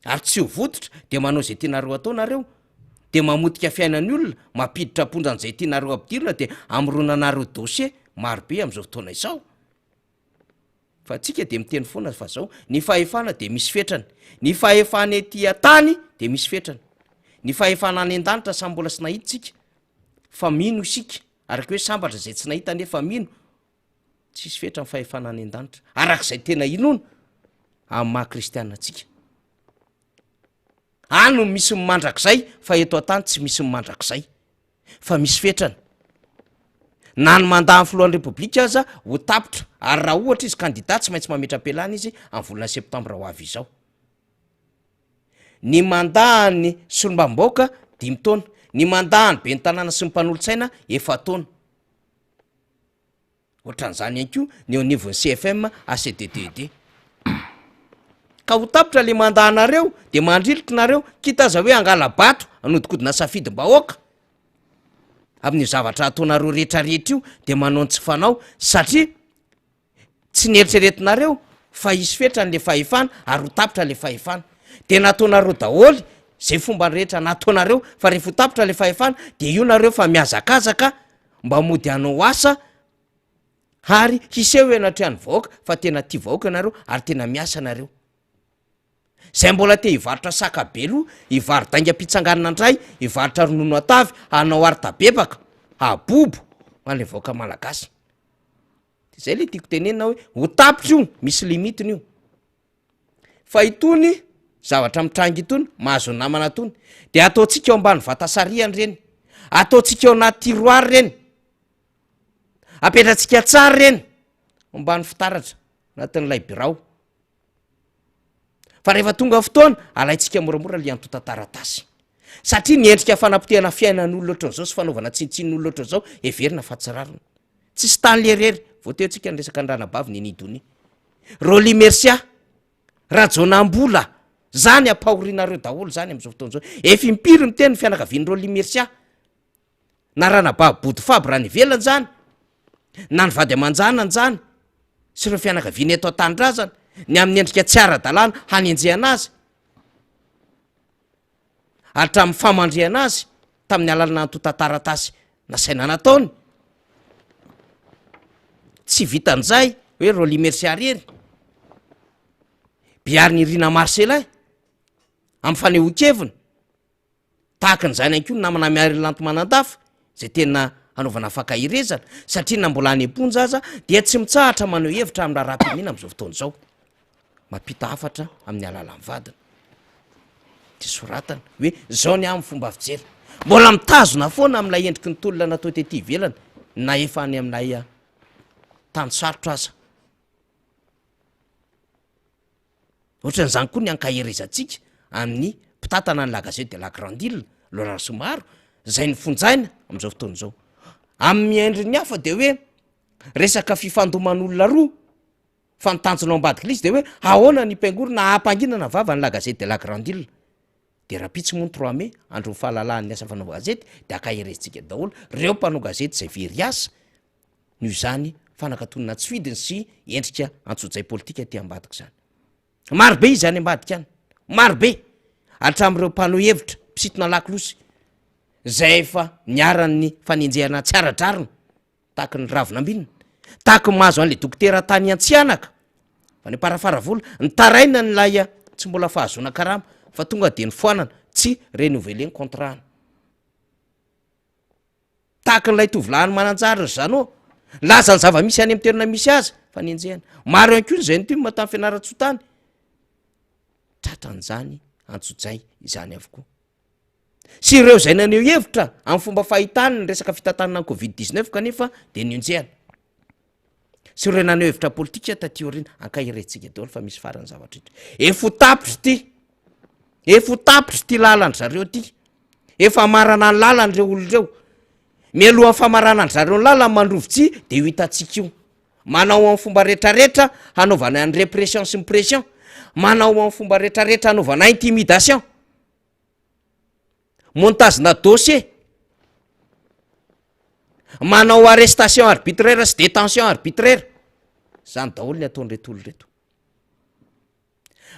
ary tsy ho vototra dia manao izay tianareo atao nareo dia mamotika fiainan'ny olona, mampiditra am-ponja an'izay tianareo ampidirina dia amoronanareo dossier marobe amin'izao fotoana izao. Fa antsika dia miteny foana fa zao, ny fahefana dia misy fetrany, ny fahefana ety an-tany dia misy fetrany, ny fahefana any an-danitra samy mbola tsy nahita isika fa mino isika, araka hoe sambatra izay tsy nahita nefa mino, tsisy fetra ny fahefana any an-danitra, arak'izay tena inoana amin'ny maha kristiana antsika. Any no misy ny mandrakizay fa eto an-tany tsy misy ny mandrakizay. fa misy fetrany. Na ny mandat an'ny filohan'ny Repoblika aza ho tapitra ary raha ohatra izy kandida tsy maintsy mametra-pialana izy amin'ny volana septambra ho avy izao. Ny mandat an'ny solombavambahoaka dimy taona, ny mandat an'ny ben'ny tanàna sy ny mpanolotsaina efa-taona. Ohatran'izany ihany koa ny eo anivon'ny CFM ACDDD. Ka ho tapitra le mandat nareo de mandrilotra nareo, kita aza hoe hangala-bato hanodikodina safidim-bahoaka amin'io zavatra ataonareo rehetrarehetra io de manao ny tsy fanao satria tsy nieritreretinareo fa hisy fetrany le fahefana ary ho tapitra le fahefana de nataonareo daholo zay fomba rehetra nataonareo fa rehefa ho tapitra le fahefana de io nareo fa mihazakazaka Mba mody hanao asa ary hiseho eo anatrehan'ny vahoaka fa tena tia vahoaka ianareo ary tena miasa nareo. Zay mbola te hivarotra saka be loha, hivaro-daingam-pitsanganana indray, hivarotra ronono atavy, hanao art-bebaka, habobo ho an'ilay vahoaka malagasy. De zay le tiako tenenina hoe ho tapitra io, misy limite-ny io. Fa itony zavatra mitranga itony, mahazo ny namana itony, de ataontsika eo ambany vata sarihana ireny, ataontsika eo anaty tiroir ireny. Apetratsika tsara ireny ambany fitaratra anatin'ilay birao. Fa rehefa tonga fotoana, alaintsika moramora le antontan-taratasy. Satria ny endrika fanapotehana fiainan'olona ohatran'izao sy fanaovana tsinontsinona olona ohatran'izao, heverina fa tsy rariny. Tsy Stanley irery, vao teo tsika niresaka ny ranabavy Nini Donia. Rolly Mercia, Rajaonambola, zany ampahorianareo daholo zany am'izao fotoana izao. Efa impiry miteny ny fianakavian'i Rolly Mercia. na ranabavy Bodofaby raha any ivelany zany, na ny vady aman-janany zany, sy ireo fianakaviana eto an-tanindrazana, ny amin'ny endrika tsy ara-dalàna hanenjehana azy, hatramin'ny famandrihana azy tamin'ny alalana antontan-taratasy nasaina nataony. Tsy vitan'izay hoe Rolly Mercia irery, Biarinirina Marcellin amin'ny fanehoan-keviny, Tahaka an'izany ihany koa ny namana Miarilanto Manandafy izay tena hanaovana fankaherezana satria na mbola any am-ponja aza dia tsy mitsahatra maneho hevitra amin'ny raharaham-pirenena amin'izao fotoana izao. Mampita hafatra amin'ny alalan'ny vadiny. Dia soratana hoe izao ny ahy amin'ny fomba fijery. Mbola mitazona foana amin'ilay endriky ny tolona natao tety ivelany na efa any amin'ilay tany sarotra aza. Ohatran'izany koa ny ankaherezantsika amin'ny mpitantana ny La Gazette de la Grande Ile, Laurent Rasoamaro, izay nofonjaina amin'izao fotoana izao. Amin'ny endriny hafa dia hoe resaka fifandoman'olona roa, fa ny tanjona ao ambadik'ilay izy dia hoe ahoana ny hipaingorana hahampanginana vava ny La Gazette de la Grande Ile. Dia rahampitso moa ny trois mai, andron'ny fahalalahan'ny asa fanaovan-gazety, dia ankaherezintsika daholo ireo mpanao gazety izay very asa noho izany fanakatonana tsy fidiny sy endrika antsojay politika aty ambadika izany. Maro be izy any ambadika any, maro be, hatramin'ireo mpanohy hevitra, mpisintona lakolosy, izay efa niharan'ny fanenjehana tsy ara-drariny, tahaky ny ravin'ambinina, tahaky ny mahazo an'ilay dokotera tany Antsihanaka, any Amparafaravola, nitaraina an'ilay tsy mbola fahazoana karama fa tonga dia nofoanana, tsy renouveler ny contrat-ny. Tahaka an'ilay tovolahy any Mananjary ry Jeannot, nilaza ny zava-misy any amin'ny toerana misy azy fa nenjehina. Maro ihany koa ny gendarme tany Fianarantsoa tany, tratran'izany antsojay izany avokoa. Sy ireo izay naneho hevitra amin'ny fomba fahitany ny resaka fitantanana ny covid 19 kanefa dia nenjehina. Sy ireo naneho hevitra politika taty aoriana, ankaherentsika daholo fa misy farany zavatra ity. Efa ho tapitra ity, efa ho tapitra ity lalan-dry zareo ity. Efa hamarana ny lalany ireo olona ireo. Mialohan'ny famaranan-dry zareo ny lalany mandrovi-tsihy dia io hitantsika io. Manao amin'ny fomba retraretra hanaovana ny répression sy ny pression. Manao amin'ny fomba retraretra hanaovana intimidation. Montage-na dossier. Manao arrestation arbitraire sy détention arbitraire. Zany daholo ny ataon'ireto olona ireto.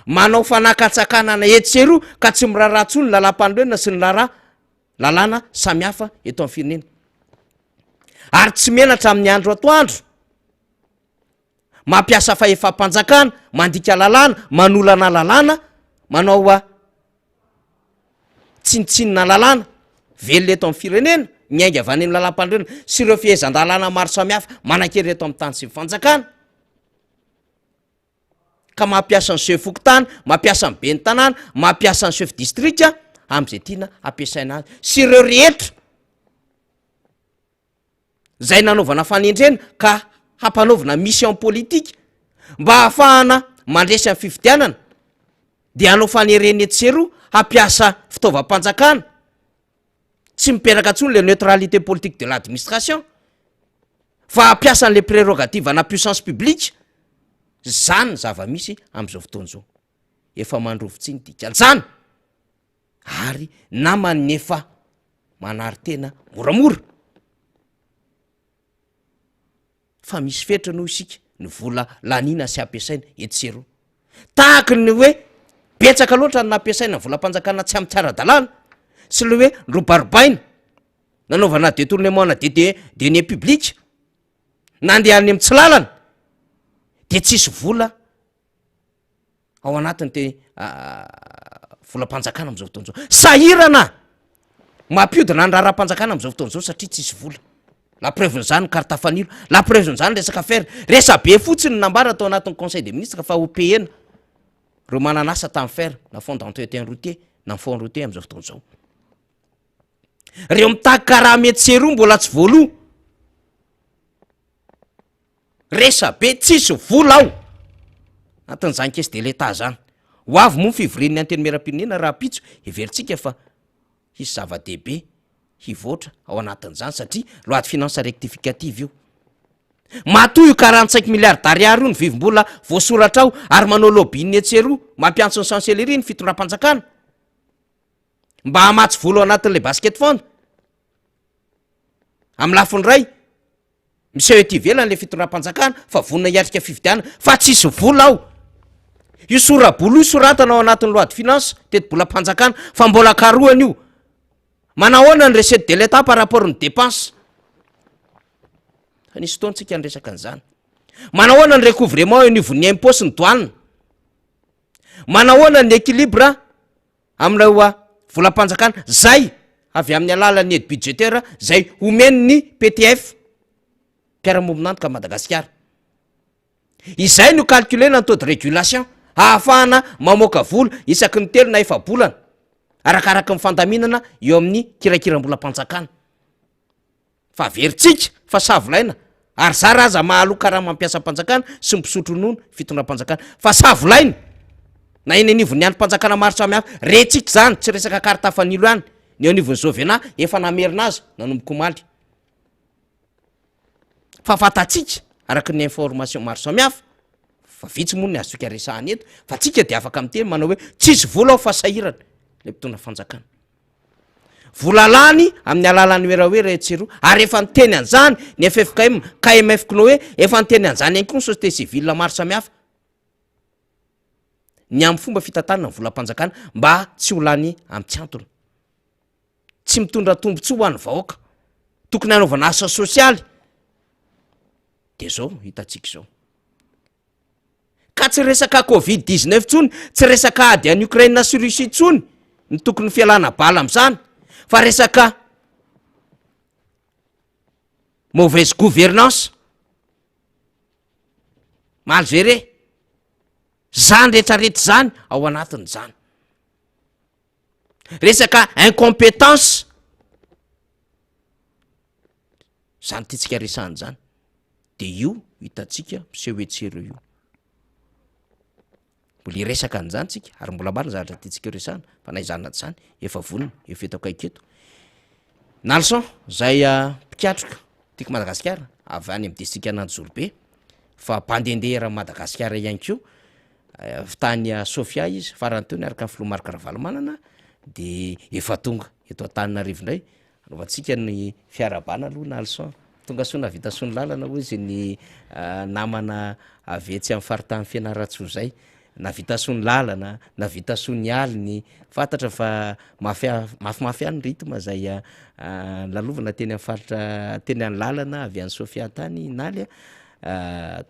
Manao fanakantsakanana etsy sy eroa ka tsy miraharaha intsony ny lalàmpanorenana sy ny raharaha lalàna samihafa eto amin'ny firenena. Ary tsy menatra amin'ny andro atoandro. Mampiasa fahefam-panjakana, mandika lalàna, manolana lalàna, manao a tsinontsinona lalàna velona eto amin'ny firenena, miainga avy any amin'ny lalàmpanorenana sy ireo fehezan-dalàna maro samihafa manan-kery eto amin'ny tany sy ny fanjakana, ka mampiasa ny chef fokontany, mampiasa ny ben'ny tanàna, mampiasa ny chef district amin'izay tiana hampiasaina azy sy ireo rehetra izay nanaovana fanendrena ka hampanaovina mission politique mba hahafahana mandresy amin'ny fifidianana dia hanao fanerena etsy sy eroa hampiasa fitaovam-panjakana, tsy mipetraka intsony le neutralité politique de l'administration fa hampiasa an'le prérogative ana puissance publique, zany ny zava-misy am'izao fotoana izao, efa mandrovi-tsihy ny dikan'izany ary naman'ny efa manary tena moramora. Fa misy fetrany hoy isika ny vola laniana sy ampiasaina etsy sy eroa. Tahaky ny hoe betsaka loatra ny nampiasaina ny volam-panjakana tsy amin'ny tsy ara-dalàna sy le hoe nobarobaina nanaovana détournement na de deniers publics nandeha any amin'ny tsy lalana de tsisy vola ao anatin'ny te volam-panjakana am'izao fotoana izao. Sahirana mampiodina ny raharaham-panjakana am'izao fotoana izao satria tsisy vola. La preuve-n'izany ny carte fanilo, la preuve-n'izany resaka fer. Resabe fotsiny ny nambara tao anatin'ny conseil des ministres fa ho payena ireo manana asa tamin'ny fer na fonds d'entretien routier na ny fonds routier am'izao fotoana izao. Ireo mitaky karama etsy sy eroa mbola tsy voaloa. Resa-be tsisy vola ao anatin'izany caisse de l'Etat zany. Ho avy moa ny fivorian'ny Antenimierampirenena rahampitso, heverintsika fa hisy zava-dehibe hivoatra ao anatin'izany satria loi de finances rectificative io. Matoa io 45 milliards d'ariary io ny vivim-bola voasoratra ao ary manao lobbying etsy sy eroa mampiantso ny chancellerie ny fitondram-panjakana mba hamatsy vola ao anatin'ilay basket fund. Amin'ny lafiny iray, miseho ety ivelany ilay fitondram-panjakana fa vonona hiatrika fifidianana fa tsisy vola ao. Io sora-bola io soratana ao anatin'ny loi de finance, tetibolam-panjakana, fa mbola karohana io. Manahoana ny recette de l'Etat par rapport ny dépense? Fa nisy fotoana tsika niresaka an'izany. Manahoana ny recouvrement eo anivon'ny impôt sy ny douane? Manahoana ny équilibre amin'ireo volam-panjakana zay avy amin'ny alalan'ny aide budgétaire zay omen'ny PTF, mpiara-miombon'antoka Madagasikara. Izay no calculer-na ny taux de régulation ahafahana mamoaka vola isaky ny telo na efa-bolana arakaraky ny fandaminana eo amin'ny kirakiram-bolam-panjakana. Fa averintsika fa savolaina ary zara aza mahaloa karama mpiasam-panjakana sy mpisotro ronono fitondram-panjakana fa savolaina na eny anivon'ny andrim-panjakana maro samihafa rentsika izany tsy resaka carte fanilo ihany ny eo anivon'ny Jovena efa namerina azy nanomboka omaly. Fa fantatsika araka ny information maro samihafa fa vitsy moa ny azontsika resahana eto fa tsika de afaka miteny manao hoe tsisy vola ao fa sahirana le mpitondra fanjakana. Vola lany amin'ny alalan'ny werawera etsy sy eroa ary efa niteny an'izany ny ffkm, KMF Cnoe, efa niteny an'izany ihany koa ny société civile maro samihafa ny amin'ny fomba fitantanana ny volam-panjakana mba tsy ho lany amin'ny tsy antony. Tsy mitondra tombontsoa ho an'ny vahoaka. Tokony hanaovana asa sosialy. De zao hitantsika izao. Ka tsy resaka covid 19 tsony, tsy resaka ady any Ukraine sy Russie tsony ny tokony fialana bala am'zany fa resaka mauvaise gouvernance, mal géré, zany retraretra zany ao anatin'zany. Resaka incompetence, zany tiantsika resahana zany, de io hitantsika miseho etsy sy eroa io, mbola hiresaka an'izany tsika ary mbola maro ny zavatra tiantsika ho resahana fa na izany na tsy izany efa vonona efa eto akaiky eto. Nalson zay mpikatroka tiako Madagasikara avy any amin'ny distrikan'Anjozorobe fa mpandehandeha eran'i Madagasikara ihany koa, Avy tany Sofia izy farany teo niaraka amin'ny filoha Marc Ravalomanana de efa tonga eto Antananarivo indray anaovantsika ny fiarahabana aloha Nalson. Tonga soa nahavita soa ny lalana hoy izy ny namana avy etsy amin'ny faritany Fianarantsoa izay. Nahavita soa ny lalana, nahavita soa ny aliny, fantatra fa mafy mafimafy ihany ny rythme izay nolalovana teny amin'ny faritra teny amin'ny lalana avy any Sofia tany Naly a.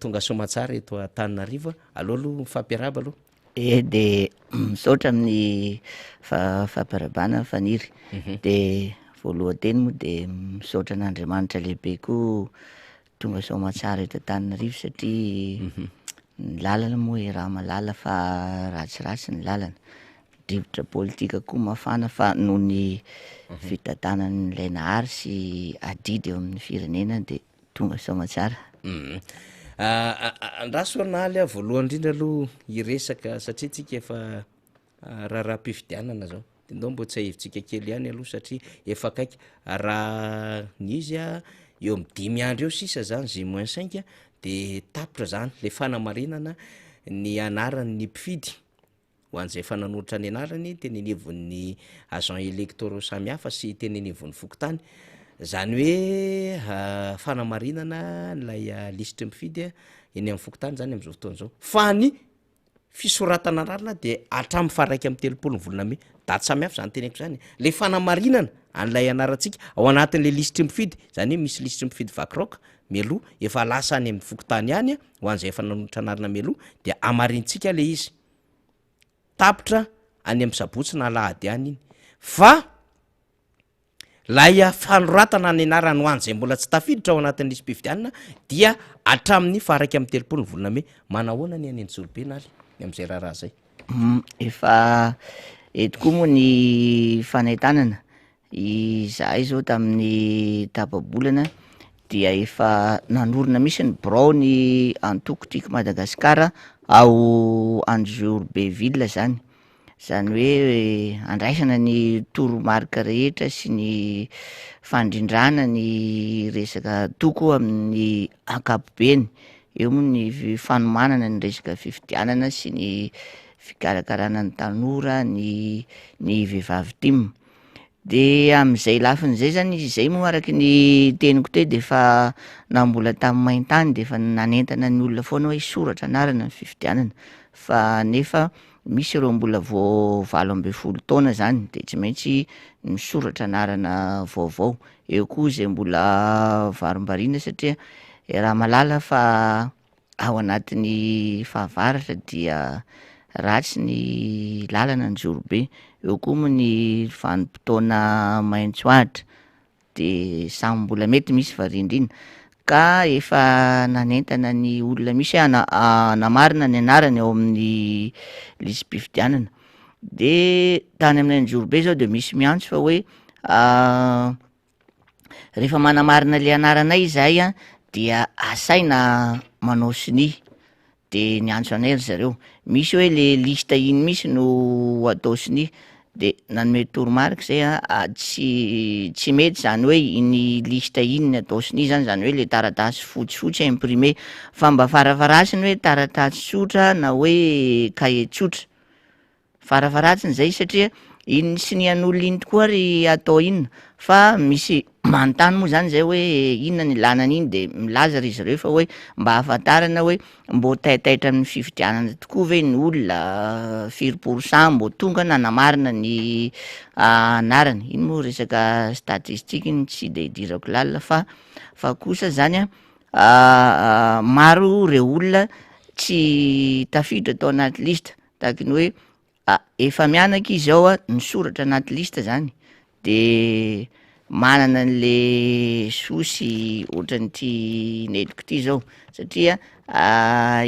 Tonga soamantsara eto Antananarivo. Aleo aloha mifampiarahaba aloha. Eh de misaotra amin'ny fampiarahabana Faniry. De voalohan-teny moa de misaotra an'Andriamanitra lehibe koa tonga soamantsara eto Antananarivo satria ny lalana moa iaraha-mahalala fa ratsiratsy ny lalana. Rivotra politika koa mafana fa noho ny fitantanan'ilay Nahary sy adidy eo amin'ny firenena de Tonga soamatsara. Andraso Naly a, voalohany indrindra aloha hiresaka satria tsika efa raharaham-pifidianana zao, de ndao mbô tsiahivintsika kely ihany aloha satria efa akaiky, raha ny izy a eo am'dimy andro eo sisa zany J moins cinq de tapitra zany le fanamarinana ny anaran'ny mpifidy. Ho an'izay efa nanolotra ny anarany teny anivon'ny agents électoraux samihafa sy teny anivon'ny fokontany, izany hoe fanamarinana ilay lisitry ny mpifidy eny amin'ny fokontany zany amin'izao fotoana izao, fa ny fisoratana anarana dia hatramin'ny faha 31 ny volana mey, daty samihafa zany teneniko zany, le fanamarinana an'ilay anarantsika ao anatin'le lisitry ny mpifidy, zany hoe misy lisitry ny mpifidy vakiraoka mialoha efa lasa any amin'ny fokontany any ho an'izay efa nanolotra anarana mialoha dia hamarintsika le izy, tapitra any amin'ny sabotsy na alahady any iny fa lay fanoratana ny anarany ho an'izay mbola tsy tafiditra ao anatin'ny lisi-pifidianana dia hatramin'ny faha 31 ny volana mey. Manahoana ny any Anjozorobe Naly ny amin'izay raharaha izay? Efa eto koa moa ny fanentanana, izahay zao tamin'ny tapa-bolana. dia efa nanorina mihitsy ny birao ny antoko Tiako Madagasikara ao Anjozorobe ville zany, zany hoe andraisana ny toromarika rehetra sy ny fandrindrana ny resaka antoko amin'ny ankapobeny, eo moa ny fanomanana ny resaka fifidianana sy ny fikarakarana ny tanora, ny ny vehivavy tim. De am'zay lafiny zay zany izy zay moa araky ny teniko teo de efa na mbola tamin'ny main-tany de efa nanentana ny olona foana hoe hisoratra anarana ny fifidianana fa nefa misy ireo mbola vao 18 taona zany de tsy maintsy misoratra anarana vaovao, eo koa zay mbola varimbariana satria raha mahalala fa ao anatin'ny fahavaratra dia ratsy ny lalana Anjozorobe, eo koa moa ny vanim-potoana maitso ahitra de samy mbola mety misy variandriana ka efa nanentana ny olona misy aho na- hanamarina ny anarany ao amin'ny lisi-pifidianana, de tany aminay Anjozorobe zao de misy miantso fa hoe Rehefa manamarina le anaranay izahay an dia asaina manao sonia, de niantso anay ry zareo, misy hoe le liste iny mihintsy no atao sonia, de nanome toromarika zay an, tsy tsy mety zany hoe iny liste iny no atao sonia zany, zany hoe le taratasy fotsifotsy imprimé, fa mba farafaharasiny hoe taratasy tsotra na hoe kahie tsotra. Farafaharatsiny zay satria iny sinian'olona iny tokoa ary atao inona fa misy manontany moa zany zay hoe inona ny ilana an'iny de milaza ry zareo fa hoe mba ahafantarana hoe mbô taitaitra amin'ny fifidianana tokoa ve ny olona, firy pour cent mbô tonga nanamarina ny anarany, iny moa resaka statistique iny tsy de idirako lalina fa fa kosa zany an maro reo olona tsy tafiditra tao anaty lista Tahaka ny hoe a- efa mianaka izy zao a, misoratra anaty liste zany de manana an'le sosy ohatran'ity nentiko ty zao satria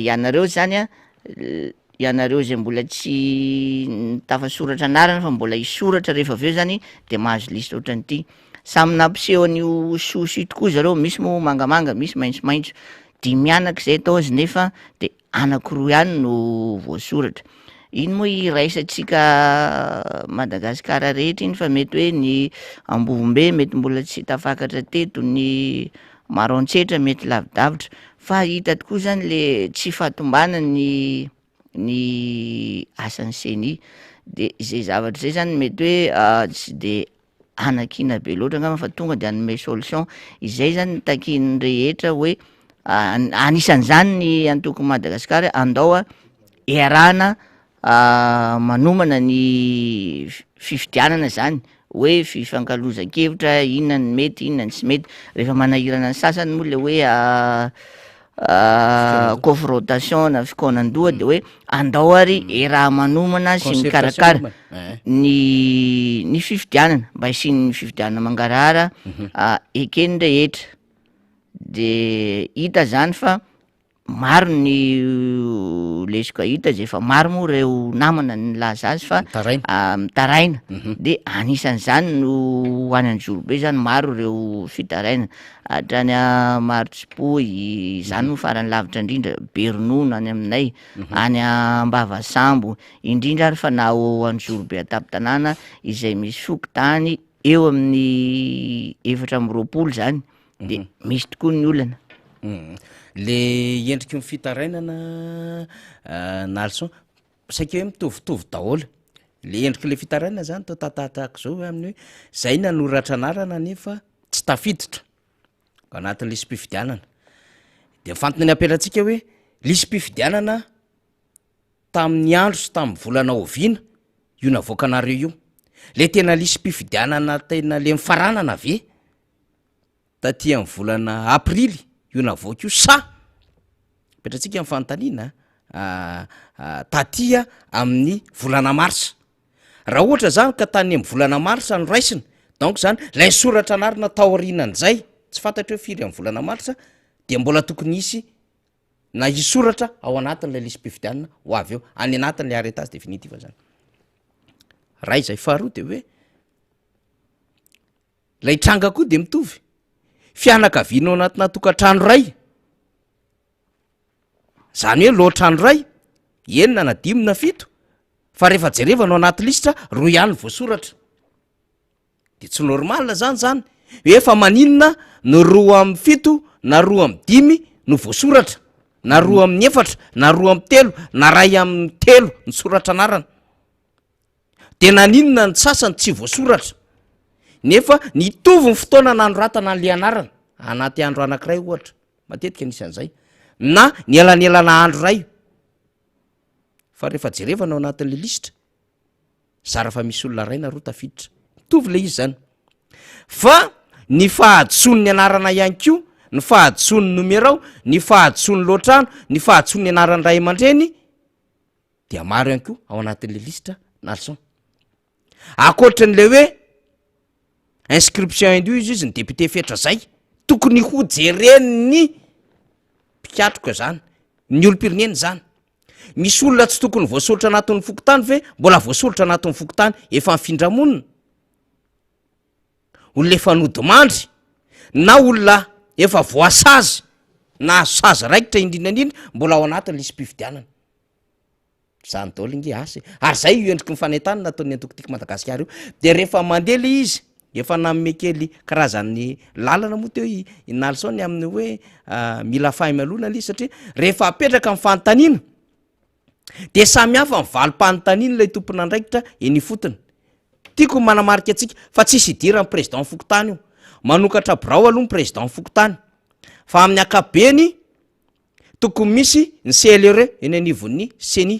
ianareo zany a ianareo zay mbola tsy tafasoratra anarana fa mbola hisoratra rehefa avy eo zany de mahazo liste ohatran'ity, samy nampiseho an'io sosy io tokoa zareo, misy moa mangamanga, misy maitsomaitso, dimy mianaka zay tao izy nefa de anakiroa ihany no voasoratra, iny moa iraisantsika Madagasikara rehetra iny fa mety hoe ny Ambovombe mety mbola tsy tafakatra teto, ny Maroantsetra mety lavidavitra fa hita tokoa zany le tsy fahatombanan'ny ny asan'ny CENI de zay zavatra zay zany mety hoe tsy de hanakiana be loatra angamba fa tonga de hanome solution, izay zany no takian'ny rehetra hoe anisan'izany ny antoko Madagasikara hoe andao a iarahana manomana ny fifidianana zany hoe fifankalozan-kevitra inona ny mety inona ny tsy mety, rehefa manahirana ny sasany moa le hoe confrontation na fikaonan-doha de hoe andao ary iaraha manomana sy mikarakara ny ny fifidianana mba hisian'ny fifidianana mangarahara eken'ny rehetra, de hita zany fa maro ny lesoka hita zay efa maro moa reo namana nilaza azy fa mitaraina de anisan'izany no any Anjozorobe zany maro reo fitarainana. Hatrany Marotsipoy, izany no farany lavitra indrindra, Beronono any aminay, any Ambavasambo, indrindra ary fa na ao Anjozorobe an-tampon-tanàna izay misy fokontany eo amin'ny 24 zany de misy tokoa ny olana. Le endriky ny fitarainana Nalson, saika hoe mitovitovy daholo, le endrik'le fitarainana zany toa tatatahaka zao hoe amin'ny hoe zay nanoratra anarana nefa tsy tafiditra anatin'ny lisi-pifidianana, de fantony apelantsika hoe lisi-pifidianana tamin'ny andro sy tamin'ny volana oviana io navoakanareo io, le tena lisi-pifidianana tena le mifaranana ve? taty amin'ny volana aprily io navoaka io sa apetratsika ny fanontaniana taty amin'ny volana marsa, raha ohatra zany ka tany amin'ny volana marsa no raisina donc zany lay soratra anarana taorianan'izay tsy fantatro hoe firy amin'ny volana marsa dia mbola tokony hisy na hisoratra ao anatin'ilay lisi-pifidianana ho avy eo any anatin'ilay arrêtage définitif zany, ray zay, faharoa de hoe Ilay tranga koa dia mitovy. fianakaviana ao anatina tokantrano iray, zany hoe lohatrano iray, enina na dimy na fito, fa rehefa jerevana ao anaty lisitra, roa ihany no voasoratra. De tsy normal zany zany hoe fa maninona no roa amin'ny fito na roa amin'ny dimy no voasoratra na roa amin'ny efatra na roa amin'ny telo na ray amin'ny telo ny soratra anarana. De naninona ny sasany tsy voasoratra nefa nitovy ny fotoana nanoratana an'le anarana anaty andro anankiray ohatra, matetika nisy an'izay na nielanelana andro iray fa rehefa jerevana ao anatin'le lisitra zara fa misy olona ray na roa tafiditra, mitovy le izy zany fa ny fahadisoan'ny anarana ihany koa, ny fahadisoan'ny nomerao, ny fahadisoan'ny loatrano, ny fahadisoan'ny anaran'ny ray aman-dreny dia maro ihany koa ao anatin'le lisitra Nalson. Ankoatran'le hoe inscription indroa izy izy ny député Fetra zay, tokony ho jeren'ny mpikatroka zany, ny olom-pirenena zany. Misy olona tsy tokony voasoritra anatin'ny fokontany ve mbola voasoritra anatin'ny fokontany efa nifindra monina? Olona efa nodimandry na olona efa voasazy nahazo sazy raikitra indrindra indrindra mbola ao anatin'ny lisi-pifidianana. Zany daholo nge asa e. Ary zay io endriky ny fanentanana ataon'ny antoko Tiako Madagasikara io. De rehefa mandeha le izy, efa nanome kely karazan'ny lalana moa teo i i Nalson ny amin'ny hoe mila fahamelona le izy satria rehefa apetraka ny fanontaniana de samy hafa ny valim-panontaniana ilay tompon'andraikitra eny ifotony. Tiako ny manamarika antsika fa tsisy idiran'ny président fokontany io. Manokatra birao aloha ny président fokontany fa amin'ny ankapobeny Tokony misy ny CLRE eny anivon'ny ceni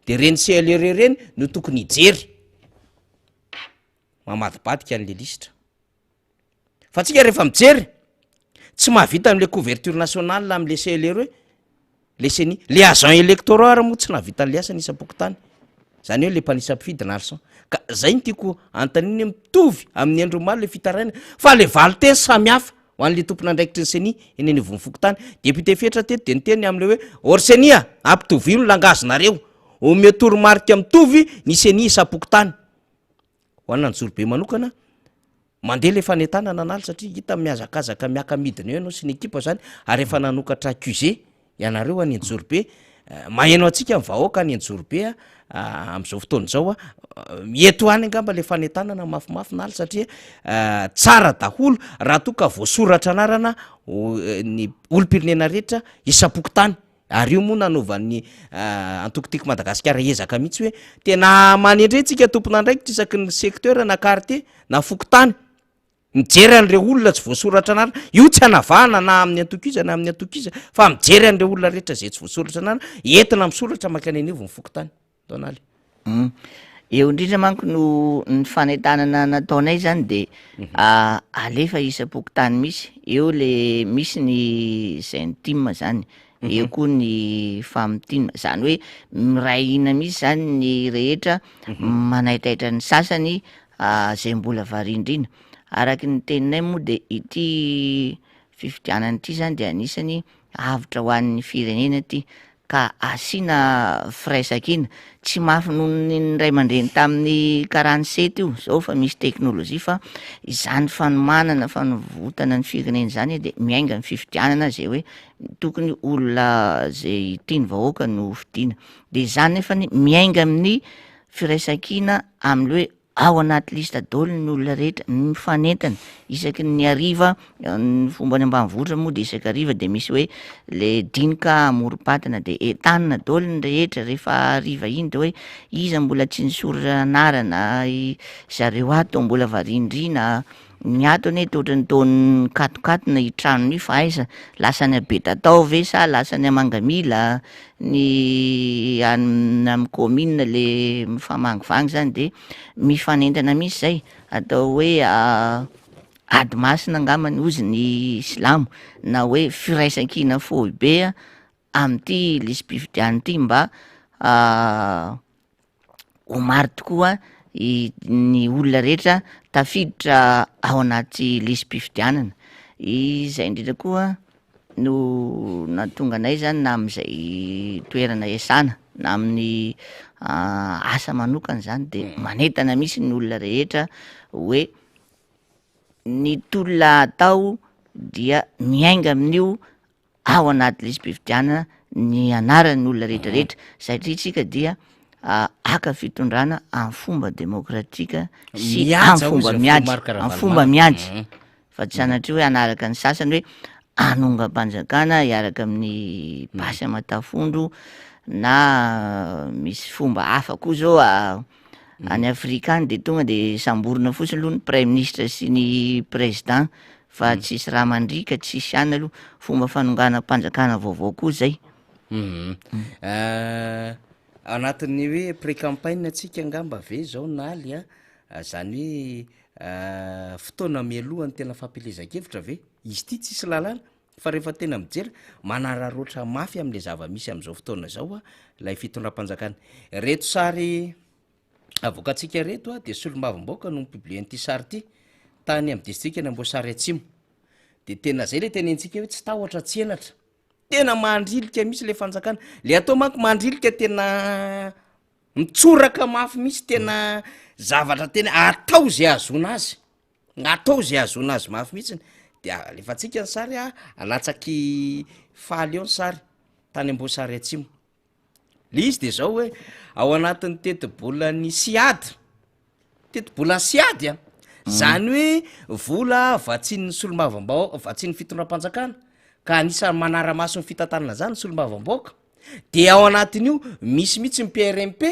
de reny CLRE reny no tokony hijery mamadibadika an'le lisitra. Fa tsika rehefa mijery tsy mahavita an'le couverture nationale am'le CLRE le ceni, le agent électoraux ary moa tsy nahavita an'le asany isam-pokontany, zany hoe le mpanisa mpifidy na argent. Ka zay no tiako anontaniana hoe mitovy amin'ny andro omaly le fitarainana fa le valin-teny samy hafa. Ho an'ilay tompon'andraikitry ny ceni eny anivon'ny fokontany, député Fetra teto dia niteny amin'ilay hoe or ceni a, ampitovio ny langazinareo, omeo toromarika mitovy ny ceni isam-pokontany. Ho an'Anjorobe manokana, mandeha ilay fanentanana an'ala satria hita mihazakazaka miaka-midina eo ianao sy ny ekipa izany ary efa nanokatra QG Ianareo any Anjorobe, maheno antsika ny vahoaka any Anjorobe amin'izao fotoana izao, eto ihany angamba ilay fanentanana mafimafy Naly satria tsara daholo raha toa ka voasoratra anarana ny olom-pirenena rehetra isam-pokontany, ary io moa nanaovan'ny antoko Tiako Madagasikara ezaka mihitsy hoe tena manendre antsika tompon'andraikitra isaky ny secteur na quartier na fokontany. Mijery an'ireo olona tsy voasoratra anarana, io tsy anavahana na amin'ny antoko iza na amin'ny antoko iza, fa mijery an'ireo olona rehetra izay tsy voasoratra anarana, entina misoratra mankany anivon'ny fokontany. Donaly. Hum. Eo indrindra manko no ny fanentanana nataonay zany de alefa isam-pokontany misy, eo le misy ny Zentim zany, eo koa ny Famtim, zany hoe miray hina mihitsy zany ny rehetra manaitaitra ny sasany izay mbola variandriana. Araky ny teninay moa de ity fifidianana ity zany de anisany avotra ho an'ny firenena ity ka asiana firaisankina, tsy mafy noho ny ray aman-dreny tamin'ny quarante sept io zao fa misy teknolojia fa izany fanomanana fanovotana ny firenena izany de miainga ny fifidianana zay hoe tokony olona zay tian'ny vahoaka no hofidiana, de izany nefany miainga amin'ny firaisankina amle hoe ao anaty liste daholo ny olona rehetra, mifanentana isaky ny hariva, ny fomba any ambanivohitra moa de isaky hariva de misy hoe le dinika amorom-patana de entanina daholo ny rehetra rehefa hariva iny de hoe iza mbola tsy nisoratra anarana, zareo ato mbola variandriana. Ny ato anie toa ohatran'ny toa nikatokatona io trano io fa aiza? Lasa any Betatao ve sa lasa any Mangamila? Ny any amin'ny commune le mifamangivangy zany de mifanentana mihitsy zay, atao hoe ady masina angambany hozy ny silamo na hoe firaisankina foibe amin'ity lisi-pifidianana ity mba ho maro tokoa ny olona rehetra tafiditra ao anaty lisi-pifidianana, izay indrindra koa no nahatonga anay zany na amin'izay toerana iasana na amin'ny asa manokana zany de manentana mihitsy ny olona rehetra hoe ny tolona atao. dia miainga amin'io ao anaty lisi-pifidianana ny anaran'ny olona rehetra rehetra satria tsika dia haka fitondrana amin'ny fomba demokratika sy Mihaja amin'ny hoy fomba izy filoha mihaja, Marc amin'ny fomba Ravalomanana. mihaja fa tsy sanatria hoe hanaraka ny sasany hoe hanongam-panjakana hiaraka amin'ny basy aman-tafondro na misy fomba hafa koa zao any Afrika any de tonga de samborina fotsiny aloha ny praiminisitra sy ny président fa tsisy rà mandriaka tsisy anona aloha, fomba fanonganam-panjakana vaovao koa zay. Anatin'ny hoe pré-campagne antsika angamba ve zao Naly a, zany hoe fotoana mialoha ny tena fampielezan-kevitra ve? Izy ity tsisy lalàna fa rehefa tena mijery, manararaotra mafy am'le zava-misy am'zao fotoana zao a ilay fitondram-panjakana. Reto sary avoakantsika reto a de solombavambahoaka no mi-publier an'ity sary ity tany amin'ny distrikan'i Amboasary Atsimo. De tena zay le tenentsika hoe tsy tahotra tsy henatra. Tena mandrilika mihitsy le fanjakana, le atao manko mandrilika tena mitsoraka mafy mihitsy, tena zavatra tena atao zay ahazoana azy, atao zay ahazoana azy mafy mihitsiny, de alefantsika ny sary a, alatsaky faly eo ny sary tany Amboasary Atsimo. Le izy de zao hoe ao anatin'ny tetibolan'ny SIAD, tetibolan'ny SIAD a, zany hoe vola vatsian'ny solombavambao- vatsian'ny fitondram-panjakana ka anisan'ny manara-maso ny fitantanana zany ny solombavambahoaka, de ao anatin'io misy mihitsy ny PRMP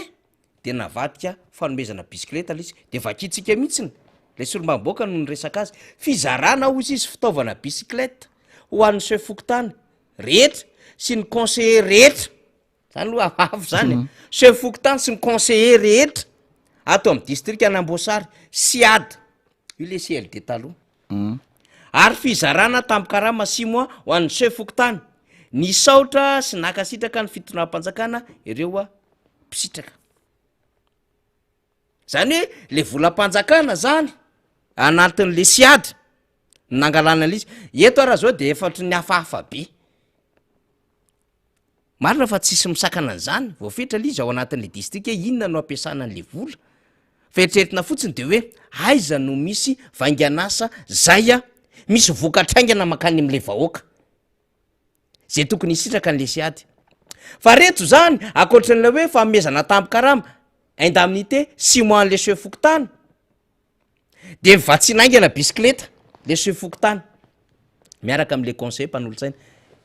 de navadika fanomezana bisikileta le izy, de vakintsika mihitsiny le solombavambahoaka no niresaka azy, fizarana hozy izy fitaovana bisikileta ho an'ny chef fokontany rehetra sy ny conseiller rehetra, zany aloha hafahafa zany e, chef fokontany sy ny conseiller rehetra ato amin'ny distrikan'Amboasary, SIAD, io le CLD taloha, ary fizarana tambin-karama six mois ho an'ny chef fokontany, nisaotra sy nankasitraka ny fitondram-panjakana ireo mpisitraka. Zany hoe le volam-panjakana zany anatin'le SIAD no nangalana an'le izy, eto ara zao de efa ohatran'ny hafahafa be, marina fa tsisy misakana an'zany, voafetra le izy ao anatin'le distrika hoe inona no ampiasana an'le vola, fa eritreretina fotsiny de hoe aiza no misy vaingan'asa zay a misy vokatra haingana mankany am'le vahoaka. zay tokony hisitraka ny lesiady. Fa reto zany ankoatran'ilay hoe fanomezana tambin-karama, indemnité, six mois an'le chef fokontany, de vatsiana haingana bisikileta le chef fokontany miaraka am'le conseiller mpanolotsaina,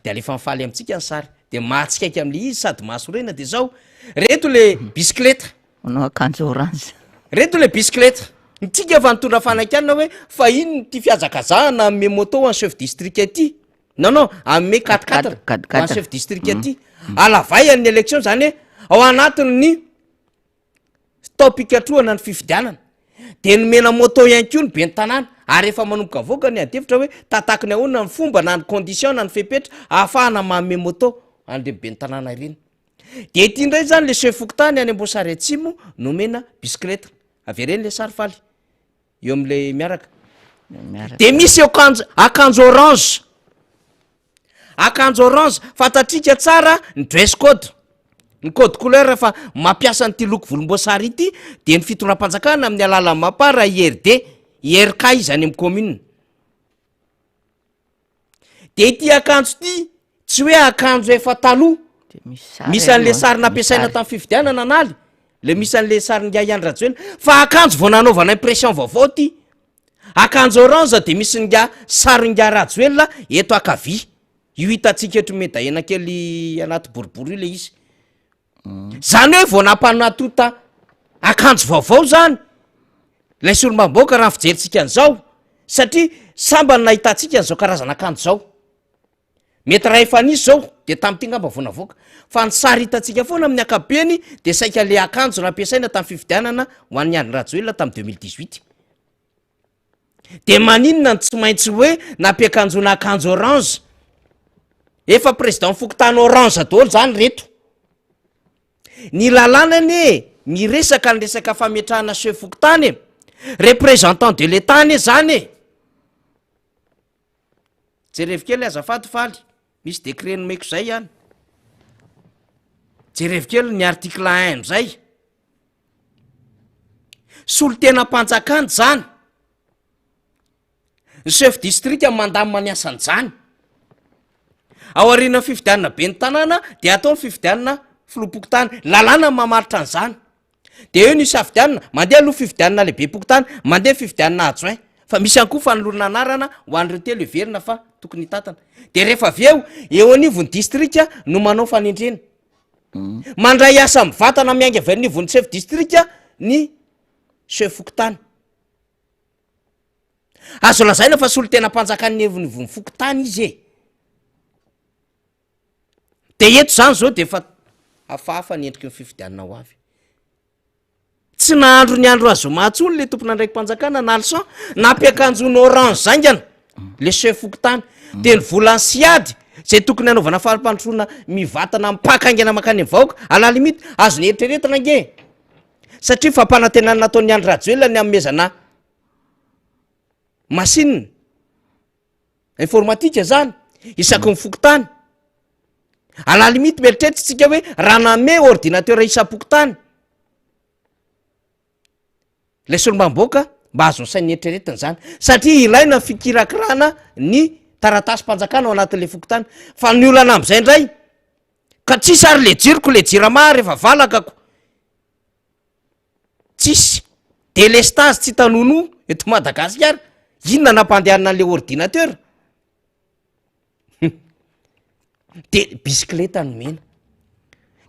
de alefa mifaly amintsika ny sary, de mahatsikaiky am'le izy sady mahasorena de zao, reto le bisikileta. Manao akanjo orange. Reto le bisikileta. Ntsika efa nitondra fanakianana hoe fa inona ity fihazakazahana hanome moto ho an'ny chef district ity. Non non, hanome quatre quatre ho an'ny chef district ity. Alavay ny élection zany hoe ao anatin'ny taom-pikatrohana ny fifidianana. De nomena moto ihany koa ny ben'ny tanàna ary efa manomboka avoaka ny adihevitra hoe tatakiny ahoana ny fomba na ny condition na ny fepetra ahafahana manome moto an'ireny ben'ny tanàna ireny. De ity indray zany le chef fokontany any Amboasary Atsimo nomena bisikileta. Avereno le sary faly eo am'le miaraka. De misy akanjo akanjo orange, akanjo orange fantatrika tsara ny dress code, ny code couleur fa mampiasa an'ity loko volomboasary ity de ny fitondram-panjakana amin'ny alalan'ny Mapar, IRD, IRK izy any amin'ny commune. De ity akanjo ity tsy hoe akanjo efa taloha, misy an'le sary nampiasaina tamin'ny fifidianana analy, le misy an'le sarin'ingahy Andry Rajoelina, fa akanjo vao nanaovana impression vaovao ity, akanjo orange de misy ingahy sarin'ingahy Rajoelina eto ankavia, io hitantsika eto Medahena kely anaty boribory io le izy. Zany hoe vao nampanatota akanjo vaovao zany lay solombavambahoaka raha ny fijerintsika an'izao satria sambany nahitantsika an'izao karazana akanjo zao. Mety raha efa nisy zao de tamin'ity ngamba vao navoaka fa ny sary hitantsika foana amin'ny ankapobeny de saika le akanjo nampiasaina tamin'ny fifidianana ho an'i Andry Rajoelina tamin'ny 2018. De maninona no tsy maintsy hoe nampiakanjoana akanjo orange? Efa président fokontany orange daholo zany reto. Ny lalàna anie miresaka ny resaka fametrahana chef fokontany e, représentant de l'Etat anie zany e. Jerevo kely azafady Faly, misy décret nomeko zay ihany. Jerevo kely ny article un am'zay. Solontenam-panjakana izany. Ny chef district mandamina ny asan'izany. Ao aorianan'ny fifidianana ben'ny tanàna dia atao ny fifidianana filoham-pokontany. Lalàna no mamaritra an'izany. Dia eo no isafidianana, mandeha aloha fifidianana lehibem-pokontany, mandeha fifidianana adjoint. Fa misy ihany koa fanolorana anarana ho an'ireo telo heverina fa tokony hitantana. Dia rehefa avy eo, eo anivon'ny distrika no manao fanendrena. Mandray asa mivantana miainga avy anivon'ny chef distrika ny chef fokontany. Azo lazaina fa solontenam-panjakan'ny evonivon'ny fokontany izy e. De eto zany zao de efa hafahafa ny endriky ny fifidianana ho avy. Tsy nahandro ny andro azoma intsony le tompon'andraiki-panjakana Nalson, nampiakanjoana orange zaingana le chef fokontany, de ny volan'ny siady zay tokony hanaovana fampandrosoana mivatana mipaka haingana mankany amin'ny vahoaka, à la limite azony eritreretina ange satria fampanantenana nataon'i Andry Rajoelina ny hanomezana machine informatique zany isaky ny fokontany, à la limite mieritreritra tsika hoe raha nanome ordinateur isam-pokontany le solombavambahoaka mba azon'ny sainy eritreretina zany satria ilaina ny fikirakirana ny taratasim-panjakana ao anatin'le fokontany, fa ny olana am'izay indray ka tsisy ary le jiroko le jirama rehefa valakako Tsisy delestazy tsy hita nonoa eto Madagasikara, inona nampandehanina an'le ordinateur? De bisikileta nomena,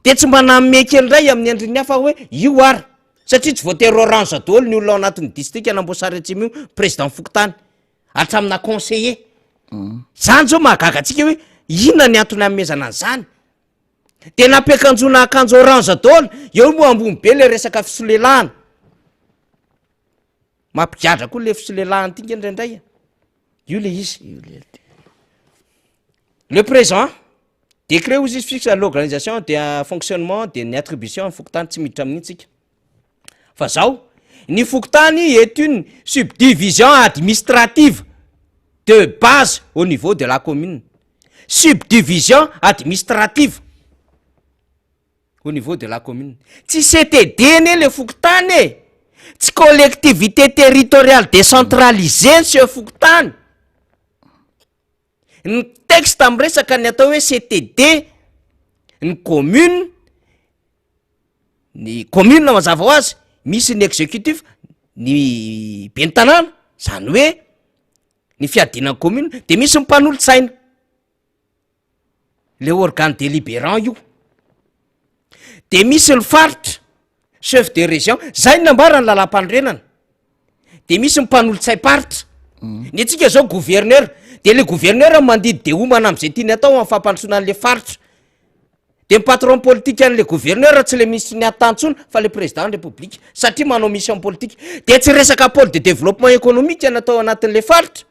de tsy mba nanome kely indray amin'ny endriny hafa hoe io ary, satria tsy voatery orange daholo ny olona ao anatin'ny distrikan'Amboasary Atsimo io, président fokontany, hatramina conseiller, zany zao mahagaga antsika hoe inona ny antony hanomezana an'izany? De nampiakanjoana akanjo orange daholo, eo moa ambony be le resaka fisolelahana, mampigadra koa le fisolelahana ty nge indraindray a, io le izy. Le présent décret hozy izy fixe l'organisation de fonctionnement de ny attribution ny fokontany tsy miditra amin'iny tsika fa zao ny fokontany est une subdivision administrative de base au niveau de la commune Subdivision administrative au niveau de la commune. Tsy CTD anie le fokontany e! Tsy collectivité territoriale décentralisée ny chef fokontany. Ny texte miresaka ny atao hoe CTD, ny commune, ny commune mazava ho azy, misy ny executif, ny ben'ny tanàna, zany hoe ny fiadiana ny commune de misy ny mpanolotsaina, le organe délibérant io, de misy ny faritra, chef de région, zay no nambaran'ny lalàmpanorenana, de misy ny mpanolotsaim-paritra, ny antsika zao gouverneur, de le gouverneur mandidy de homana am'zay tiany atao am'fampandrosoana an'le faritra, De ny patron politique an'le gouverneur tsy le ministre ny ati-tany intsony fa le président ny république satria manao mission politique. De tsy resaka pôle de développement économique natao anatin'le faritra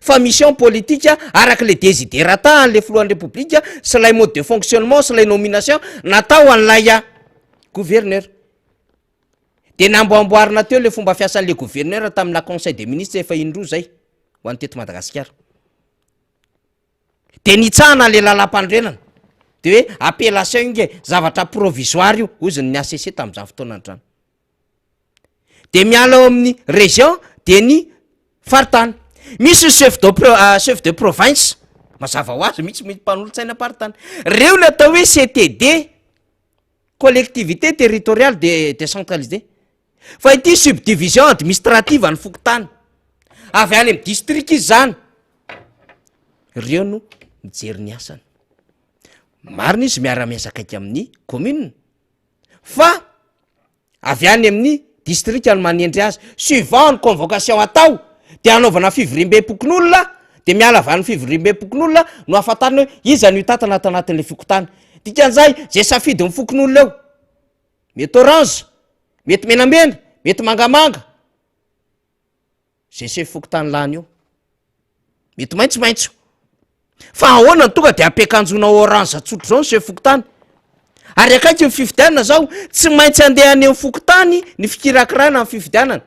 fa mission politique araka le desiderata an'le filohan'ny république sy lay mode de fonctionnement sy lay nomination natao an'ilay gouverneur. De namboamboarina teo le fomba fiasan'le gouverneur tamina conseil des ministres efa indroa zay ho an'ny teto Madagasikara. De nitsahana le lalam-panorenana de hoe appellation io nge zavatra provisoire io hozy ny HCC tamin'izany fotoana izany. De miala ao amin'ny région de ny faritany. Misy ny chef de pro- chef de province, mazava ho azy misy misy mpanolotsainam-paritany. Reo le atao hoe CTD, collectivité territoriale de- décentralisée. Fa ity subdivision administrative an'ny fokontany, avy any amin'ny district izy zany, reo no mijery ny asany, marina izy miara-miasa akaiky amin'ny commune fa avy any amin'ny district no manendry azy, suivant ny convocation atao de anaovana fivoriambe-pokonolona de miala avy any fivoriambe-pokonolona no ahafantarana hoe iza no hitantana ato anatin'le fokontany, dikan'izay zay safidin'ny fokonolona eo. Mety orange, mety menamena, mety mangamanga, zay sefo fokontany lany eo, mety maitsomaitso, fa ahoana no tonga de ampiakanjoana orange tsotra zao ny sefo fokontany? Ary akaiky ny fifidianana zao, tsy maintsy andeha any amin'ny fokontany ny fikirakirana ny fifidianana,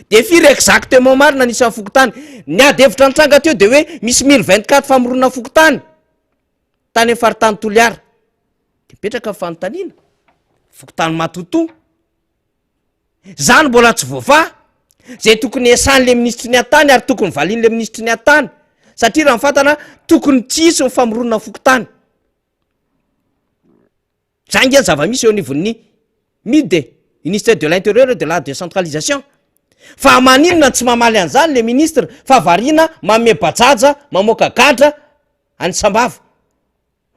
de firy exactement marina ny isan'ny fokontany? Ny ady hevitra nitranga teo de hoe misy 1024 famoronana fokontany tany amin'ny faritany Toliara. De mipetraka ny fanontaniana, fokontany Matotoa, zany mbola tsy voavaha? Zay tokony esan'le minisitry ny atany ary tokony valian'le minisitry ny atany satria raha ny fantana tokony tsy hisy ny famoronana fokontany. Zany nge ny zava-misy eo anivon'ny MID e, ministère de l'intérieur et de la décentralisation. Fa maninona no tsy mamaly an'izany le ministre fa variana manome bajaja mamoaka gadra any Sambava.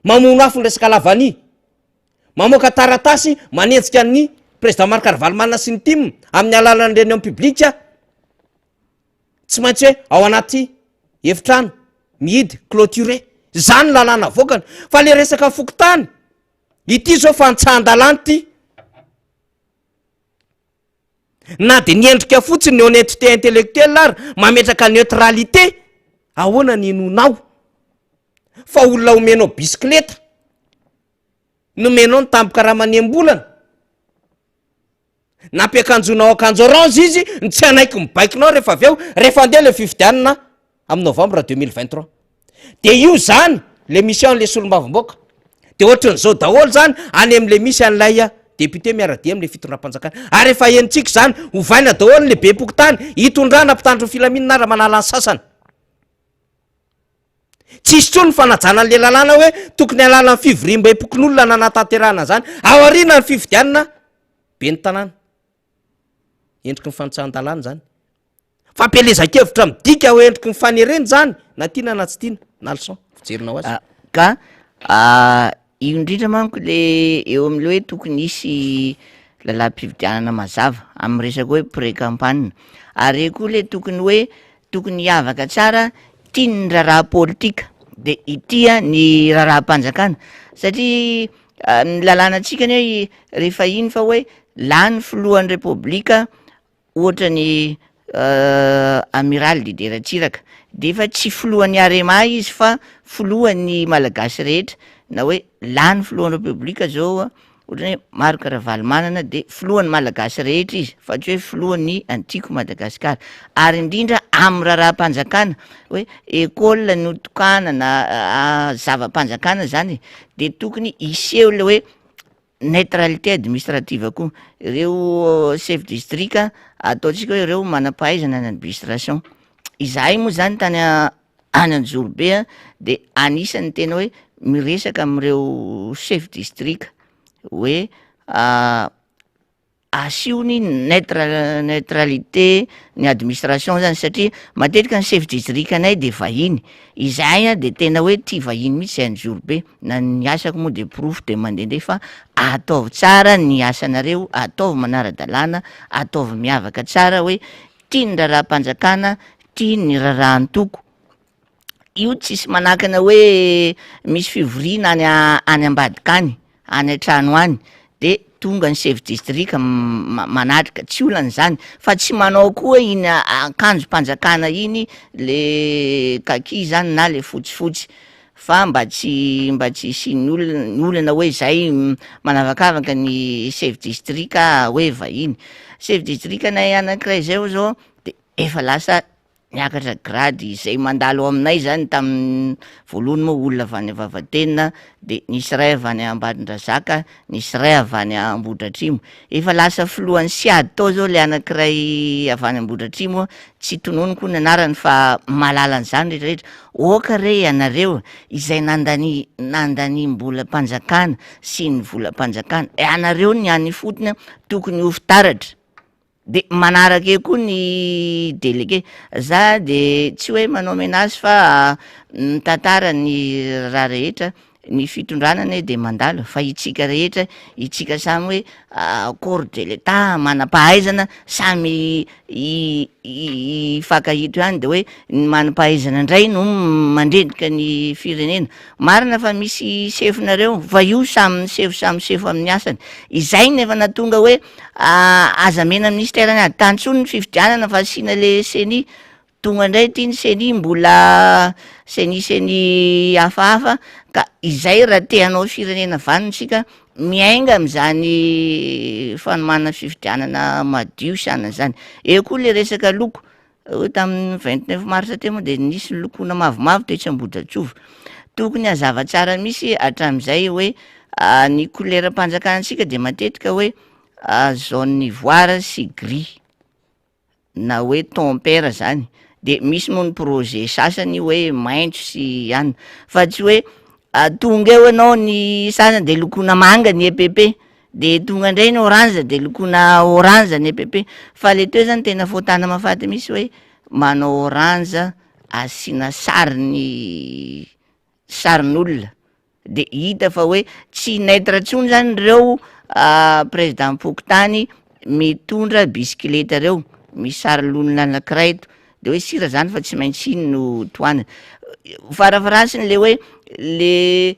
Mamono afo ny resaka lavania. Mamoaka taratasy manenjika an'ny président Marc Ravalomanana sy ny tim amin'ny alalan'ny réunion publique. Tsy maintsy hoe ao anaty efitrano mihidy, clôturé. Zany ny lalàna avoakany. Fa le resaka fokontany, ity zao fantsahan-dalàna ity. Na de ny endrika fotsiny, ny honnêteté intellectuelle ary mametraka neutralité, ahoana ny inoanao fa olona omenao bisikileta, nomenao ny tambin-karamany enim-bolana, Nampiakanjoinao akanjo orange izy no tsy hanaiky ny baikonao rehefa avy eo, rehefa handeha le fifidianana amin'ny novembre 2023. De io zany le mission an'le solombavambaoka. De ohatran'izao daholo zany any am'le misy an'ilay député miara-dia am'le fitondram-panjakana. Ary efa henontsika izany, ovaina daholo ny lehibem-pokontany, hitondrana mpitandro ny filaminana ary manala ny sasany. Tsy hisy intsony ny fanajana an'le lalàna hoe tokony alalan'ny fivoriambem-pokonolona nanatanterahana an'izany aorianan'ny fifidianana ben'ny tanàna. Endriky ny fanitsahan-dalàna izany. Fampielezan-kevitra midika ho endriky ny fanerena izany na tiana na tsy tiana. Nalson, fijerinao azy. Ka io indrindra manko le eo am'le hoe tokony hisy lalam-pifidianana mazava amin'ny resaka hoe pré-campagne, ary eo koa le tokony hoe Tokony hiavaka tsara tia ny raharaha politika de hitia ny raharaham-panjakana satria ny lalànantsika anie rehefa iny fa hoe lany filohan'ny repoblika ohatra ny amiraly Didier Ratsiraka de efa tsy filohan'ny Arema izy fa filohan'ny Malagasy rehetra na hoe lany filohan'ny repoblika zao Ohatran'ny hoe Marc Ravalomanana de filohan'ny Malagasy rehetra izy fa tsy hoe filohan'ny Antiko Madagasikara. Ary indrindra amin'ny raharaham-panjakana hoe école no tokanana, zava-panjakana zany e, de tokony hiseho le hoe neutralité administrative koa. Ireo chef district ataontsika hoe ireo manam-pahaizana ny administration. Izahay moa zany tany any Anjorobe a de anisan'ny tena hoe miresaka amin'ireo chef district hoe asio ny neutre- neutralité ny administration zany satria matetika ny chef district anay de vahiny, izahay a de tena hoe tia vahiny mihitsy zahay Anjorobe, na ny asako moa de porofo de mandehandeha fa ataovy tsara ny asanareo, ataovy manara-dalàna, ataovy miavaka tsara hoe tia ny raharaham-panjakana, tia ny raharahan-toko. Io tsisy manakana hoe misy fivoriana any any ambadika any, any an-trano any, de tonga ny chef district manatrika, tsy olana izany, fa tsy manao koa iny akanjom-panjakana iny le kaki zany na le fotsifotsy. fa mba tsy mba tsy hisian'ny olona ny olana hoe zay manavakavaka ny chef district hoe vahiny, chef district anay anakiray zay hoy zao de efa lasa niakatra grade zay mandalo ao aminay zany tamin'ny voalohany moa olona avy any Vavatenina de nisy ray avy any Ambatondrazaka, nisy ray avy any Ambohidratrimo, efa lasa filohan'ny SIAD tao zao le anakiray avy any Ambohidratrimo tsy tononiko ny anarany fa mahalala an'izany retraretra, Aoka re ianareo izay nandania nandaniam-bolam-panjakana sy ny volam-panjakana, ianareo ny any ifotony tokony ho fitaratra, de manaraka eo koa ny délégué, za de tsy hoe manao menace fa mitantara ny raha rehetra, ny fitondrana anie de mandalo fa itsika rehetra, itsika samy hoe corps de l'etat manam-pahaizana samy hifankahita ihany de hoe ny manam-pahaizana indray no mandrendrika ny firenena, marina fa misy sefonareo fa io samy sefo samy sefo amin'ny asany, izay no efa nahatonga hoe aza omena minisiteran'ny ady tany intsony ny fifidianana fa asiana le ceni, Tonga indray ity ny ceni mbola ceni ceni hafahafa ka izay raha te hanao firenena vanona isika miainga amin'izany fanomanana fifidianana madio sy anona zany, eo koa le resaka loko, hoe tamin'ny 29 mars teo moa de nisy ny lokoina mavomavo tetsy Ambohidratrova, tokony hazava tsara mihitsy hatramin'izay hoe ny koleram-panjakantsika de matetika hoe jaune ivoire sy gris. na hoe ton père zany, de misy moa ny projet sasany hoe maitso sy anona, fa tsy hoe tonga eo ianao ny sasany de lokoina manga ny EPP, de tonga indray ny orange de lokoina orange ny EPP, fa le teo zany tena fahotana mahafaty mihintsy hoe manao orange asiana sarin'ny sarin'olona de hita fa hoe tsy neutre intsony zany reo président-mpokontany mitondra bisikileta reo, misy sarin'olona anakiray eto de hoe sira zany fa tsy maintsy iny no tohanana, farafaharatsiny le hoe le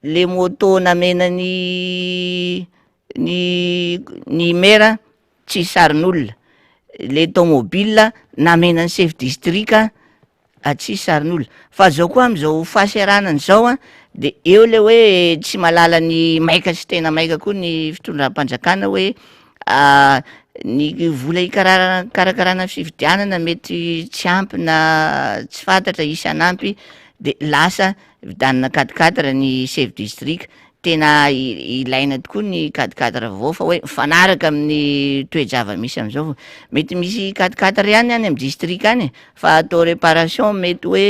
le moto namena ny ny ny mera tsisy sarin'olona, le tomobile namena ny chef district tsisy sarin'olona, fa zao koa am'zao fahasahiranana zao an de eo le hoe tsy mahalala ny maika sy tena maika koa ny fitondram-panjakana hoe ny vola ikarara- ikarakarana fifidianana mety tsy ampy na tsy fantatra hisy hanampy de lasa vidianina quatre quatre ny chef district, tena ilaina tokoa ny quatre quatre vaovao fa hoe mifanaraka amin'ny toe-java-misy am'zao fa mety misy quatre quatre ihany any amy district any e, fa atao réparation mety hoe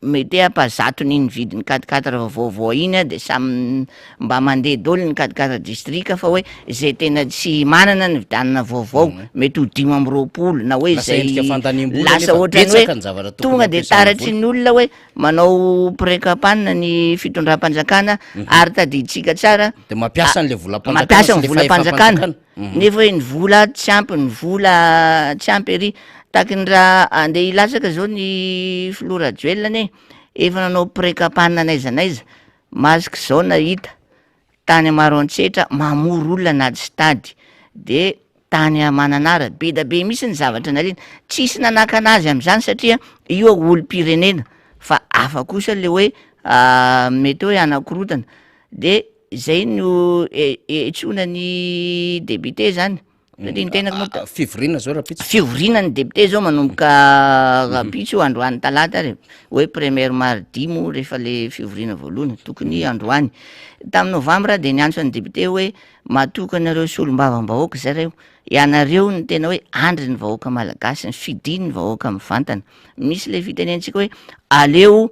mety hoe ampahazaton'iny vidin'ny quatre quatre vaovao iny a de samy mba mandeha daholo ny quatre quatre district fa hoe zay tena tsy manana ny vidianana vaovao mety ho 25 na hoe Lasa zay endrika fandaniam-bola lasa nefa ohatran'ny betsaka hoe ny zavatra tokony tonga de hampiasana taratry vola. ny olona hoe manao pré-campagne ny fitondram-panjakana ary tadidintsika tsara De mampiasa an'le volam-panjakana mampiasa sy ny le volam-panjakana fahefam-panjakana. Mhm. nefa hoe ny vola tsy ampy ny vola tsy ampy ery tahaky ny raha andeha hilatsaka zao ny filoha Rajoelina anie efa nanao pré-campagne n'aiza n'aiza masque zao nahita tany Maroantsetra mamory olona anaty stade de tany Mananara be da be mihitsy ny zavatra nalina tsisy nanakana azy am'zany satria io olom-pirenena fa hafa kosa le hoe mety hoe hanakorontana de zay no antsoina ny député zany satria ny tenako moa ta- Fivoriana zao rahampitso. Fivoriana ny député zao manomboka rahampitso androany talata ary hoe première mardi moa rehefa le fivoriana voalohany tokony androany. Tamin'ny novambra de niantso an'ny député hoe matoky anareo solombavambahoaka zareo, ianareo no tena hoe andry ny vahoaka malagasy, fidiny ny vahoaka mivantana. Misy le fitenentsika hoe aleo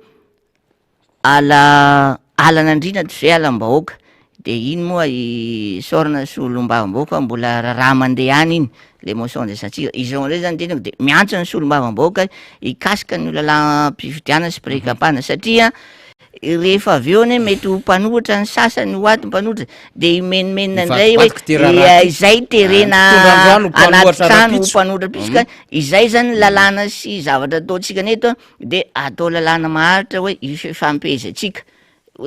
Ala alan'andriana tsy zay alam-bahoaka de iny moa i isaorana solombavambahoaka mbola raharaha mandeha any iny le motion de censure, izao ndray zany tenako de miantso ny solombavambahoaka hikasika an'io lalam-pifidianana sy pré-campagne satria rehefa avy eo anie mety ho mpanohitra ny sasany ho ato mpanohitra de himenomenona indray hoe Hivadibadika ity raharaha ity. izay terena Mpitondra androany ho anaty mpanohitra trano ho rahampitso. mpanohitra rahampitso ka izay zany lalàna sy zavatra ataontsika ny eto a. De atao lalàna maharitra hoe ifampehezantsika,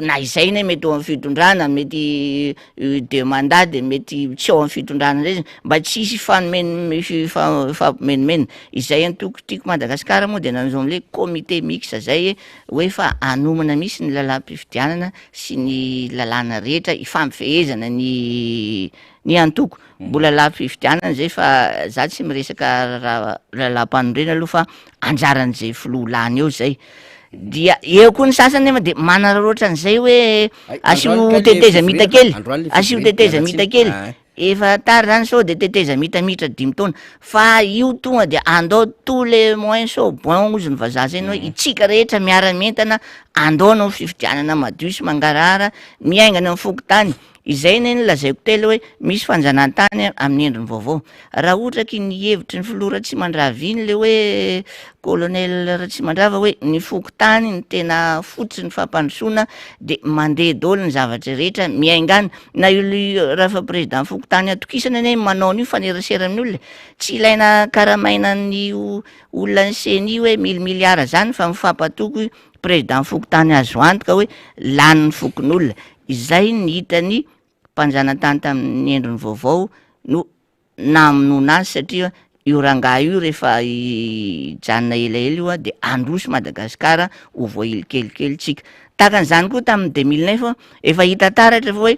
na izay anie mety ao amin'ny fitondrana, mety deux mandats de mety tsy ao amin'ny fitondrana indray izy, mba tsy hisy hifanomen- fifa- hifampimenimena, izay antoko Tiako Madagasikara moa de nanao an'le comité mixte zay hoe fa hanomana mihitsy ny lalam-pifidianana sy ny lalàna rehetra ifampifehezana ny ny antoko. Mbola lafi-pifidianana zay fa za tsy miresaka raha lalam-panorenana aloha fa anjaran'izay filoha lany eo zay, dia eo koa ny sasany nefa de manararaotra an'izay hoe asio tetezamita kely, asio tetezamita kely, efa tara zany sao de tetezamita miditra dimy taona, fa io tonga de andao tous les moyens sont bons hozy ny vazaha zay ny hoe itsika rehetra miara-mientana andao hanao fifidianana madio sy mangarahara miainga any amin'ny fokontany. Izay anie no lazaiko telo hoe misy fanjanahantany amin'ny endriny vaovao. Raha ohatra ky ny hevitry ny filoha Ratsimandrava iny le hoe colonel Ratsimandrava hoe ny fokontany no tena fototry ny fampandrosoana de mandeha daholo ny zavatra rehetra miainga any. Na io raha efa président fokontany atokisana anie manao an'io mifanerasera amin'ny olona e, tsy ilaina karamaina an'io olona ny ceni hoe mille milliards zany fa mifampatoky président fokontany azo antoka hoe lanin'ny fokonolona. Izay ny hitan'ny mpanjanatany tamin'ny endriny vaovao no namonoana azy satria io rangahy io rehefa hijanona elaela io de handroso Madagasikara ho voahily kelikely tsika. Tahaka an'izany koa tamin'ny 2009 efa hita taratra fa hoe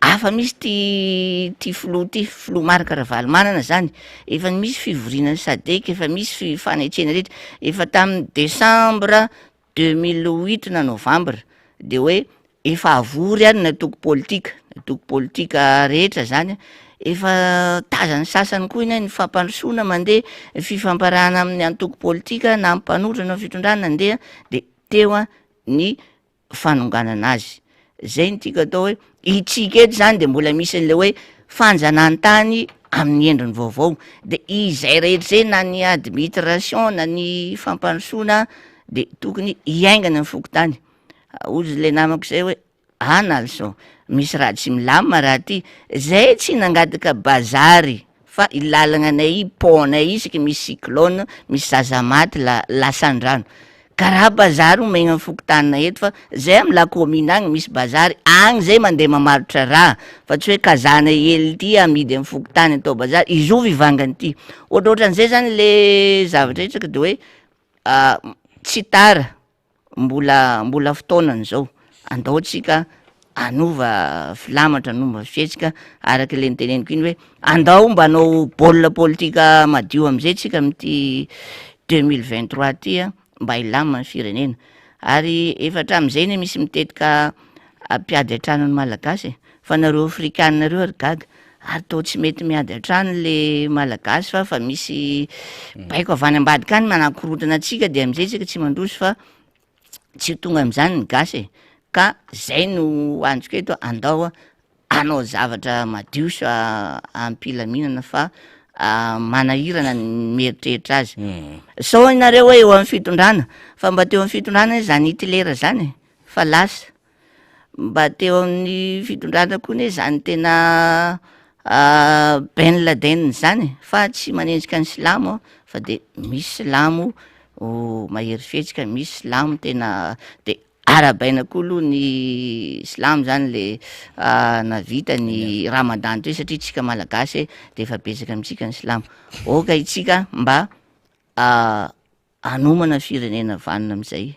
hafa mihitsy ty ty filoha ty, filoha Marc Ravalomanana zany, efa misy fivoriana ny sadec, efa misy fifanekena rehetra, efa tamin'ny décembre 2008 na novembre de hoe efa avory any ny antoko politika. antoko politika rehetra zany a, efa tazan'ny sasany koa anie ny fampandrosoana mandeha, ny fifamparahana amin'ny antoko politika na amin'ny mpanohitra na fitondrana nandeha de teo a ny fanonganana azy. Zay no tiako atao hoe itsika eto zany de mbola misy an'le hoe fanjanahantany amin'ny endriny vaovao, de izay rehetra zay na ny admitration na ny fampandrosoana de tokony hiaingana ny fokontany, hozy le namako zay hoe An Alson, misy raha tsy milamina raha ty, zay tsy nangataka bazary fa i lalagna anay i pont anay isaky misy cyclone misy zaza maty la lasan-drano, karaha bazary omegna ny fokontaninay eto fa zay amy la commune agny misy bazary, agny zay mandeha mamarotra raha fa tsy hoe kazana hely ty amidy amy fokontany atao bazary, izovy ivangany ty, ohatrohatran'izay zany le zavatra hitraka de hoe tsy tara. Mbola mbola fotoanany zao, andao tsika hanova filamatra, hanova fihetsika araka le noteneniko iny hoe andao mba hanao baolina politika madio am'zay tsika am'ty deux mille vingt trois ty a, mba hilamina ny firenena, ary efa hatramin'izay anie misy mitetika hampiady an-trano ny malagasy e, fa nareo afrikanina reo ary gaga, ary toa tsy mety miady an-trano le malagasy fa fa misy baiko avy any ambadika any manakorontana antsika de am'zay tsika tsy mandroso fa tsy ho tonga am'zany ny gasy e, ka zay no antsoko eto andao hanao zavatra madio sy am-pilaminana fa manahirana ny mieritreritra azy, sao ianareo hoe eo amin'ny fitondrana fa mba teo amin'ny fitondrana zany Hitler zany e, fa lasa. Mba teo amin'ny fitondrana koa anie zany tena Ben Laden zany e, fa tsy manenjika ny silamo aho fa de misy silamo mahery fihetsika, misy silamo tena de arahabaina koa aloha ny silamo zany le nahavita ny ramadan teo satria tsika malagasy de efa betsaka amintsika ny silamo, aoka itsika mba hanomana firenena vanona am'zay.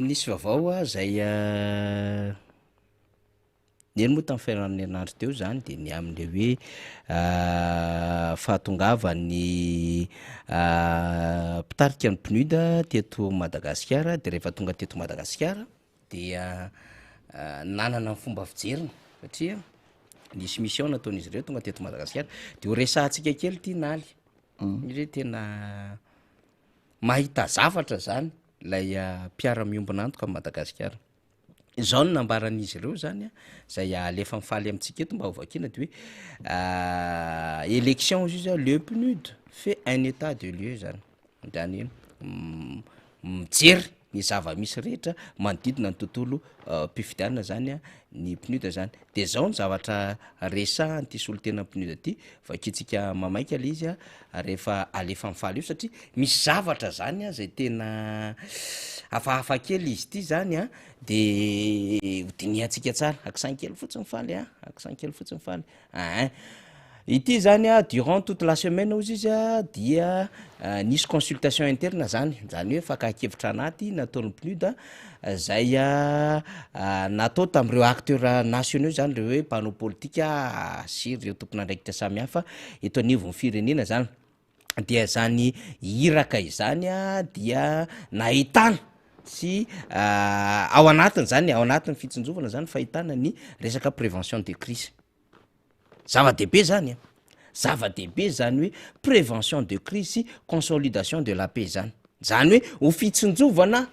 Nisy vaovao zay neny moa tamin'ny faran'ny herinandro teo zany de ny amin'le hoe fahatongavan'ny mpitarika ny PNUD teto Madagasikara de rehefa tonga teto Madagasikara dia nanana ny fomba fijeriny satria nisy mission nataon'izy ireo tonga teto Madagasikara de ho resahantsika kely ty Naly, io zay tena Mahita zavatra zany ilay mpiara-miombona antoka amin'i Madagasikara. Izao no nambaran'izy ireo zany a, zay alefa mifaly amintsika eto mba ho vakiana de hoe élection hozy izy a, le PNUD fait un état de lieu zany, zany hoe mijery ny zava-misy rehetra manodidina ny tontolo mpifidianana zany ny PNUD zany. De zao ny zavatra resahan'ity solontenan'ny PNUD ty, vakintsika maimaika le izy a, rehefa alefa mifaly io satria misy zavatra zany a zay tena hafahafa kely izy ity zany a, de ho dinihantsika tsara, accent kely fotsiny faly a, accent kely fotsiny faly ein, ity zany a durant toute la semaine hozy izy a dia nisy consultation interne zany, zany hoe fakan-kevitra anaty nataon'ny PNUD zay natao tamin'ireo acteurs nationaux zany reo hoe mpanao politika sy ireo tompon'andraikitra samihafa eto anivon'ny firenena zany, dia zany iraka izany a dia nahitana sy ao anatiny zany ao anatin'ny fitsinjovana zany fahitana ny resaka prévention de crise, zava-dehibe zany a, zava-dehibe zany hoe prévention de crise sy consolidation de la paix zany, zany hoe ho fitsinjovana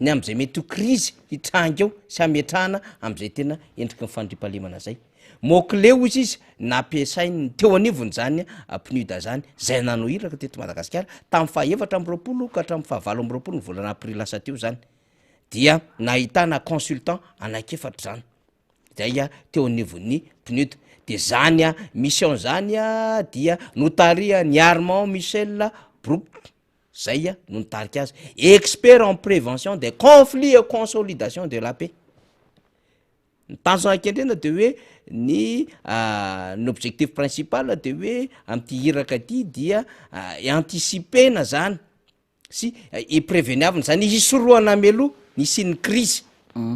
ny am'zay mety ho krizy hitranga eo sy hametrahana am'zay tena endriky ny fandriampahalemana zay. Mot clé hozy izy nampiasainy teo anivony zany PNUD zany, zay nanao iraka teto Madagasikara tamin'ny faha 24 ka hatramin'ny faha 28 ny volana aprily lasa teo zany, dia nahitana consultant anankiefatra zany zay teo anivon'ny PNUD, de zany mission zany dia notarihan'i Armand Michel Brook. Zay no nitarika azy, expert en prévention des conflits et consolidation de la paix. Ny tanjona kendrena de hoe ny ny objectif principal de hoe am'ty iraka ty dia i-anticiper-na zany sy i-preveniavina zany, hisorohana mialoha ny hisian'ny crise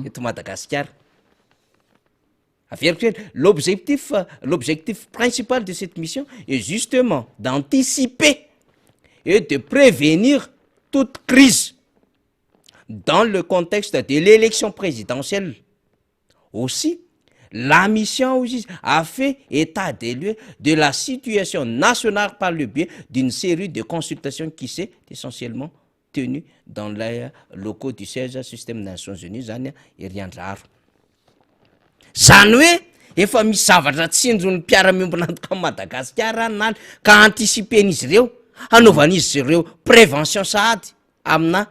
eto Madagasikara. Averiko kely, l'objectif l'objectif principal de cette mission est justement d'anticiper et de prévenir toute crise. dans le contexte de l'élection présidentielle. Aussi, la mission hozy izy a fait état des lieux de la situation nationale par le biais d'une série de consultations qui s'est essentiellement tenue dans les locaux du siège système Nations Unies zany ery Andraharo. Zany hoe efa misy zavatra tsinjon'ny mpiara-miombon'antoka amin'i Madagasikara any na ka anticiper-n'izy ireo hanaovan'izy ireo prévention sahady amina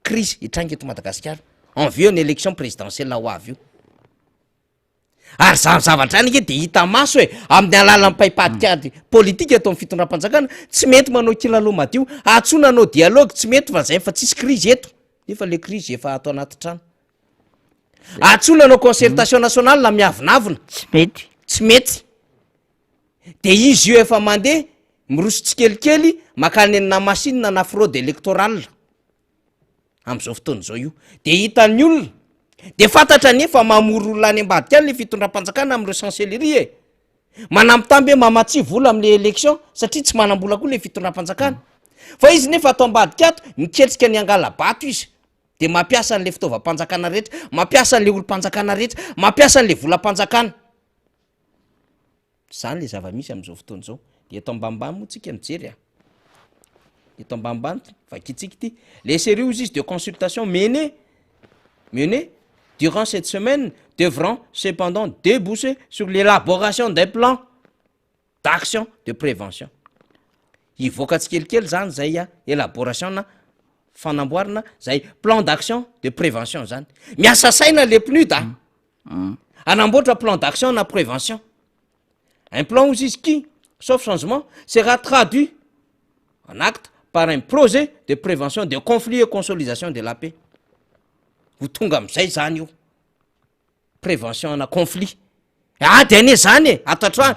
Crise hitranga eto Madagasikara en vue ny élection présidentielle ho avy io. Ary zany zavatra zany ange de hita maso e, amin'ny alalan'ny paim-patikady politika atao amin'ny fitondram-panjakana, tsy mety manao kilalao madio, antsoina hanao dialogue tsy mety fa zay fa tsisy crise eto, nefa le crise efa ato anaty trano. Antsoina hanao concertation nationale miavonavona. Tsy mety. Tsy mety. De izy io efa mandeha miroso tsikelikely makany amina machine na fraude électorale am'zao fotoana izao io, de hitan'ny olona, de fantatra anie fa mamory olona any ambadika any le fitondram-panjakana am'ireo chancellerie e, manambitamby hoe mamatsihy vola am'le élection satria tsy manam-bola koa le fitondram-panjakana, fa izy nefa ato ambadika ato miketrika ny hangala-bato izy, de mampiasa an'le fitaovam-panjakana rehetra, mampiasa an'le olom-panjakana rehetra, mampiasa an'le volam-panjakana. Zany le zava-misy am'zao fotoana zao. De eto ambanimbany moa tsika mijery a, eto ambanimbany vakintsika ity, les séries hozy izy de consultation menées menées durant cette semaine devront cependant déboucher sur l'élaboration d'un plan d'action de prévention. Hivoaka tsikelikely zany zay a élaboration na fanamboarana zay plan d'action de prévention zany. Miasa saina le PNUD a. Hanamboatra plan d'action na prévention. Un plan hozy izy qui, sauf changement, sera traduit en acte par un projet de prévention de conflit et consolidation de la paix. Ho tonga am'izay zany io. Prévention ana conflit. Ady anie zany e, ato an-trano,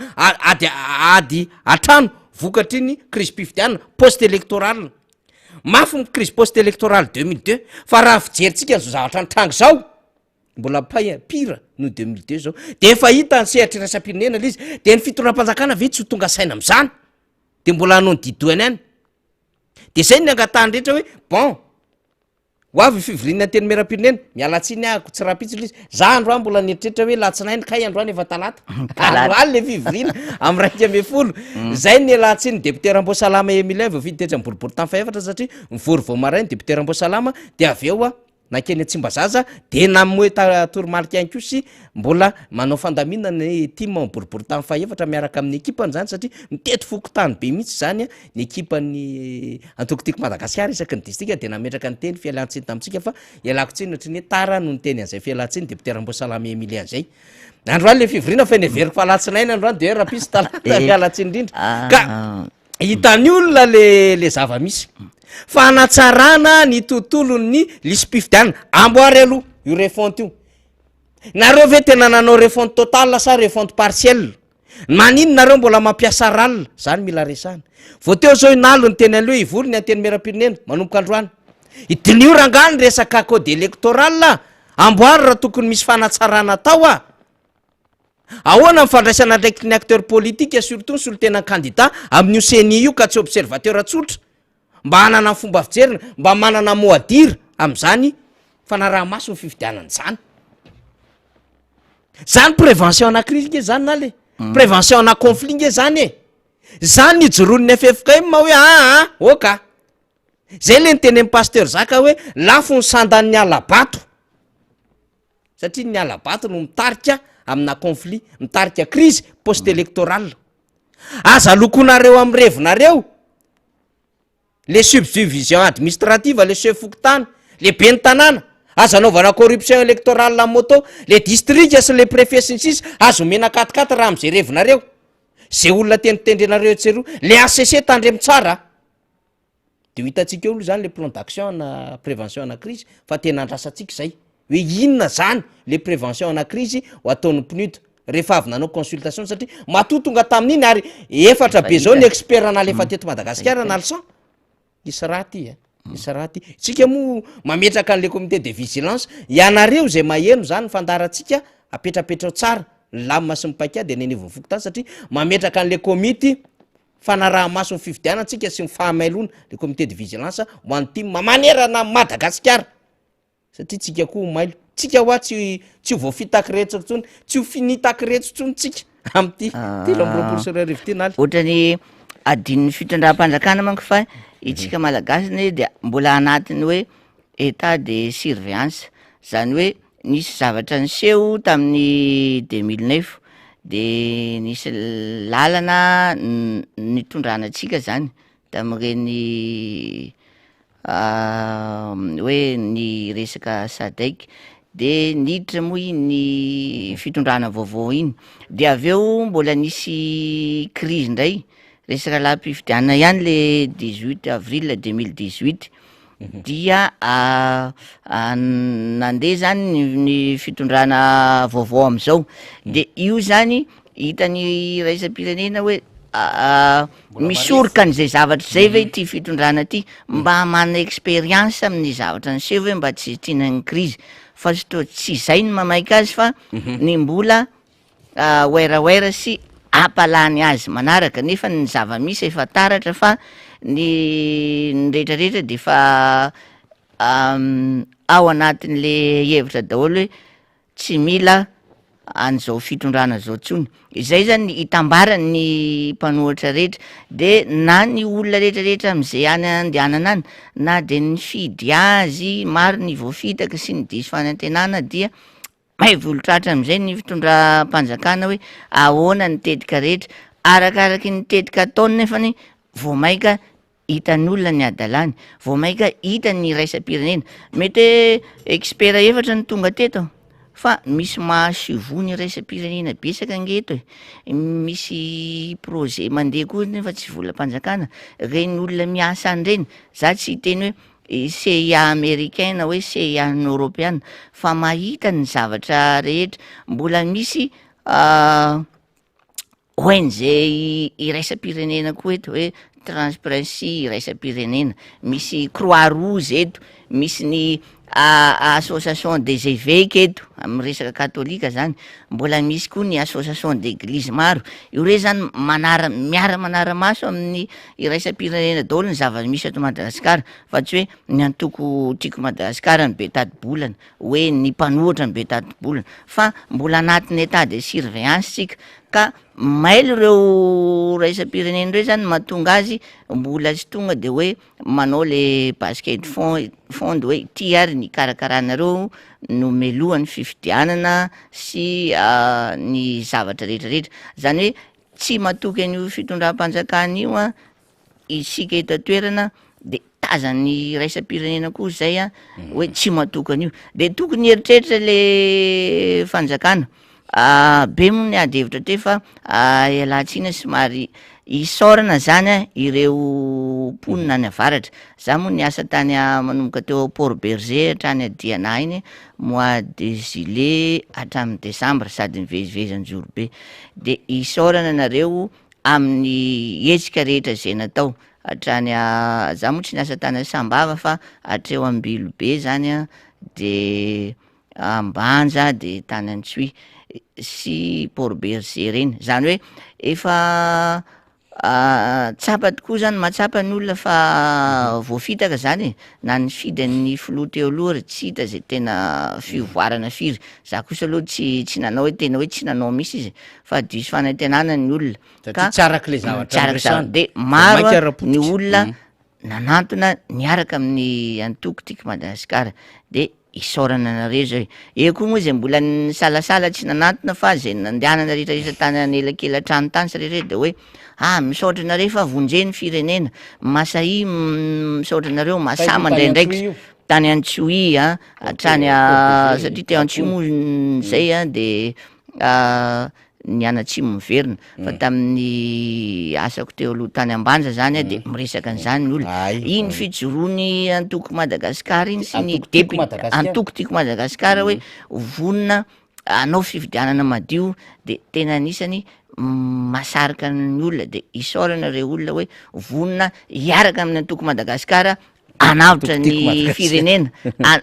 ady ady an-trano vokatry ny krizim-pifidianana post électoral. Mafy ny crise post électoral 2002 fa raha fijerintsika zao zavatra nitranga zao, mbola pire pire noho 2002 zao. De efa hita ny sehatra iraisam-pirenena le izy, de ny fitondram-panjakana ve tsy ho tonga saina am'zany? De mbola hanao ny didohany any. De zay ny angatahany rehetra hoe bon, ho avy ny fivorian'ny antenimieram-pirenena, miala tsiny ahako tsy rahampitso le izy, za androany mbola nieritreritra hoe latsinainy kay androany efa talata, androany le fivoriana amin'ny 11, zay ny nialan-tsiny député Ramboasalama Emilien voafidy tetsy amin'ny boribory tany fahefatra satria nivory vao maraina député Ramboasalama de avy eo a nankeny Tsimbazaza de namoe toromarika ihany koa sy mbola manao fandaminana ny tim ao boribory tany fahefatra miaraka amin'ny ekipany zany satria mitety fokontany be mihitsy zany ny ekipan'ny antoko Tiako Madagasikara isaky ny distrika de nametraka ny teny fialantsiny tamintsika fa ialako tsiny ohatry ny hoe tara no niteny an'izay fialantsiny député Ramboasalama Emilien zay. Androany le fivoriana fa neveriko fa alatsinainy androany de hoe rahampitso talata, miala tsiny indrindra ka hitan'ny olona le le zava-misy. Fanatsarana ny tontolon'ny lisi-pifidianana, amboary aloha io refonte io. Nareo ve tena nanao refonte totale sa refonte partielle? Maninona nareo mbola mampiasa ral? Zany mila resahana. Vao teo zao i Nalo niteny an'le hoe hivory ny antenimierampirenena manomboka androany. Diniho rangahy ny resaka code électoral a! Amboary raha tokony misy fanatsarana atao a! Ahoana ny fandraisana andraikitry ny acteur politique surtout ny solontenan'ny candidat amin'io ceni io ka tsy observateur tsotra mba hanana ny fomba fijeriny, mba manana mot à dire amin'izany fanaraha-maso ny fifidianana izany. Zany prévention ana crise nge zany nala e, prévention ana conflit nge zany e, zany nijoroan'ny ffkm hoe aa ok, zay le nitenen'i pasteur Zaka hoe lafo ny sandan'ny hala-bato. Satria ny hala-bato no mitarika amina conflit, mitarika crise post électorale. Aza lokonareo amin'ny revinareo le subdivision administrative, le chef fokontany, le ben'ny tanàna, aza anaovana corruption électorale amin'ny moto, le district sy le préfet sy ny sisa, aza omena quat-quatre raha am'zay revinareo, ze olona tendritendrenareo etsy sy eroa, le HCC tandremo tsara a! De ho hitantsika eo aloha zany le plan d'action ana prévention ana crise fa tena andrasantsika zay hoe inona zany le prévention ana crise ho ataon'ny PNUD rehefa avy nanao consultation satria matoa tonga tamin'iny ary efatra be zao ny expert nalefa teto Madagasikara Nalson nisy raha ty a nisy raha ty tsika moa mametraka an'le comité de vigilance ianareo zay maheno zany ny fandaharantsika apetrapetrao tsara ny lamina sy ny paikady eny anivon'ny fokontany satria mametraka an'le komity. fanaraha-maso ny fifidianana tsika sy ny fahamailoana, le comité de vigilance ho an'ny tim manerana an'i Madagasikara. Satria tsika koa ho mailo. Tsika hoa tsy tsy ho voafitak retso intsony, tsy ho finitak retso intsony tsika amin'ity 2023 ity Naly. Ohatrany adinon'ny fitondram-panjakana manko fa itsika Malagasy anie dia mbola anatin'ny hoe état de surveillance, zany hoe nisy zavatra niseho tamin'ny 2009 de nisy lalana nitondrana antsika zany tamin'ireny hoe ny resaka Sadec de niditra moa iny fitondrana vaovao iny, de avy eo mbola nisy krizy ndray resaka lalam-pifidianana ihany le dix huit avril 2018 dia nandeha zany ny fitondrana vaovao am'zao de io zany hitan'ny iraisam-pirenena hoe Misoroka an'izay zavatra izay ve ity fitondrana ity? Mba manana expérience amin'ny zavatra niseho ve mba tsy hisitriana ny krizy? Fa tsy toa tsy izay no mamaika azy fa ny mbola werawera sy hampalany azy manaraka nefa ny zava-misy efa taratra fa ny ny rehetrarehetra de efa ao anatin'le hevitra daholo hoe tsy mila an'izao fitondrana izao intsony, izay zany ny itambaran'ny mpanohitra rehetra, de na ny olona rehetra rehetra am'zay any andehanana any na de nifidy azy, maro ny voafitaka sy ny diso fanantenana dia may volo-tratra am'zay ny fitondram-panjakana hoe ahoana ny tetika rehetra, arakaraky ny tetika ataony nefany vao maika Hitan'ny olona ny hadalany, vao mainka hitany ny iraisam-pirenena. Mety hoe expert efatra no tonga teto fa misy mahasoivoho ny iraisam-pirenena betsaka ange eto e, misy projet mandeha koa nefa tsy volam-panjakana, reny olona miasa any reny, za tsy hiteny hoe CIA americain na hoe CIA eoropeana fa mahita ny zavatra rehetra, mbola misy ONG iraisam-pirenena koa eto hoe Transparency iraisam-pirenena, misy croix rouge eto, misy ny association des evêques eto amin'ny resaka katolika zany, mbola misy koa ny association d'eglise maro, io re zany manara- miara manara-maso amin'ny iraisam-pirenena daholo ny zava-misy eto Madagasikara fa tsy hoe ny antoko Tiako Madagasikara no be tati-bolana. hoe ny mpanohitra no be tati-bolana fa mbola anatin'ny état de surveillance tsika ka mailo ireo raisam-pirenena ireo zany mahatonga azy mbola tsy tonga de hoe manao le basket fond fond hoe ity ary ny ikarakaranareo no melohan'ny fifidianana sy ny zavatra rehetra rehetra, zany hoe tsy matoky an'io fitondram-panjakana io an isika eto an-toerana de tazan'ny iraisam-pirenena koa zay a hoe tsy matoky an'io, de tokony hieritreritra le fanjakana, be moa ny ady hevitra teo fa ialan-tsiny somary isaorana zany a ireo mponina any avaratra, za moa niasa tany manomboka teo Port Bergé hatrany Diana iny mois de juillet hatramin'ny desambra sady nivezivezy Anjorobe, de isaorana nareo amin'ny hetsika rehetra izay natao hatrany za moa tsy niasa tany Sambava fa hatreo Ambilobe zany an de Ambanja de tany Antsohihy sy Port Bergé reny, zany hoe efa tsapa tokoa zany mahatsapa ny olona fa voafitaka zany e, na nifidy an'ny filoha teo aloha ary tsy hita zay tena fivoarana firy, za kosa aloha tsy tsy nanao hoe tena hoe tsy nanao mihitsy izy fa diso fanantenana ny olona Satria tsy araka ilay zavatra tsy araka noresahana. de Vao maro mainka a ara-pototra. ny olona Mm. nanantona niaraka amin'ny antoko Tiako Madagasikara de isaorana anareo zay, eo koa moa zay mbola nisalasala tsy nanantona fa zay nandehanana rehetrarehetra tany anelakelan-trano tany sy rehetrarehetra de hoe ah misaotra anareo fa vonjeo ny firenena, masahia misaotra anareo masaha Taiza io mandray tany andraikitra. Antsohihy io? Tany Antsohihy a, hatrany satria teo Antsohihy moa zay a de nianatsimo miverina fa tamin'ny asako teo aloha tany Ambanja zany a de miresaka an'izany ny olona, iny fijoroan'ny antoko Madagasikara iny sy ny Antoko Tiako depu- Madagasikara. antoko Tiako Madagasikara hoe vonona hanao fifidianana madio de tena anisany mahasarika ny olona de isaorana ireo olona hoe vonona hiaraka amin'ny antoko Madagasikara hanavotra Antoko Tiako ny Madagasikara. firenena a-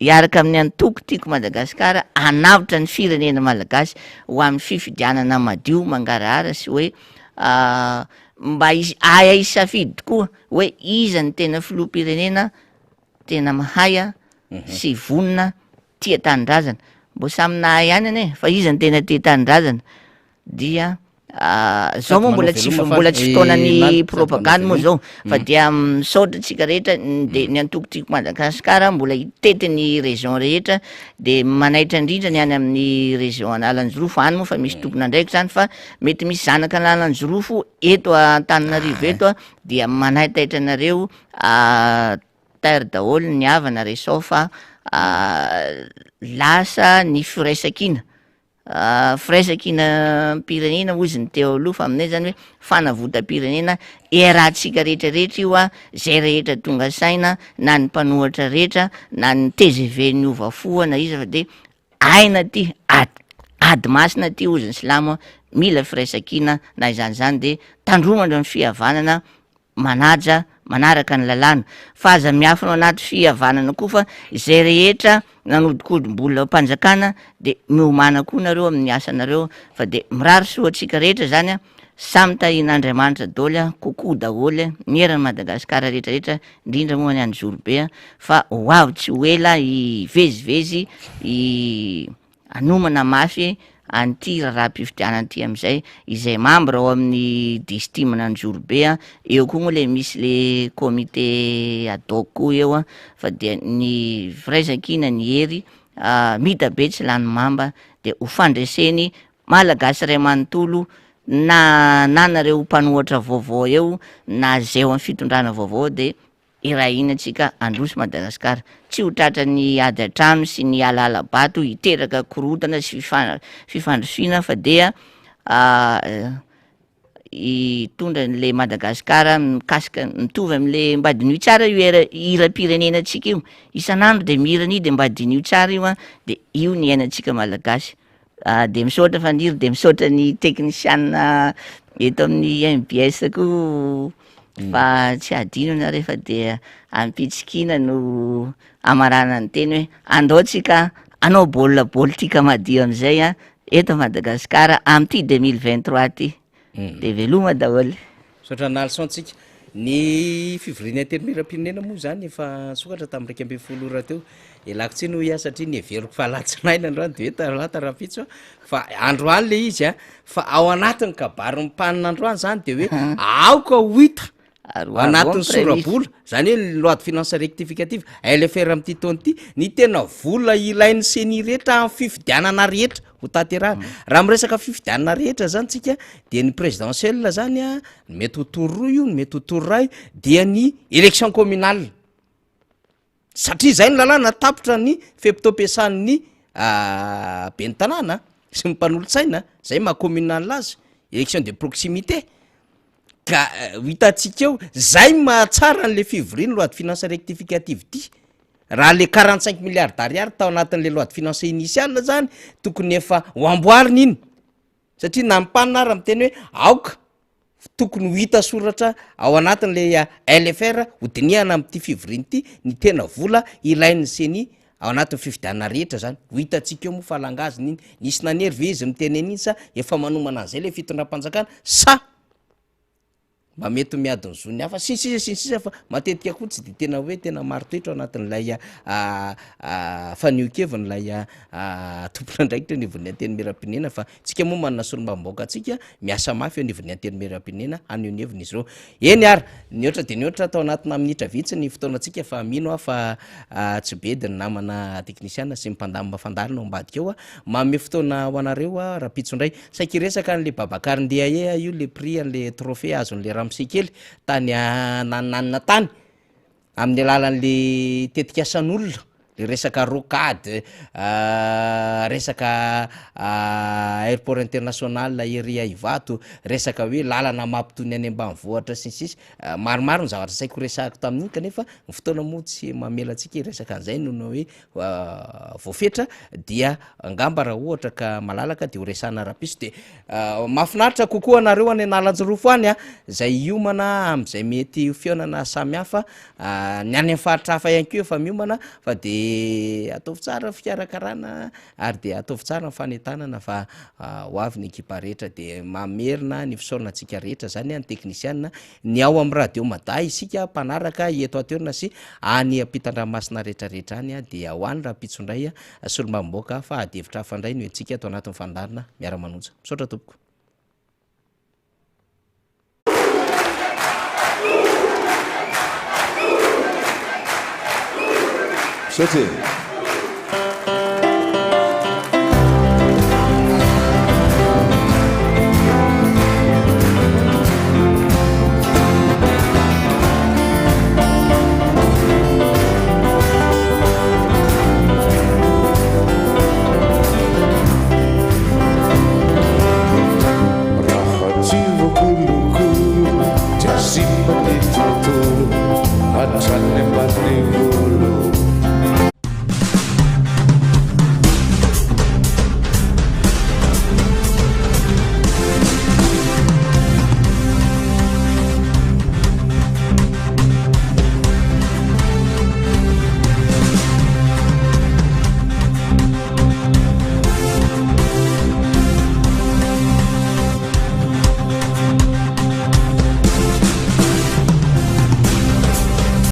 hiaraka amin'ny antoko Tiako Madagasikara hanavotra ny firenena malagasy ho amin'ny fifidianana madio mangarahara sy hoe. mba hisy ahay hisafidy tokoa hoe iza ny tena filoham-pirenena tena mahay a sy vonona tia tanindrazana, mbô samy nahay ihany anie fa iza no tena tia tanindrazana dia zao moa mbola tsy mbola tsy fotoanan'ny propagandy moa zao fa dia misaotra antsika rehetra de ny antoko Tiako Madagasikara mbola hitety ny région rehetra de manaitra indrindra ny any amin'ny région Analanjirofo any moa fa misy tompon'andraikitra any fa mety misy zanaka Analanjirofo eto Antananarivo eto a dia manaitaitra anareo Tairo daholo ny havana resao fa lasa ny firaisankina, firaisankinam-pirenena hozy ny teo aloha fa aminay zany hoe fanavotam-pirenena iarahantsika rehetra rehetra io a, zay rehetra tonga saina na ny mpanohatra rehetra na ny tgv niova fo na iza fa de aina ty, ady ady masina ty hozy ny silamo a, mila firaisankina na izany izany de tandromana ny fihavanana manaja, manaraka ny lalàna, fa aza miafina ao anaty fihavanana koa fa izay rehetra nanodikodim-bolam-panjakana de miomàna koa nareo amin'ny asanareo fa de mirary soa antsika rehetra zany a, samy tahian'Andriamanitra daholo a, coucou daholo a, ny eran'i Madagasikara rehetra rehetra, indrindra moa ny any Jorobe a, fa ho avy tsy ho ela hivezivezy i Hanomana mafy an'ity raharaham-pifidianana ity amin'izay izay membre ao amin'ny Distim an'Anjorobe a, eo koa moa le misy le comité ad hoc koa eo a, fa dia ny firaisankina ny hery mita be tsy lany mamba de ho fandreseny Malagasy iray manontolo na na nareo mpanohatra vaovao eo na zay ao amin'ny fitondrana vaovao de Irahina antsika handroso Madagascar. Tsy ho tratran'ny ady an-trano sy ny halala-bato hiteraka korontana sy fifandrosoana fa dia hitondra an'le Madagascar mikasika mitovy am'le mba diniho tsara io era hiram-pirenenantsika io, isan'andro de mihira an'io de mba diniho tsara io an, de io ny iainantsika Malagasy. De misaotra Faniry de misaotra ny teknisiana eto amin'ny mbs koa fa tsy adino nareo fa dia ampitsikiana no amarana ny teny hoe andao tsika hanao baolina politika madio am'zay an eto Madagasikara am'ty 2023 ty. De veloma daholo. Misaotra Nalson tsika. Ny fivorian'ny Antenimierampirenena moa izany efa nisokatra tamin'ny 11 ora teo. Ialako tsiny hoy aho satria neveriko fa alatsinainy androany dia hoe talata rahampitso a, fa androany le izy a, fa ao anatin'ny kabarin'ny mpanina androany izany dia hoe aoka ho hita Ary ho avy ao ny anatin'ny praiminisitra. sora-bola, izany hoe ny loi de finances rectificative, LFR amin'ity taona ity, ny tena vola ilain'ny ceni rehetra amin'ny fifidianana rehetra ho tanterahina. Raha miresaka fifidianana rehetra zany tsika dia ny présidentielle zany a, ny mety ho tour roa io, ny mety ho tour iray, dia ny élection communale. Satria zay ny lalàna, tapitra ny fe-potoam-piasan'ny ben'ny tanàna sy ny mpanolotsaina, zay maha communal azy, élection de proximité. Ka ho hitantsika eo, zay mahatsara an'le fivoriana loi de finances rectificative ity. Raha le 45 milliards d'ariary tao anatin'le loi de finances initiale zany, tokony efa ho amboarina iny, satria na ny mpanina ara miteny hoe aoka tokony ho hita soratra ao anatin'le LFR ho dinihana amin'ity fivoriana ity ny tena vola ilain'ny ceni ao anatin'ny fifidianana rehetra zany. Ho hitantsika eo moa fa langazina iny, nisy nanery ve izy miteny an'iny sa efa manomana an'izay le fitondram-panjakana sa Mba mety miady ny zon'ny hafa sy ny sisa sy ny sisa fa matetika koa tsy de tena hoe tena marin-toetra ao anatin'ilay fanehoan-keviny ilay tompon'andraikitra eo anivon'ny antenimierampirenena fa tsika moa manana solombavambahoaka antsika miasa mafy eo anivon'ny antenimierampirenena haneho ny heviny izy ireo. Eny ary, nihoatra dia nihoatra tao anatina minitra vitsy ny fotoanantsika fa mino aho fa tsy bedy ny namana teknisiana sy ny mpandamina fandalina ao ambadika ao. Manome fotoana ho anareo aho rahampitso indray. Saika hiresaka an'le Babacar Ndiaye aho io le prix an'le trophée azon'le ramose kely tany naninanina tany amin'ny alalan'le tetikasan'olona le resaka rocade, resaka aéroport international ery Ivato, resaka hoe lalana mampitohy ny any ambanivohitra sy ny sisa, maromaro ny zavatra saika ho resahako tamin'iny kanefa ny fotoana moa tsy mamela antsika hiresaka an'izay noho ny hoe voafetra dia angamba raha ohatra ka malalaka dia ho resahana rahampitso dia mahafinaritra kokoa anareo any Analanjirofo any a, zay hiomana amin'izay mety ho fihaonana samihafa, ny any amin'ny faritra hafa ihany koa efa miomana fa de De ataovy tsara ny fikarakarana ary de ataovy tsara ny fanentanana fa ho avy ny ekipa rehetra. De mamerina ny fisaorana antsika rehetra zany ny teknisiana, ny ao amin'ny radio mada isika mpanaraka eto an-toerana sy any ampitan-dranomasina rehetra rehetra any dia ho any rahampitso indray solombavambahoaka fa ady hevitra hafa indray no entintsika ato anatin'ny fandaharana miara-manonja. Misaotra tompoko. Misaotra e!